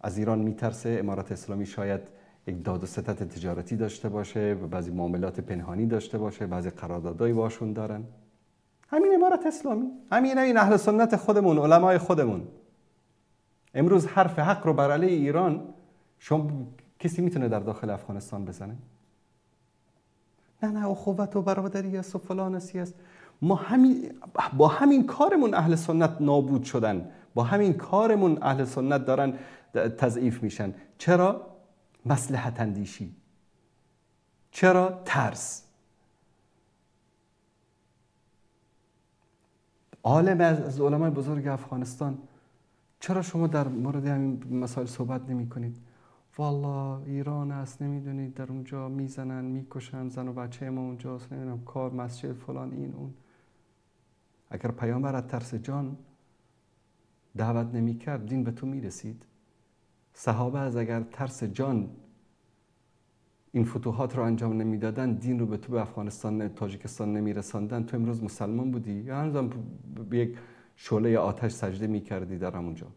از ایران میترسه. امارت اسلامی شاید یک داد و ستد تجارتی داشته باشه و بعضی معاملات پنهانی داشته باشه، بعضی قراردادایی باشون دارن. همین امارت اسلامی، همین این اهل سنت خودمون، علمای خودمون امروز حرف حق رو بر علیه ایران شما کسی میتونه در داخل افغانستان بزنه؟ نه نه، اخوت و برادری است و فلان است. ما همین با همین کارمون اهل سنت نابود شدن، با همین کارمون اهل سنت دارن تضعیف میشن. چرا؟ مصلحت اندیشی. چرا؟ ترس. عالم از علمای بزرگ افغانستان، چرا شما در مورد همین مسائل صحبت نمی کنید؟ والله ایران است، نمیدونید در اونجا میزنن میکشن، زن و بچه ما اونجاست، نمیدونم کار مسجد فلان این اون. اگر پیامبر از ترس جان دعوت نمیکرد دین به تو میرسید؟ صحابه از اگر ترس جان این فتوحات رو انجام نمیدادن دین رو به تو به افغانستان تاجیکستان نمیرساندن، تو امروز مسلمان بودی یا هنوزم به یک شعله آتش سجده میکردی در همونجا؟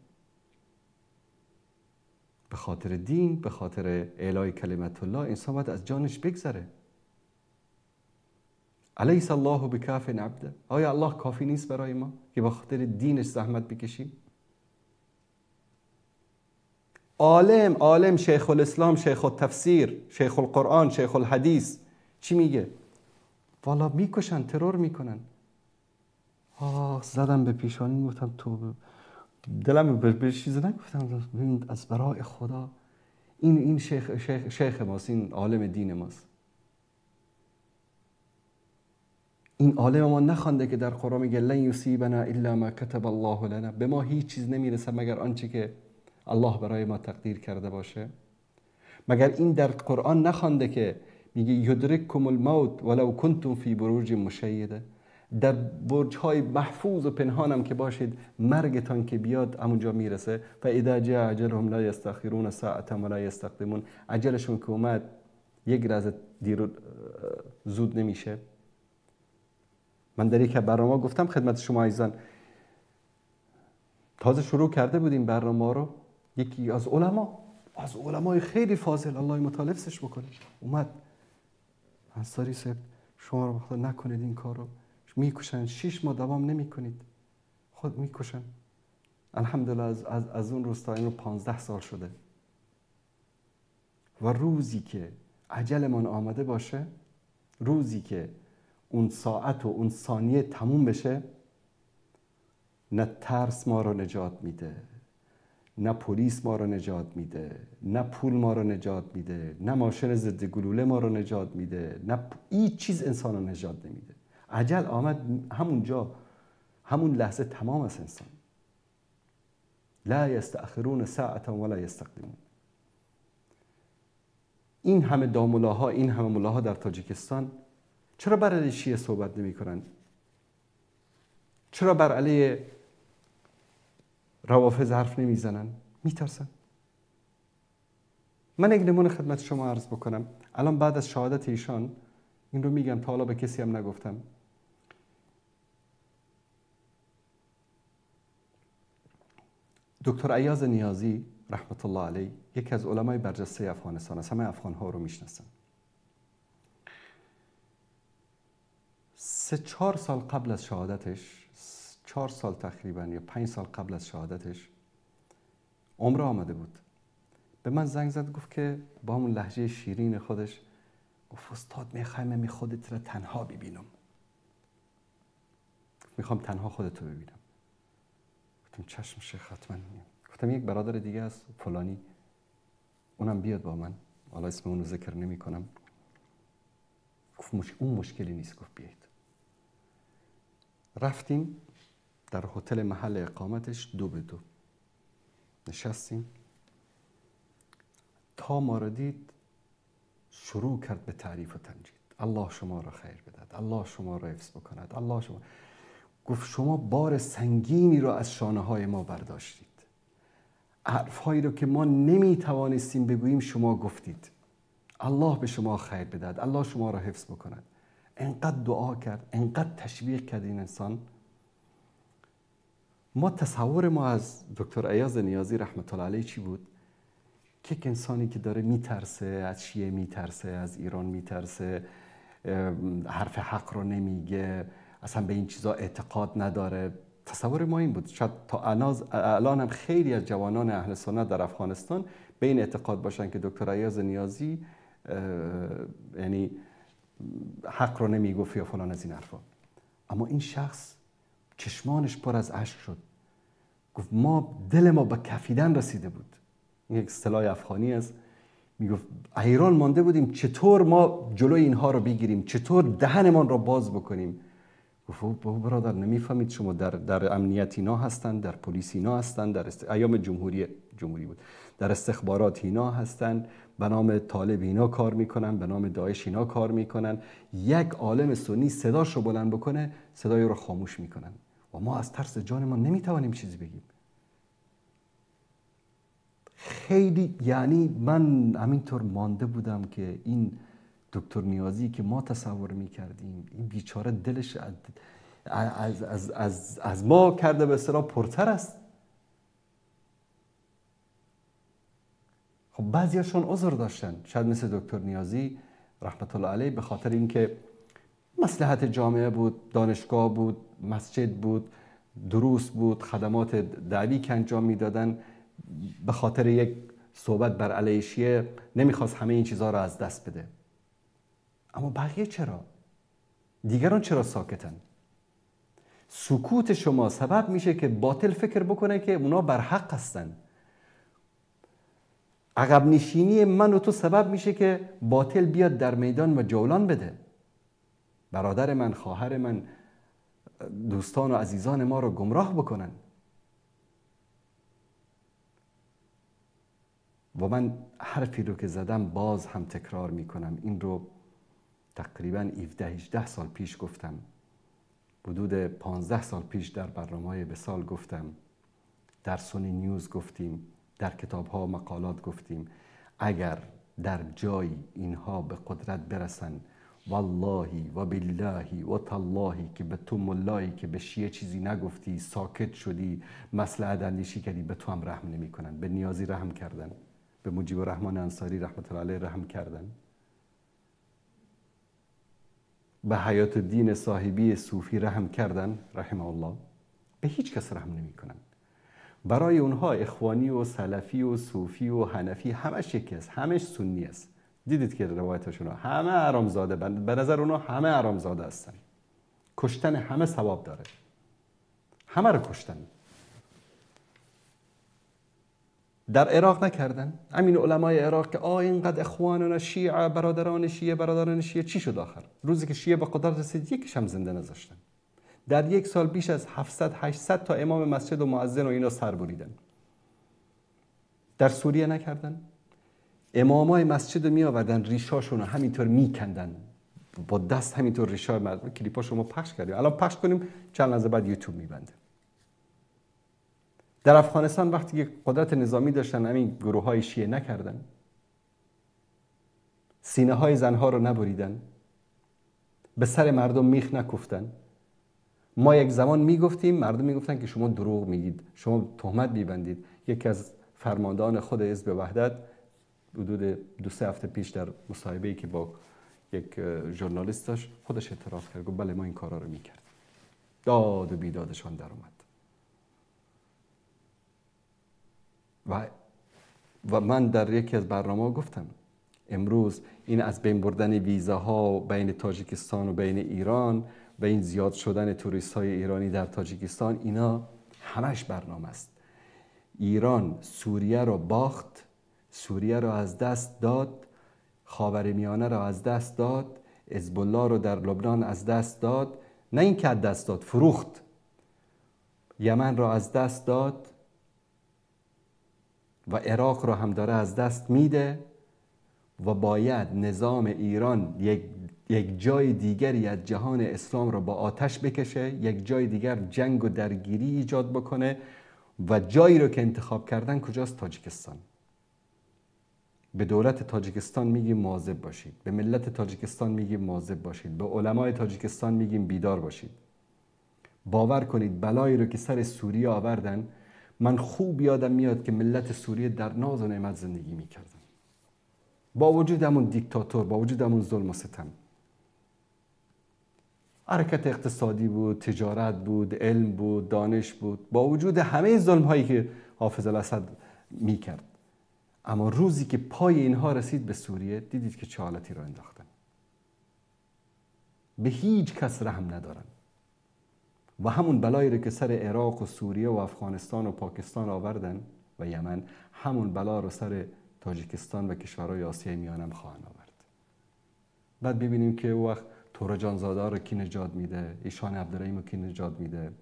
به خاطر دین، به خاطر اعلای کلمت الله انسان باید از جانش بگذره. الیس الله بکاف عبده؟ آیا الله کافی نیست برای ما که به خاطر دینش زحمت بکشیم؟ عالم، عالم، شیخ الاسلام، شیخ التفسیر، شیخ القرآن، شیخ الحدیث چی میگه؟ والا میکشن، ترور میکنن. آه زدم به پیشانی، گفتم تو دلم به چیز نگفتم، ببین از برای خدا این شیخ، شیخ، شیخ ماست، این عالم دین ماست. این عالم ما نخوانده که در قرآن میگه لن یصیبنا الا ما کتب الله لنا، به ما هیچ چیز نمیرسه مگر آنچه که الله برای ما تقدیر کرده باشه. مگر این در قرآن نخوانده که میگه یدرککم الموت ولو کنتم فی بروج مشیده، در برج‌های محفوظ و پنهانم که باشید مرگتان که بیاد همونجا میرسه. فاذا جاء اجلهم لا یستأخرون ساعة ولا یستقدمون، اجلشون که اومد یک لحظه دیر زود نمیشه. من در یک برنامه گفتم خدمت شما عزیزان، تازه شروع کرده بودیم برنامه رو، یکی از علما، از علمای خیلی فاضل، الله متعال حفظش بکنه، اومد انصاری صاحب شما رو بخدا نکنید این کارو، میکشن، 6 ماه دوام نمیکنید، خود میکشن. الحمدلله از اون روز تا این رو 15 سال شده و روزی که عجلمان آمده باشه، روزی که اون ساعت و اون ثانیه تموم بشه، نه ترس ما رو نجات میده، نه پلیس ما رو نجات میده، نه پول ما رو نجات میده، نه ماشین ضد گلوله ما رو نجات میده، نه هیچ چیز انسان رو نجات نمیده. عجل آمد همونجا، همون لحظه تمام است انسان. لا یستأخرون ساعة ولا یستقدمون. این همه دامولاها، این همه ملاها در تاجیکستان چرا بر علیه شیعه صحبت نمی کنند؟ چرا بر علیه روافض حرف نمیزنن؟ میترسن. من یک نمونه خدمت شما عرض بکنم. الان بعد از شهادت ایشان این رو میگم، تا حالا به کسی هم نگفتم. دکتر ایاز نیازی رحمت الله علیه یکی از علمای برجسته افغانستان است، همه افغان ها رو میشناسن. 3-4 سال قبل از شهادتش، 4 سال تقریبا یا 5 سال قبل از شهادتش عمره آمده بود. به من زنگ زد، گفت که با همون لهجه شیرین خودش گفت استاد میخوایم می خودت را تنها ببینم، میخوام تنها خودت رو ببینم. گفتم چشم شیخ حتما میام. گفتم یک برادر دیگه است فلانی، اونم بیاد با من، حالا اسم اونو ذکر نمی کنم. گفت اون مشکلی نیست، گفت بیایید. رفتیم در هتل محل اقامتش 2 به 2 نشستیم. تا ما را دید شروع کرد به تعریف و تمجید. الله شما را خیر بدهد، الله شما را حفظ بکند، الله شما. گفت شما بار سنگینی را از شانه های ما برداشتید، حرفهایی رو که ما نمی توانستیم بگوییم شما گفتید. الله به شما خیر بدهد، الله شما را حفظ بکند. انقدر دعا کرد، انقدر تشویق کرد این انسان. ما تصور ما از دکتر ایاز نیازی رحمت الله علیه چی بود؟ که یک انسانی که داره میترسه، از شیعه میترسه، از ایران میترسه، حرف حق رو نمیگه، اصلا به این چیزا اعتقاد نداره. تصور ما این بود. شاید تا الان هم خیلی از جوانان اهل سنت در افغانستان به این اعتقاد باشن که دکتر ایاز نیازی یعنی حق رو نمیگفت یا فلان از این حرفا. اما این شخص چشمانش پر از اشک شد، گفت ما دل ما به کفیدن رسیده بود. این یک اصطلاح افغانی است. میگفت حیران مانده بودیم چطور ما جلوی اینها رو بگیریم، چطور دهنمان رو باز بکنیم. گفت بابا برادر نمیفهمید شما در امنیت اینا هستن، در پلیس اینا هستن، در ایام جمهوری بود، در استخبارات اینا هستن، به نام طالب اینا کار میکنن، به نام داعش اینا کار میکنن. یک عالم سنی صداش رو بلند بکنه، صدای رو خاموش میکنن و ما از ترس جان ما نمیتوانیم چیزی بگیم. خیلی یعنی من همینطور مانده بودم که این دکتر نیازی که ما تصور میکردیم، این بیچاره دلش از, از, از, از ما کرده به اصطلاح پرتر است. خب بعضیاشون عذر داشتن، شاید مثل دکتر نیازی رحمت الله علیه، به خاطر اینکه مصلحت جامعه بود، دانشگاه بود، مسجد بود، دروس بود، خدمات دعوی که انجام میدادن، به خاطر یک صحبت بر علیه شیعه نمیخواست همه این چیزها رو از دست بده. اما بقیه چرا؟ دیگران چرا ساکتن؟ سکوت شما سبب میشه که باطل فکر بکنه که اونا بر حق هستن. عقب نشینی من و تو سبب میشه که باطل بیاد در میدان و جولان بده. برادر من، خواهر من، دوستان و عزیزان ما رو گمراه بکنن. و من حرفی رو که زدم باز هم تکرار میکنم، این رو تقریبا 17-18 سال پیش گفتم، حدود 15 سال پیش در برنامه‌های وصال گفتم، در سونی نیوز گفتیم، در کتاب‌ها و مقالات گفتیم. اگر در جایی اینها به قدرت برسن، والله و بالله و تالله که به تو ملایی که به شیعه چیزی نگفتی، ساکت شدی، مصلحت اندیشی کردی، به تو هم رحم نمی کنن. به نیازی رحم کردن، به مجیب الرحمن انصاری رحمت الله علیه رحم کردن، به حیات الدین صاحبی صوفی رحم کردن رحمه الله، به هیچ کس رحم نمی کنن. برای اونها اخوانی و سلفی و صوفی و حنفی همش یکی است، همش سنی است. دیدید که روایتاشون همه حرامزاده، به نظر اونها همه حرامزاده هستن. کشتن همه ثواب داره، همه رو کشتن. در عراق نکردن؟ همین علمای عراق که اینقدر اخواننا شیعه، برادران شیعه، برادران شیعه، چی شد آخر؟ روزی که شیعه به قدرت رسید یکیش هم زنده نذاشتن. در یک سال بیش از 700-800 تا امام مسجد و مؤذن و اینا سر بریدن. در سوریه نکردن؟ امامای مسجد رو می آوردن ریشاشون رو همینطور میکندن با دست، همینطور ریشای مردم. کلیپا شما پخش کردیم، الان پخش کنیم چند لحظه بعد یوتیوب میبنده. در افغانستان وقتی که قدرت نظامی داشتن همین گروه های شیعه نکردن، سینه های زنها رو نبریدن، به سر مردم میخ نکفتن. ما یک زمان میگفتیم، مردم میگفتن که شما دروغ میگید، شما تهمت میبندید. یکی از فرماندهان خود حزب وحدت حدود 2-3 هفته پیش در مصاحبه‌ای که با یک ژورنالیست داشت خودش اعتراف کرد، گفت بله ما این کارا رو میکردیم. داد و بیدادشان در اومد. و من در یکی از برنامه‌ها گفتم امروز این از بین بردن ویزاها بین تاجیکستان و بین ایران و این زیاد شدن توریست‌های ایرانی در تاجیکستان، اینا همش برنامه است. ایران سوریه رو باخت، سوریه رو از دست داد، خاورمیانه رو از دست داد، حزب الله رو در لبنان از دست داد، نه اینکه از دست داد، فروخت. یمن رو از دست داد و عراق رو هم داره از دست میده و باید نظام ایران یک جای دیگری از جهان اسلام رو با آتش بکشه، یک جای دیگر جنگ و درگیری ایجاد بکنه و جایی رو که انتخاب کردن کجاست؟ تاجیکستان. به دولت تاجیکستان میگیم مواظب باشید، به ملت تاجیکستان میگیم مواظب باشید، به علمای تاجیکستان میگیم بیدار باشید. باور کنید بلایی رو که سر سوریه آوردن، من خوب یادم میاد که ملت سوریه در ناز و نعمت زندگی میکردن، با وجود همون دیکتاتور، با وجود همون ظلم و ستم. حرکت اقتصادی بود، تجارت بود، علم بود، دانش بود، با وجود همه ظلم هایی که حافظ الاسد میکرد. اما روزی که پای اینها رسید به سوریه، دیدید که چه حالتی رو انداختن. به هیچ کس رحم ندارن و همون بلایی رو که سر عراق و سوریه و افغانستان و پاکستان آوردن و یمن، همون بلا رو سر تاجیکستان و کشورهای آسیای میانه هم خواهند آورد. بعد ببینیم که وقت تورجانزاده رو کی نجات میده، ایشان عبدالرحیم رو کی نجات میده.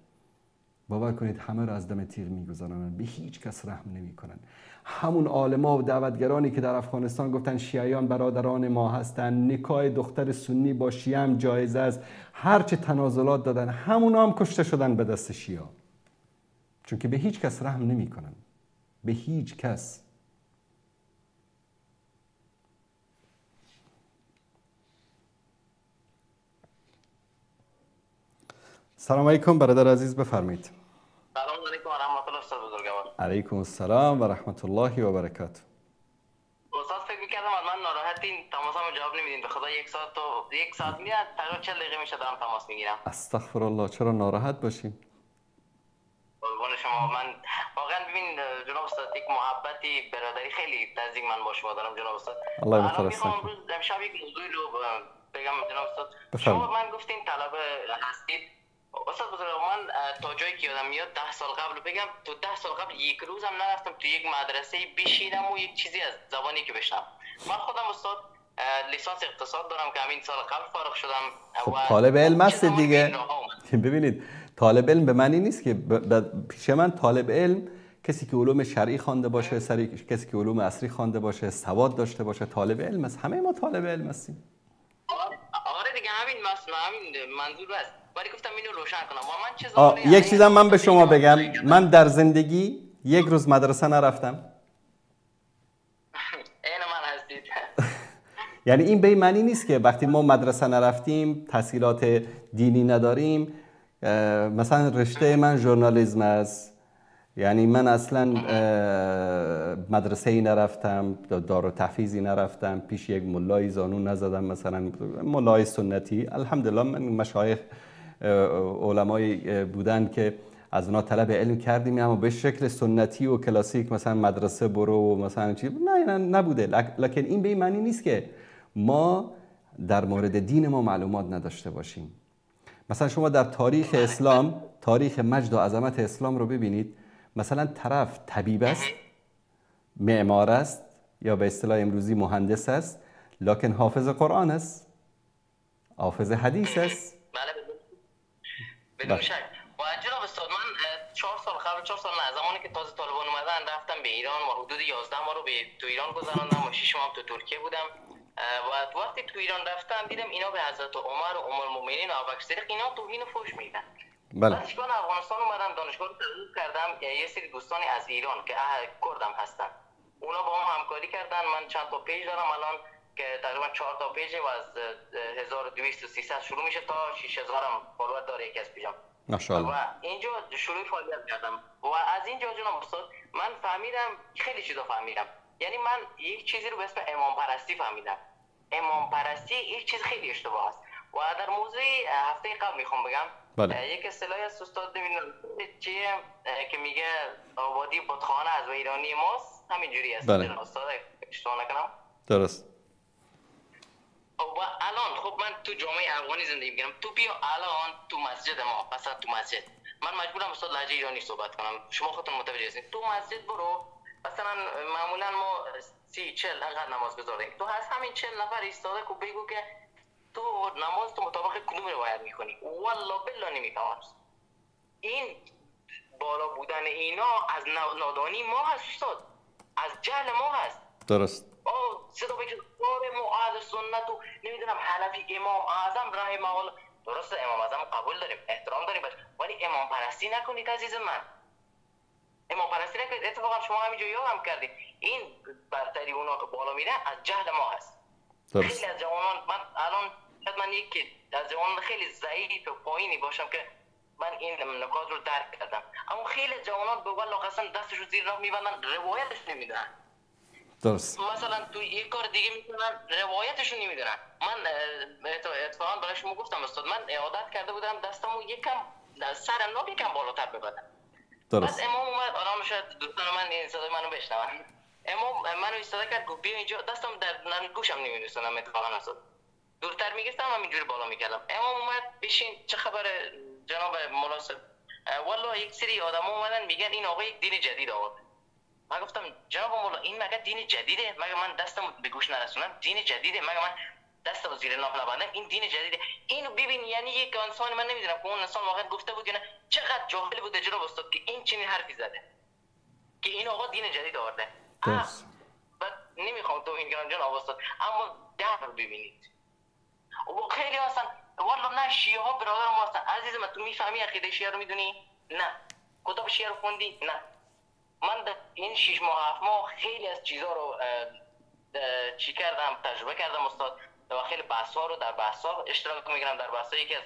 باور کنید همه رو از دم تیغ میگذرانن، به هیچ کس رحم نمیکنن. همون عالما و دعوتگرانی که در افغانستان گفتن شیعیان برادران ما هستند، نکاح دختر سنی با شیعه هم جایز است، هرچه تنازلات دادن، همونا هم کشته شدن به دست شیعه، چون که به هیچ کس رحم نمیکنن، به هیچ کس. سلام علیکم برادر عزیز، بفرمایید. سلام علیکم و رحمت الله استاد بزرگوار. علیکم السلام و رحمت الله و برکاته. استاد فکر می‌کردم از من ناراحتین، تماسمو جواب نمیدین. به خدا یک ساعت و یک ساعت میاد، تقریبا 40 دقیقه میشه دارم تماس میگیرم. استغفر الله، چرا ناراحت باشیم؟ قربان شما. من واقعا ببین جناب استاد، یک محبتی برادری خیلی نزدیک من با شما دارم جناب استاد. الله مترسم. امروز امشب یک موضوعی رو بگم جناب استاد. شما من گفتین طلب هستید. استاد بزرگ، من تا جایی که یادم میاد 10 سال قبل بگم، تو 10 سال قبل یک روزم نرفتم تو یک مدرسه بشینم و یک چیزی از زبانی که بشنم. من خودم استاد لیسانس اقتصاد دارم که همین سال قبل فارغ شدم. خب طالب علم هست دیگه. ببینید طالب علم به معنی نیست که پیش من طالب علم کسی که علوم شرعی خوانده باشه، کسی که علوم عصری خوانده باشه، سواد داشته باشه، طالب علم است. همه ما طالب علم هستیم. آره دیگه، همین منظور است. ولی گفتم اینو روشن کنم. و من چه زمانی یک چیزم من به شما بگم، من در زندگی یک روز مدرسه نرفتم. این من هستید. یعنی این به معنی نیست که وقتی ما مدرسه نرفتیم، تحصیلات دینی نداریم. مثلا رشته من ژورنالیسم است، یعنی من اصلا مدرسه ای نرفتم، دارالتحفیظی نرفتم، پیش یک ملای زانو نزدم، مثلا ملای سنتی. الحمدلله من مشایخ علمای بودن که از اونا طلب علم کردیم، اما به شکل سنتی و کلاسیک مثلا مدرسه برو و مثلا چی نه نبوده. لکن این به این معنی نیست که ما در مورد دین ما معلومات نداشته باشیم. مثلا شما در تاریخ اسلام، تاریخ مجد و عظمت اسلام رو ببینید، مثلا طرف طبیب است، معمار است، یا به اصطلاح امروزی مهندس است، لکن حافظ قرآن است، حافظ حدیث است. بله بدون شک. و جناب استاد، من 4 سال قبل، 4 سال نه، زمانی که تازه طالبان اومدن رفتم به ایران و حدود 11 ماه رو به تو ایران گذراندم و 6 ماه تو ترکیه بودم. و وقتی تو ایران رفتم دیدم اینا به حضرت عمر و ام المؤمنین و ابوبکر صدیق اینا توهین و فحش میدن. بله. بعدش من افغانستان اومدم، دانشگاه رو تموم کردم، یه سری دوستانی از ایران که اهل کردم هستن، اونا با هم همکاری کردن. من چند تا page دارم الان که تقریبا 4 تا page و از 1200 و 300 شروع میشه تا 6000 هم follower داره یکی از page م. ماشاءالله. و اینجا شروع فعالیت کردم و از اینجا جناب استاد من فهمیدم، خیلی چیزا فهمیدم. یعنی من یک چیزی رو به اسم امام پرستی فهمیدم. امام پرستی یک چیز خیلی اشتباه است. و در موضوع هفته قبل میخوام بگم، بله. یک اصطلاحی از استاد نمیدونم چیه که میگه آبادی بتخانه از ایرانی ماست، همینجوری است. بله. استاد اشتباه نکنم. درست. و الان خب من تو جامعه افغانی زندگی میکنم، تو بیا الان تو مسجد ما، مثلا تو مسجد من مجبورم استاد لهجه ایرانی صحبت کنم، شما خودتون متوجه هستین. تو مسجد برو مثلا معمولا ما 30-40 انقدر نماز گذاریم، تو هست همین 40 نفر ایستاده که بگو که تو نماز تو مطابق کدوم روایت میکنی، والله بالله نمیفهمم. این بالا بودن اینا از نادانی ما هست استاد، از جهل ما هست. درست. صدا بگه ما اهل سنت و نمیدونم حنفی امام اعظم رحمه الله. درسته امام اعظم قبول داریم، احترام داریم، ولی امام پرستی نکنید عزیز من. امام پرستی نکنید. اتفاقا شما همینجا یادم کردید این برتری اونا که بالا میره از جهل ما هست. خیلی از جوانان، من الان شاید من یکی از جوانان خیلی ضعیف و پایینی باشم که من این نکات رو درک کردم، اما خیلی جوانان به والله قسم دستشو زیر راه میبندن، روایتش نمیدونن. درست. مثلا تو یک کار دیگه میکنن روایتشو نمیدونن. من اتفاقا برای شما گفتم استاد، من عادت کرده بودم دستمو یکم سرم ناب یکم بالاتر ببندم. درست. بعد امام اومد، آرام شد دوستان من این صدای منو بشنون، امام منو ایستاده کرد گفت بیا اینجا، دستم در گوشم نمی‌رسوندم اتفاقا استاد، دورتر میگرفتم همینجوری بالا میکردم. امام اومد بشین، چه خبره جناب مناسب؟ والله یک سری آدم اومدن میگن این آقا یک دین جدید آورد. من گفتم جناب مولا این مگه دین جدیده؟ مگه من دستم به گوش نرسونم دین جدیده؟ مگه من دستم زیر ناف نبندم این دین جدیده؟ اینو ببین، یعنی یک انسان، من نمیدونم که اون انسان واقعا گفته بود یا نه، چقدر جاهل بوده جناب استاد که این چنین حرفی زده که این آقا دین جدید آورده. بعد نمیخوام تو این کنم جناب استاد، اما در ببینید و خیلی هستن والله نه شیعه ها برادر ما هستن. عزیز من تو میفهمی عقیده شیعه رو میدونی؟ نه. کتاب شیعه رو خوندی؟ نه. من در این 6 ماه 7 ماه خیلی از چیزا رو چی کردم، تجربه کردم استاد، و خیلی بحث ها رو در بحث ها اشتراک میگیرم. در بحث یکی از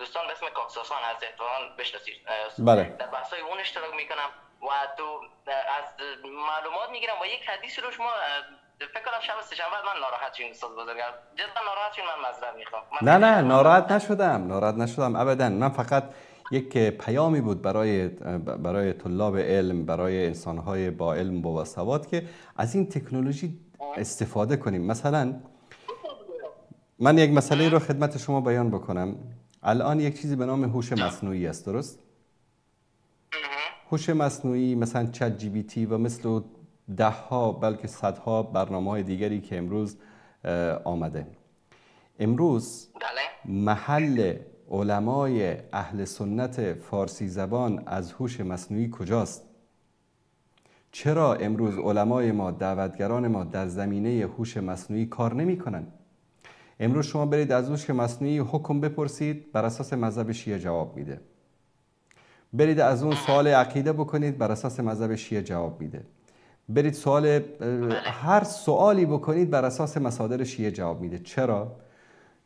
دوستان به اسم کاکساسان هست، احتمالاً بشناسید. بله. در بحث های اون اشتراک میکنم و تو از معلومات میگیرم و یک حدیث رو شما فکر کنم شب سه‌شنبه من ناراحت شدم استاد بزرگوار، جدا ناراحت شدم، من معذرت میخوام. نه نه ناراحت نشدم، ناراحت نشدم ابدا. من فقط یک پیامی بود برای طلاب علم، برای انسان‌های با علم و سواد که از این تکنولوژی استفاده کنیم. مثلا من یک مسئله رو خدمت شما بیان بکنم. الان یک چیزی به نام هوش مصنوعی است، درست؟ هوش مصنوعی مثلا ChatGPT و مثل ده ها بلکه صدها برنامه‌های دیگری که امروز آمده. امروز محل علمای اهل سنت فارسی زبان از هوش مصنوعی کجاست؟ چرا امروز علمای ما، دعوتگران ما در زمینه هوش مصنوعی کار نمی کنن؟ امروز شما برید از هوش مصنوعی حکم بپرسید، بر اساس مذهب شیعه جواب میده. برید از اون سوال عقیده بکنید، بر اساس مذهب شیعه جواب میده. برید سوال، هر سوالی بکنید بر اساس مصادر شیعه جواب میده. چرا؟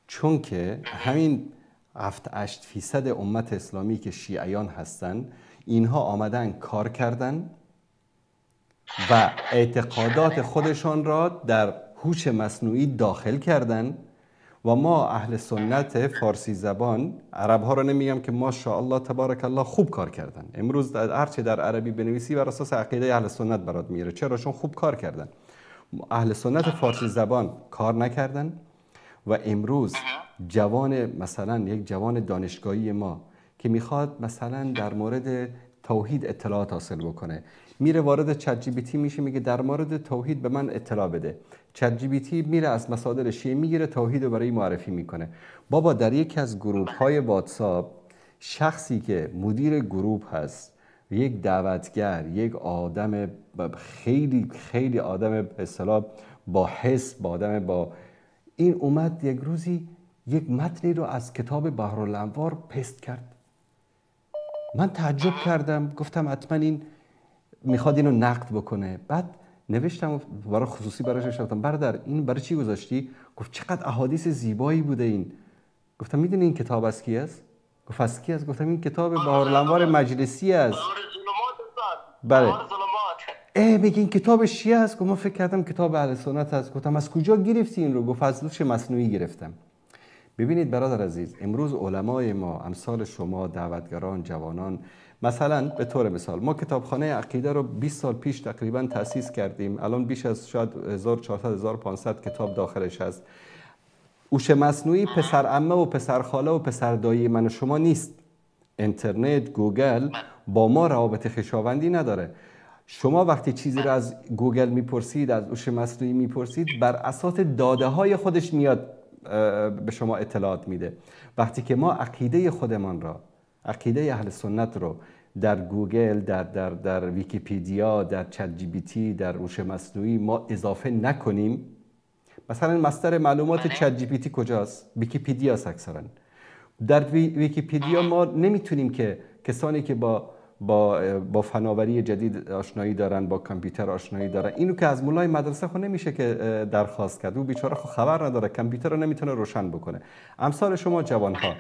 چون که همین 7-8% امت اسلامی که شیعیان هستن، اینها آمدن کار کردن و اعتقادات خودشان را در هوش مصنوعی داخل کردن و ما اهل سنت فارسی زبان، عرب ها رو نمیگم که ماشاءالله تبارک الله خوب کار کردن. امروز هرچه در عربی بنویسی بر اساس عقیده اهل سنت برات میاره. چرا؟ چون خوب کار کردن. اهل سنت فارسی زبان کار نکردن و امروز جوان، مثلا یک جوان دانشگاهی ما که میخواد مثلا در مورد توحید اطلاعات حاصل بکنه، میره وارد ChatGPT میشه، میگه در مورد توحید به من اطلاع بده. ChatGPT میره از مصادر شیعه میگیره، توحید رو برای معرفی میکنه. بابا در یکی از گروپ های واتساپ شخصی که مدیر گروپ هست، یک دعوتگر، یک آدم خیلی خیلی آدم به اصطلاح با حس، با آدم با این، اومد یک روزی یک متنی رو از کتاب بحرالانوار paste کرد. من تعجب کردم، گفتم حتما این میخواد اینو نقد بکنه. بعد نوشتم برای خصوصی براش نوشتم برادر این برای چی گذاشتی؟ گفت چقدر احادیث زیبایی بوده این. گفتم میدونی این کتاب از کی است؟ گفت از کی است؟ گفتم این کتاب بحرالانوار مجلسی است. بله. میگه این کتاب شیعه است. گفت من فکر کردم کتاب اهل سنت است. گفتم از کجا گرفتی این رو؟ گفت از هوش مصنوعی گرفتم. ببینید برادر عزیز، امروز علمای ما، امثال شما، دعوتگران، جوانان، مثلا به طور مثال ما کتابخانه عقیده رو 20 سال پیش تقریبا تأسیس کردیم. الان بیش از شاید 1400 1500 کتاب داخلش هست. هوش مصنوعی پسر عمه و پسر خاله و پسر دایی من و شما نیست. اینترنت، گوگل با ما روابط خویشاوندی نداره. شما وقتی چیزی رو از گوگل میپرسید، از هوش مصنوعی میپرسید، بر اساس داده های خودش میاد به شما اطلاعات میده. وقتی که ما عقیده خودمان را، عقیده اهل سنت رو در گوگل، در در در ویکی‌پدیا، در ChatGPT، در هوش مصنوعی ما اضافه نکنیم، مثلا مصدر معلومات ChatGPT کجاست؟ ویکی‌پدیا است اکثرا. در ویکی‌پدیا ما نمیتونیم که کسانی که با با فناوری جدید آشنایی دارن، با کامپیوتر آشنایی دارن. اینو که از مولای مدرسه خو نمیشه که درخواست کرد، او بیچاره خو خبر نداره، کامپیوتر رو نمیتونه روشن بکنه. امثال شما جوانها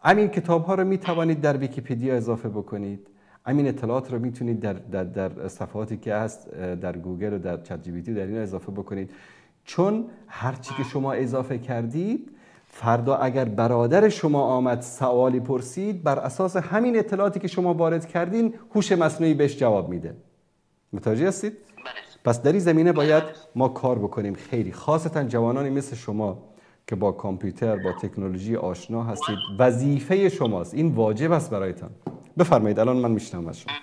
همین کتاب ها رو میتوانید در ویکی‌پدیا اضافه بکنید، همین اطلاعات رو میتونید در صفحاتی که هست در گوگل و در ChatGPT در اینا اضافه بکنید، چون هرچی که شما اضافه کردید فردا اگر برادر شما آمد سوالی پرسید، بر اساس همین اطلاعاتی که شما وارد کردین هوش مصنوعی بهش جواب میده. متوجه هستید؟ پس در این زمینه باید ما کار بکنیم خیلی، خاصتا جوانانی مثل شما که با کامپیوتر، با تکنولوژی آشنا هستید. وظیفه شماست، این واجب است برایتان. بفرمایید، الان من میشنوم از شما.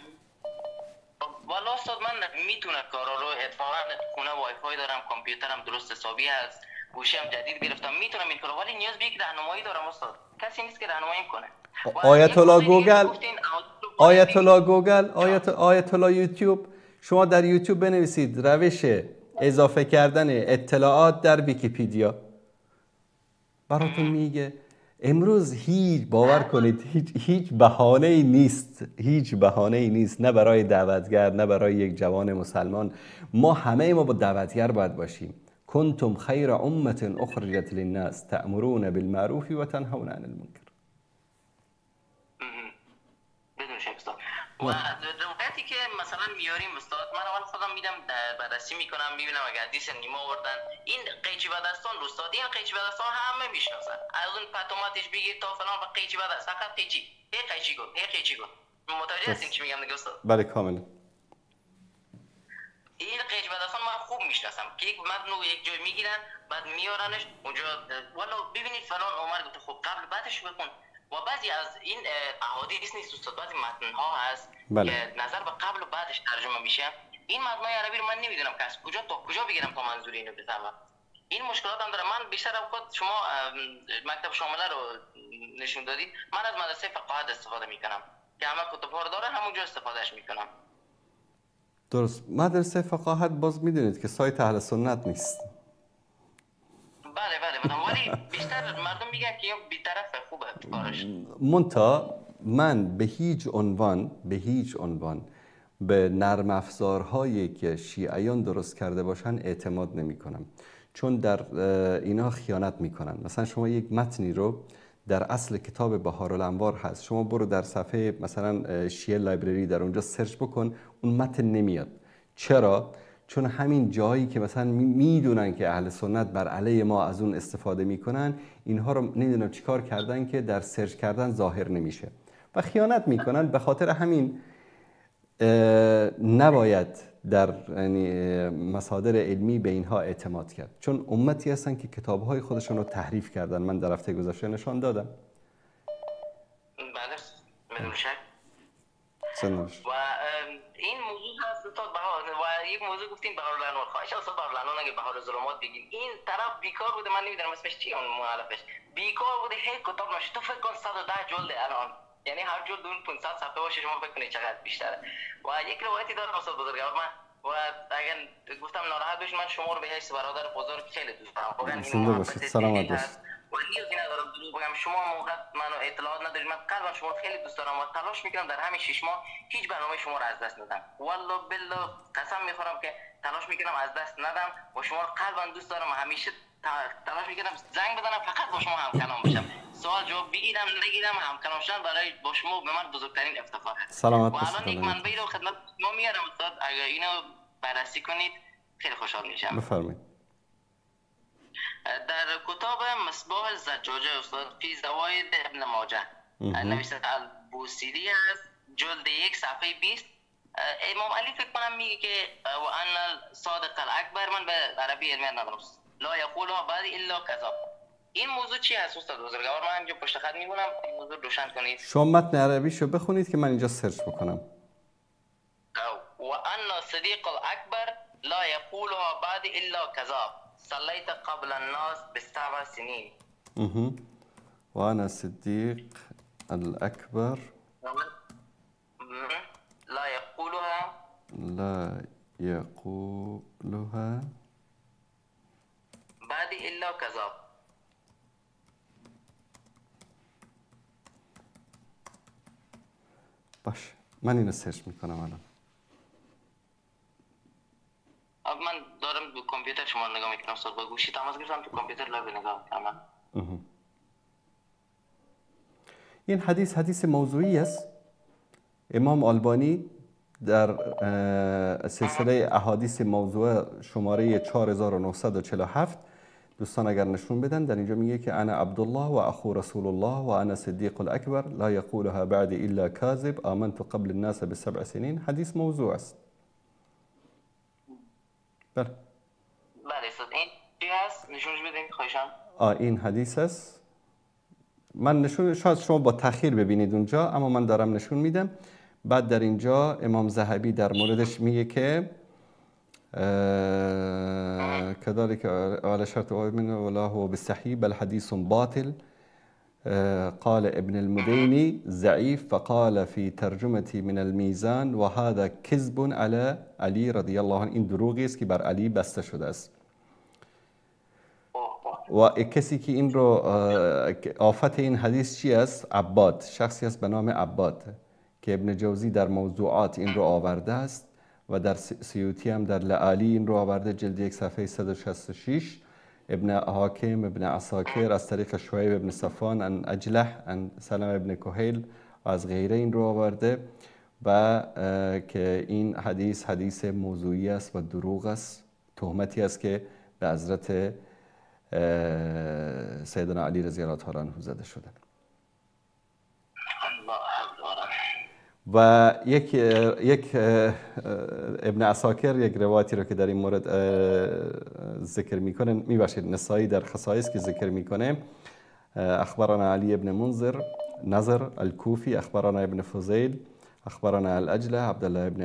والا استاد من میتونم کارا رو، اتفاقا خونه وای فای دارم، کامپیوترم درست حسابی هست، گوشی هم جدید گرفتم، میتونم این کارو، ولی نیاز به یک راهنمایی دارم استاد. کسی نیست که راهنماییم کنه. آیت الله گوگل، آیت الله گوگل، آیت الله یوتیوب. شما در یوتیوب بنویسید روش اضافه کردن اطلاعات در ویکی‌پدیا، براتون میگه. امروز هیچ، باور کنید، هیچ بهانه‌ای نیست، هیچ بهانه‌ای نیست، نه برای دعوتگر، نه برای یک جوان مسلمان. ما همه ما با دعوتگر باید باشیم. کنتم خیر امة اخرجت للناس تأمرون بالمعروف و تنهون عن المنکر. بدون شک استاد. و روایتی که مثلا میاریم استاد، من اول خودم میدم بررسی میکنم، میبینم اگه حدیث نیما آوردن، این قیچی به دستان استاد، این قیچی به دستان همه میشناسن، از اون پتوماتش بگیر تا فلان و قیچی به دست، فقط قیچی، هی قیچی گفت، هی قیچی گفت. متوجه هستین چی میگم دیگه استاد؟ بله کاملا. این قیچی به دستان من خوب میشناسم که یک متن رو یک جای میگیرن بعد میارنش اونجا، والا ببینید فلان عمر گفته، خب قبل بعدش بخون. و بعضی از این احادیث نیست استاد، بعضی متن ها هست بله. که نظر به قبل و بعدش ترجمه میشه. این متن‌های عربی رو من نمیدونم که از کجا تا کجا بگیرم تا منظور اینو بفهمم. این مشکلات هم داره. من بیشتر اوقات شما مکتب شامله رو نشون دادید، من از مدرسه فقاهت استفاده میکنم که همه کتب ها رو داره، همونجا استفادهش میکنم. درست. مدرسه فقاهت باز میدونید که سایت اهل سنت نیست. بله بله، ولی بیشتر مردم میگن که بی‌طرفه، خوبه کارش. منتها من به هیچ عنوان، به هیچ عنوان به نرم افزارهایی که شیعیان درست کرده باشن اعتماد نمی کنم، چون در اینا خیانت میکنن. مثلا شما یک متنی رو در اصل کتاب بحارالانوار هست، شما برو در صفحه مثلا شیعه لایبرری در اونجا سرچ بکن، اون متن نمیاد. چرا؟ چون همین جایی که مثلا میدونن که اهل سنت بر علیه ما از اون استفاده میکنن، اینها رو نمیدونم چیکار کردن که در سرچ کردن ظاهر نمیشه و خیانت میکنن. به خاطر همین نباید در مصادر علمی به اینها اعتماد کرد، چون امتی هستن که کتابهای خودشون رو تحریف کردن. من در هفته گذشته نشان دادم. بله بدون شک. و این موضوع هست استاد بهار، و یک موضوع گفتیم بهار الانوار، خواهش استاد بهار الانوار نگه بهار ظلمات بگیم. این طرف بیکار بوده، من نمیدونم اسمش چیه اون مؤلفش، بیکار بوده، هی کتاب نوشته. تو فکر کن 110 جلد الان، یعنی هر جلد اون 500 صفحه باشه، شما فکر کنید چقدر بیشتره. و یک روایتی دارم استاد بزرگوار من، و اگر گفتم ناراحت بشین، من شما رو به حیث برادر بزرگ خیلی دوست دارم. واقعا این محبت سلامت باشید و نیازی ندارم دروغ بگم. شما موقع منو اطلاعات ندارید، من قلبا شما رو خیلی دوست دارم و تلاش میکنم در همین 6 ماه هیچ برنامه شما رو از دست ندم. والله بالله قسم میخورم که تلاش میکنم از دست ندم و شما رو قلبا دوست دارم و همیشه تلاش میکنم زنگ بزنم فقط با شما همکلام بشم، سوال جواب بگیرم نگیرم، همکلام شدن برای با شما به من بزرگترین افتخار هست. سلامت باشید. و الان یک منبعی رو خدمت ما میارم استاد، اگر اینو بررسی کنید خیلی خوشحال میشم. بفرمایید. در کتاب مصباح الزجاجه استاد فی زواید ابن ماجه نوشته البوصیری هست، جلد 1 صفحه 20. امام علی فکر کنم میگه که و ان الصادق الاکبر، من به عربی علمی ندارم، لا یقولها بعد الا کذا. این موضوع چی هست استاد بزرگوار؟ من اینجا پشت خط میمونم، این موضوع روشن کنید. شما متن عربیشو بخونید که من اینجا سرچ بکنم. و ان صدیق الاکبر لا یقولها بعد الا کذا صلیت قبل الناس ب7 سنین. وانا صدیق الاکبر لا یقولها، لا یقولها بعد الا کذا. باش من اینو search میکنم الان. من دارم به کامپیوتر شما نگاه میکنم استاد، با گوشی تماس گرفتم، تو کامپیوتر live نگاه میکنم. این حدیث حدیث موضوعی است. امام آلبانی در سلسله احادیث موضوع شماره 4947 دوستان اگر نشون بدن، در اینجا میگه که انا عبدالله و اخو رسول الله و انا صدیق الاکبر لا یقولها بعد الا کاذب آمنت قبل الناس بسبع سنین. حدیث موضوع است. بله بله استاد، این چی هست؟ نشونش بدین خواهشم. این حدیث است. من نشون، شاید شما با تأخیر ببینید اونجا، اما من دارم نشون میدم. بعد در اینجا امام ذهبی در موردش میگه که كذلك على شرط منه ولا هو بالصحيح بل حديث باطل. قال ابن المديني ضعيف، فقال في ترجمة من الميزان وهذا كذب على علی رضی الله عنه. این دروغی است که بر علی بسته شده است. و کسی که این رو آفت این حدیث چی است؟ عباد، شخصی است به نام عباد که ابن جوزی در موضوعات این رو آورده است و در سیوطی هم در لعالی این رو آورده، جلد 1 صفحه 166. ابن حاکم، ابن عساکر از طریق شعیب ابن صفان ان اجلح ان سلم ابن کهیل و از غیره این رو آورده و که این حدیث حدیث موضوعی است و دروغ است، تهمتی است که به حضرت سیدنا علی رضی الله تعالی عنه زده شده. و یک ابن عساکر یک روایتی رو که در این مورد ذکر میکنه، میبخشید نسائی در خصائص که ذکر میکنه، اخبرنا علی ابن منذر نظر الكوفي اخبرنا ابن فضيل اخبرنا الاجلة عبد الله ابن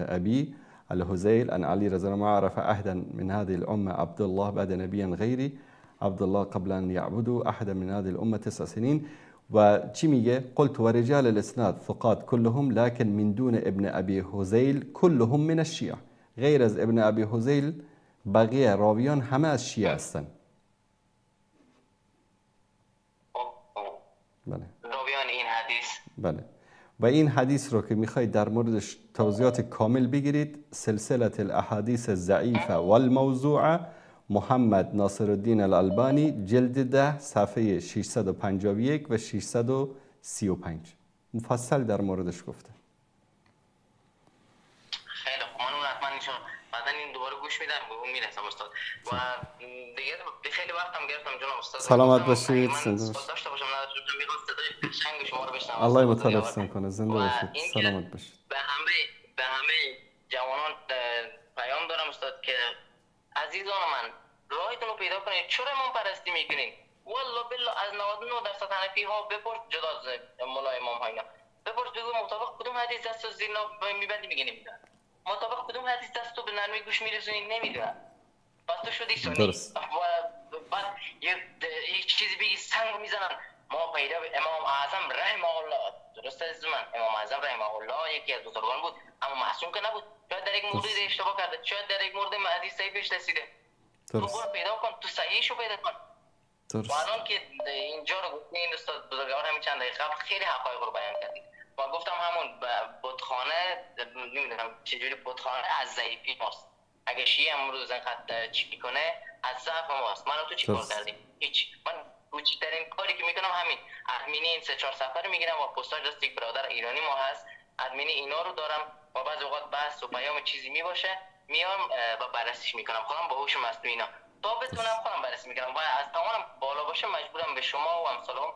ابي الهزيل ان علي رضي الله عنه عرف عهدا من هذه الامه عبد الله بعد نبيا غيري عبد الله قبل ان يعبدوا احدا من هذه الامه 9 سنين. و چی میگه؟ قلت و رجال الاسناد ثقات كلهم لكن من دون ابن ابي هذيل كلهم من الشیعه. غیر از ابن ابی هذیل بقیه راویان همه از شیعه هستن. بله، راویان این حدیث. بله، و این حدیث رو که میخواید در موردش توضیحات کامل بگیرید، سلسله الاحادیث الضعیفه والموضوعه، محمد ناصرالدین الالبانی، جلد 10 صفحه 651 و 635 مفصل در موردش گفته. خیلی خوب، من اون حتما بعدا این دوباره گوش میدم به اون میرسم استاد. و دیگه خیلی وقتم گرفتم جناب استاد. سلامت باشید، زنده باشید. داشته باشم نداشته میخوام صدای قشنگ شما رو بشنوم. الله متعال حفظتون کنه، زنده باشید، سلامت باشید. به همه جوانان پیام دارم استاد که عزیزان من راهتون رو پیدا کنید. چرا امام پرستی میکنین؟ والله بالله از 99% حنفی ها بپرس، جدا از ملا امام ها اینا بپرس، بگو مطابق کدوم حدیث دستو زیر میبندی؟ میگه نمیدونم. مطابق کدوم حدیث دستو به نرمی گوش میرسونی؟ نمیدونم. پس تو شدی سنی. درست. و بعد یک چیزی بگی سنگ میزنن. ما پیرو امام اعظم رحمه الله، درست از من، امام اعظم رحمه الله یکی از بزرگان بود، اما معصوم که نبود. شاید در یک مورد اشتباه کرده، شاید در یک مورد حدیث صحیح بهش رسیده. تو برو پیدا کن، تو صحیحشو پیدا کن. درست. و الان که اینجا رو گفتین استاد بزرگوار، همین چند دقیقه قبل خیلی حقایق رو بیان کردید و گفتم همون بتخانه، نمیدونم چجوری بتخانه از ضعیفی ماست. اگه شیعه امروز اینقدر چی میکنه از ضعف ماست. من تو چیکار کردیم؟ هیچ. من کوچکترین کاری که میکنم همین ادمینی این 3-4 صفحه رو میگیرم و پستاج دست یک برادر ایرانی ما هست، ادمینی اینا رو دارم و بعضی اوقات بحث و پیام چیزی میباشه میام و بررسیش میکنم خودم با هوش مصنوعی اینا تا بتونم خودم بررسی میکنم و از توانم بالا باشه مجبورم به شما و امثالهم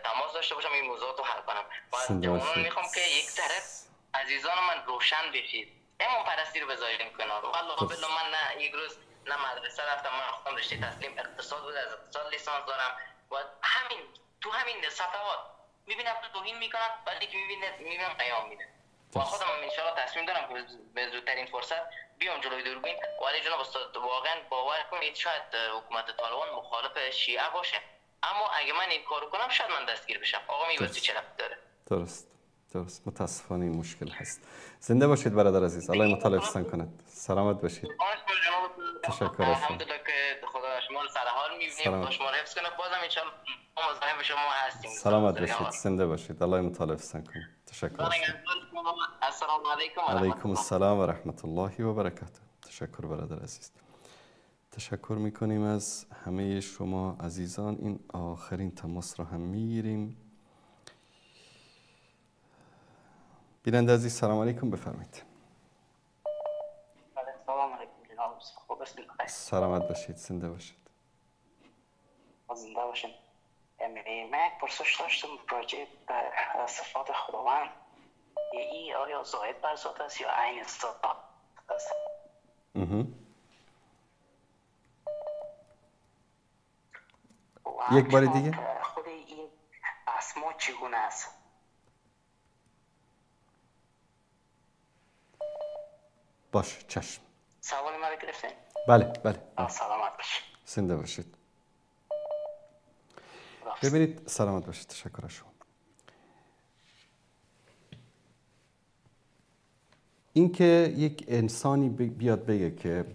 تماس داشته باشم این موضوعات رو حل کنم. و جوانان میخوام که یک طرف عزیزان من روشن بشید، امام پرستی رو بذاریم کنار. والله بالله من نه یک روز نه مدرسه رفتم، من خودم رشته تسلیم اقتصاد بود، از اقتصاد لیسانس دارم و همین تو همین صفحات میبینم تو توهین میکنن، بعد که میبینم پیام میده و خودم ان شاء الله تصمیم دارم که به زودترین فرصت بیام جلوی دوربین. ولی جناب استاد واقعا باور کنید شاید حکومت طالبان مخالف شیعه باشه، اما اگه من این کارو کنم شاید من دستگیر بشم. آقا میگه چه ربطی داره؟ درست درست، متاسفانه این مشکل هست. زنده باشید برادر عزیز، الله متعال حفظتان کند. سلامت باشید. تشکر. الحمدلله که خدا شما رو سر حال می‌بینیم، خدا شما رو حفظ کنه. بازم ان شاء الله ما مزاحم شما هستیم. سلامت باشید، زنده باشید، الله متعال حفظتان کنه. تشکر. السلام علیکم. علیکم السلام و رحمت الله و برکاته. تشکر برادر عزیز. تشکر میکنیم از همه شما عزیزان. این آخرین تماس را هم میگیریم. بیننده عزیز سلام علیکم، بفرمایید. سلام علیکم جناب، خوب هستید؟ سلامت باشید، زنده باشید. زنده باشید. من یک پرسش داشتم راجع به صفات خداوند. ای آیا زائد بر ذات است یا عین ذات است؟ یک بار دیگه خود این اسما چگونه است؟ باش، چشم. سوال مرا گرفتین؟ بله بله. سلامت باشید. زنده باشید. ببینید، سلامت باشید، تشکر از شما. اینکه یک انسانی بیاد بگه که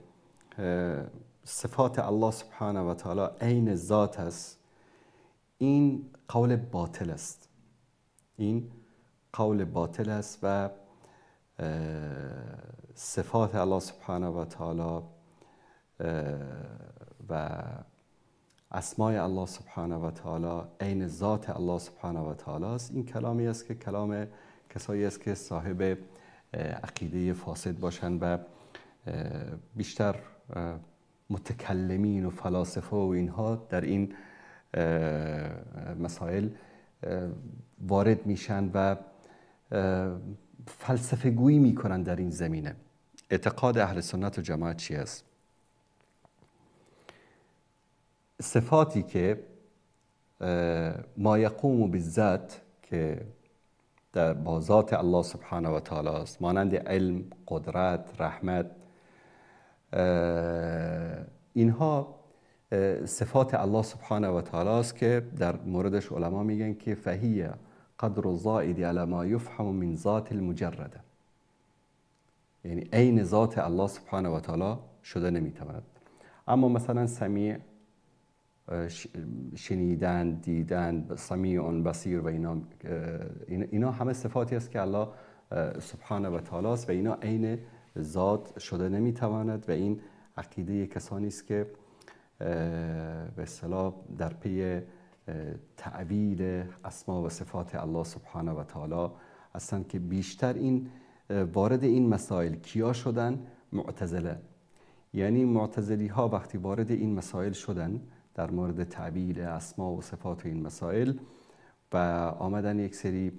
صفات الله سبحانه و تعالی عین ذات است، این قول باطل است. این قول باطل است و صفات الله سبحانه و تعالی و اسمای الله سبحانه و تعالی عین ذات الله سبحانه و تعالی است. این کلامی است که کلام کسایی است که صاحب عقیده فاسد باشند و بیشتر متکلمین و فلاسفه و اینها در این مسائل وارد میشن و فلسفه گویی میکنن در این زمینه. اعتقاد اهل سنت و جماعت چی است؟ صفاتی که ما یقوم بالذات، که در با ذات الله سبحانه و تعالی است، مانند علم، قدرت، رحمت، اینها صفات الله سبحانه و تعالی است که در موردش علما میگن که فهی قدر زائد علی ما یفهم من ذات المجرده، یعنی عین ذات الله سبحانه و تعالی شده نمیتواند. اما مثلا سمیع، شنیدن، دیدن، سمیع بصیر و اینا همه صفاتی است که الله سبحانه و تعالی است و اینا عین ذات شده نمیتواند و این عقیده کسانی است که به اصطلاح در پی تعویل اسما و صفات الله سبحانه و تعالی هستند که بیشتر این وارد این مسائل کیا شدن؟ معتزله. یعنی معتزلی ها وقتی وارد این مسائل شدن در مورد تعویل اسما و صفات و این مسائل و آمدن یک سری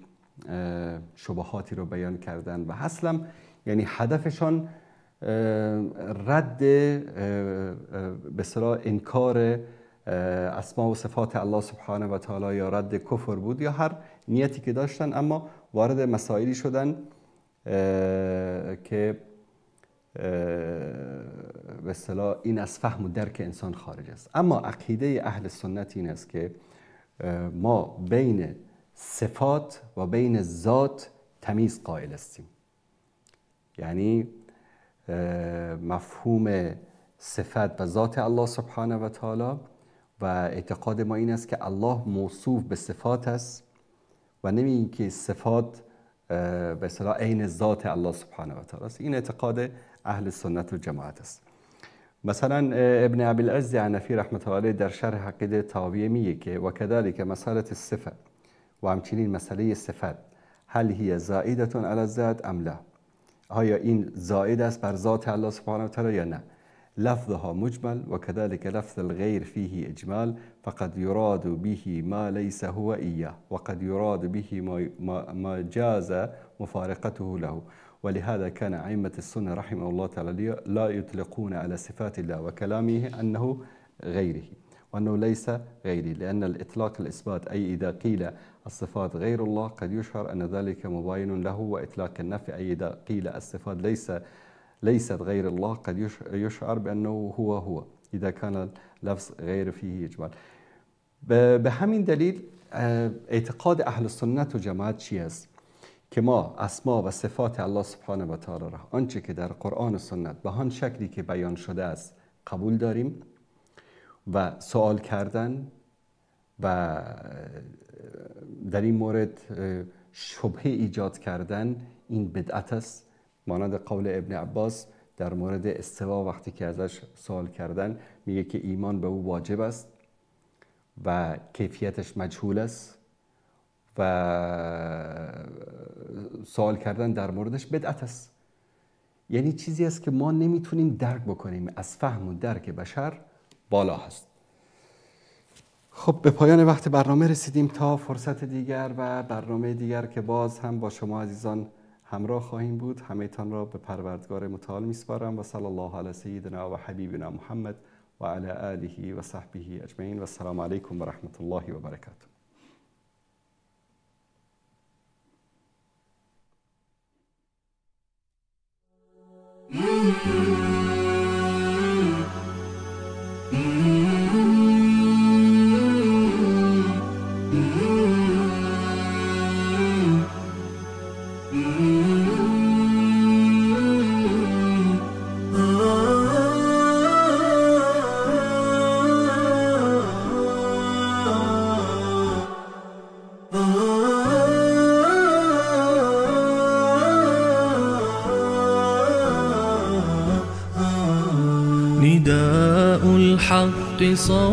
شبهاتی رو بیان کردن و اصلا یعنی هدفشان رد به اصطلاح انکار اسما و صفات الله سبحانه و تعالی یا رد کفر بود یا هر نیتی که داشتن، اما وارد مسائلی شدن که به اصطلاح این از فهم و درک انسان خارج است. اما عقیده اهل سنت این است که ما بین صفات و بین ذات تمیز قائل هستیم. یعنی مفهوم صفت و ذات الله سبحانه و تعالی و اعتقاد ما این است که الله موصوف به صفات است و نمیگیم که صفات به اصطلاح عین ذات الله سبحانه و تعالی است. این اعتقاد اهل سنت و جماعت است. مثلا ابن ابی العز حنفی رحمت الله علیه در شرح عقیده طحاویه میگه که و کذلک مسئله الصفه، و همچنین مسئله صفت، هل هی زائده علی الذات ام لا، آیا این زائد است بر ذات الله سبحانه و تعالی یا نه؟ لفظها مجمل وكذلك لفظ الغير فيه إجمال، فقد يراد به ما ليس هو إياه وقد يراد به ما جاز مفارقته له، ولهذا كان أئمة السنة رحمه الله تعالى لا يطلقون على صفات الله وكلامه أنه غيره وأنه ليس غيره، لأن الإطلاق الإثبات أي إذا قيل الصفات غير الله قد يشعر أن ذلك مباين له، وإطلاق النفي أي إذا قيل الصفات ليست غير الله قد يشعر بأنه هو هو إذا كان لفظ غیر فيه اجمال. به همین دلیل اعتقاد اهل سنت و جماعت چی است؟ که ما اسما و صفات الله سبحانه و تعالی را آنچه که در قرآن و سنت به آن شکلی که بیان شده است قبول داریم و سوال کردن و در این مورد شبهه ایجاد کردن این بدعت است. مانند قول ابن عباس در مورد استوا وقتی که ازش سوال کردن میگه که ایمان به او واجب است و کیفیتش مجهول است و سوال کردن در موردش بدعت است. یعنی چیزی است که ما نمیتونیم درک بکنیم، از فهم و درک بشر بالا هست. خب به پایان وقت برنامه رسیدیم. تا فرصت دیگر و برنامه دیگر که باز هم با شما عزیزان همراه خواهیم بود، همه تان را به پروردگار متعال میسپارم و صلی الله علی سیدنا و حبیبنا محمد و علی آله و صحبه اجمعین و السلام علیکم و رحمت الله و برکاته. نداء الحق صوت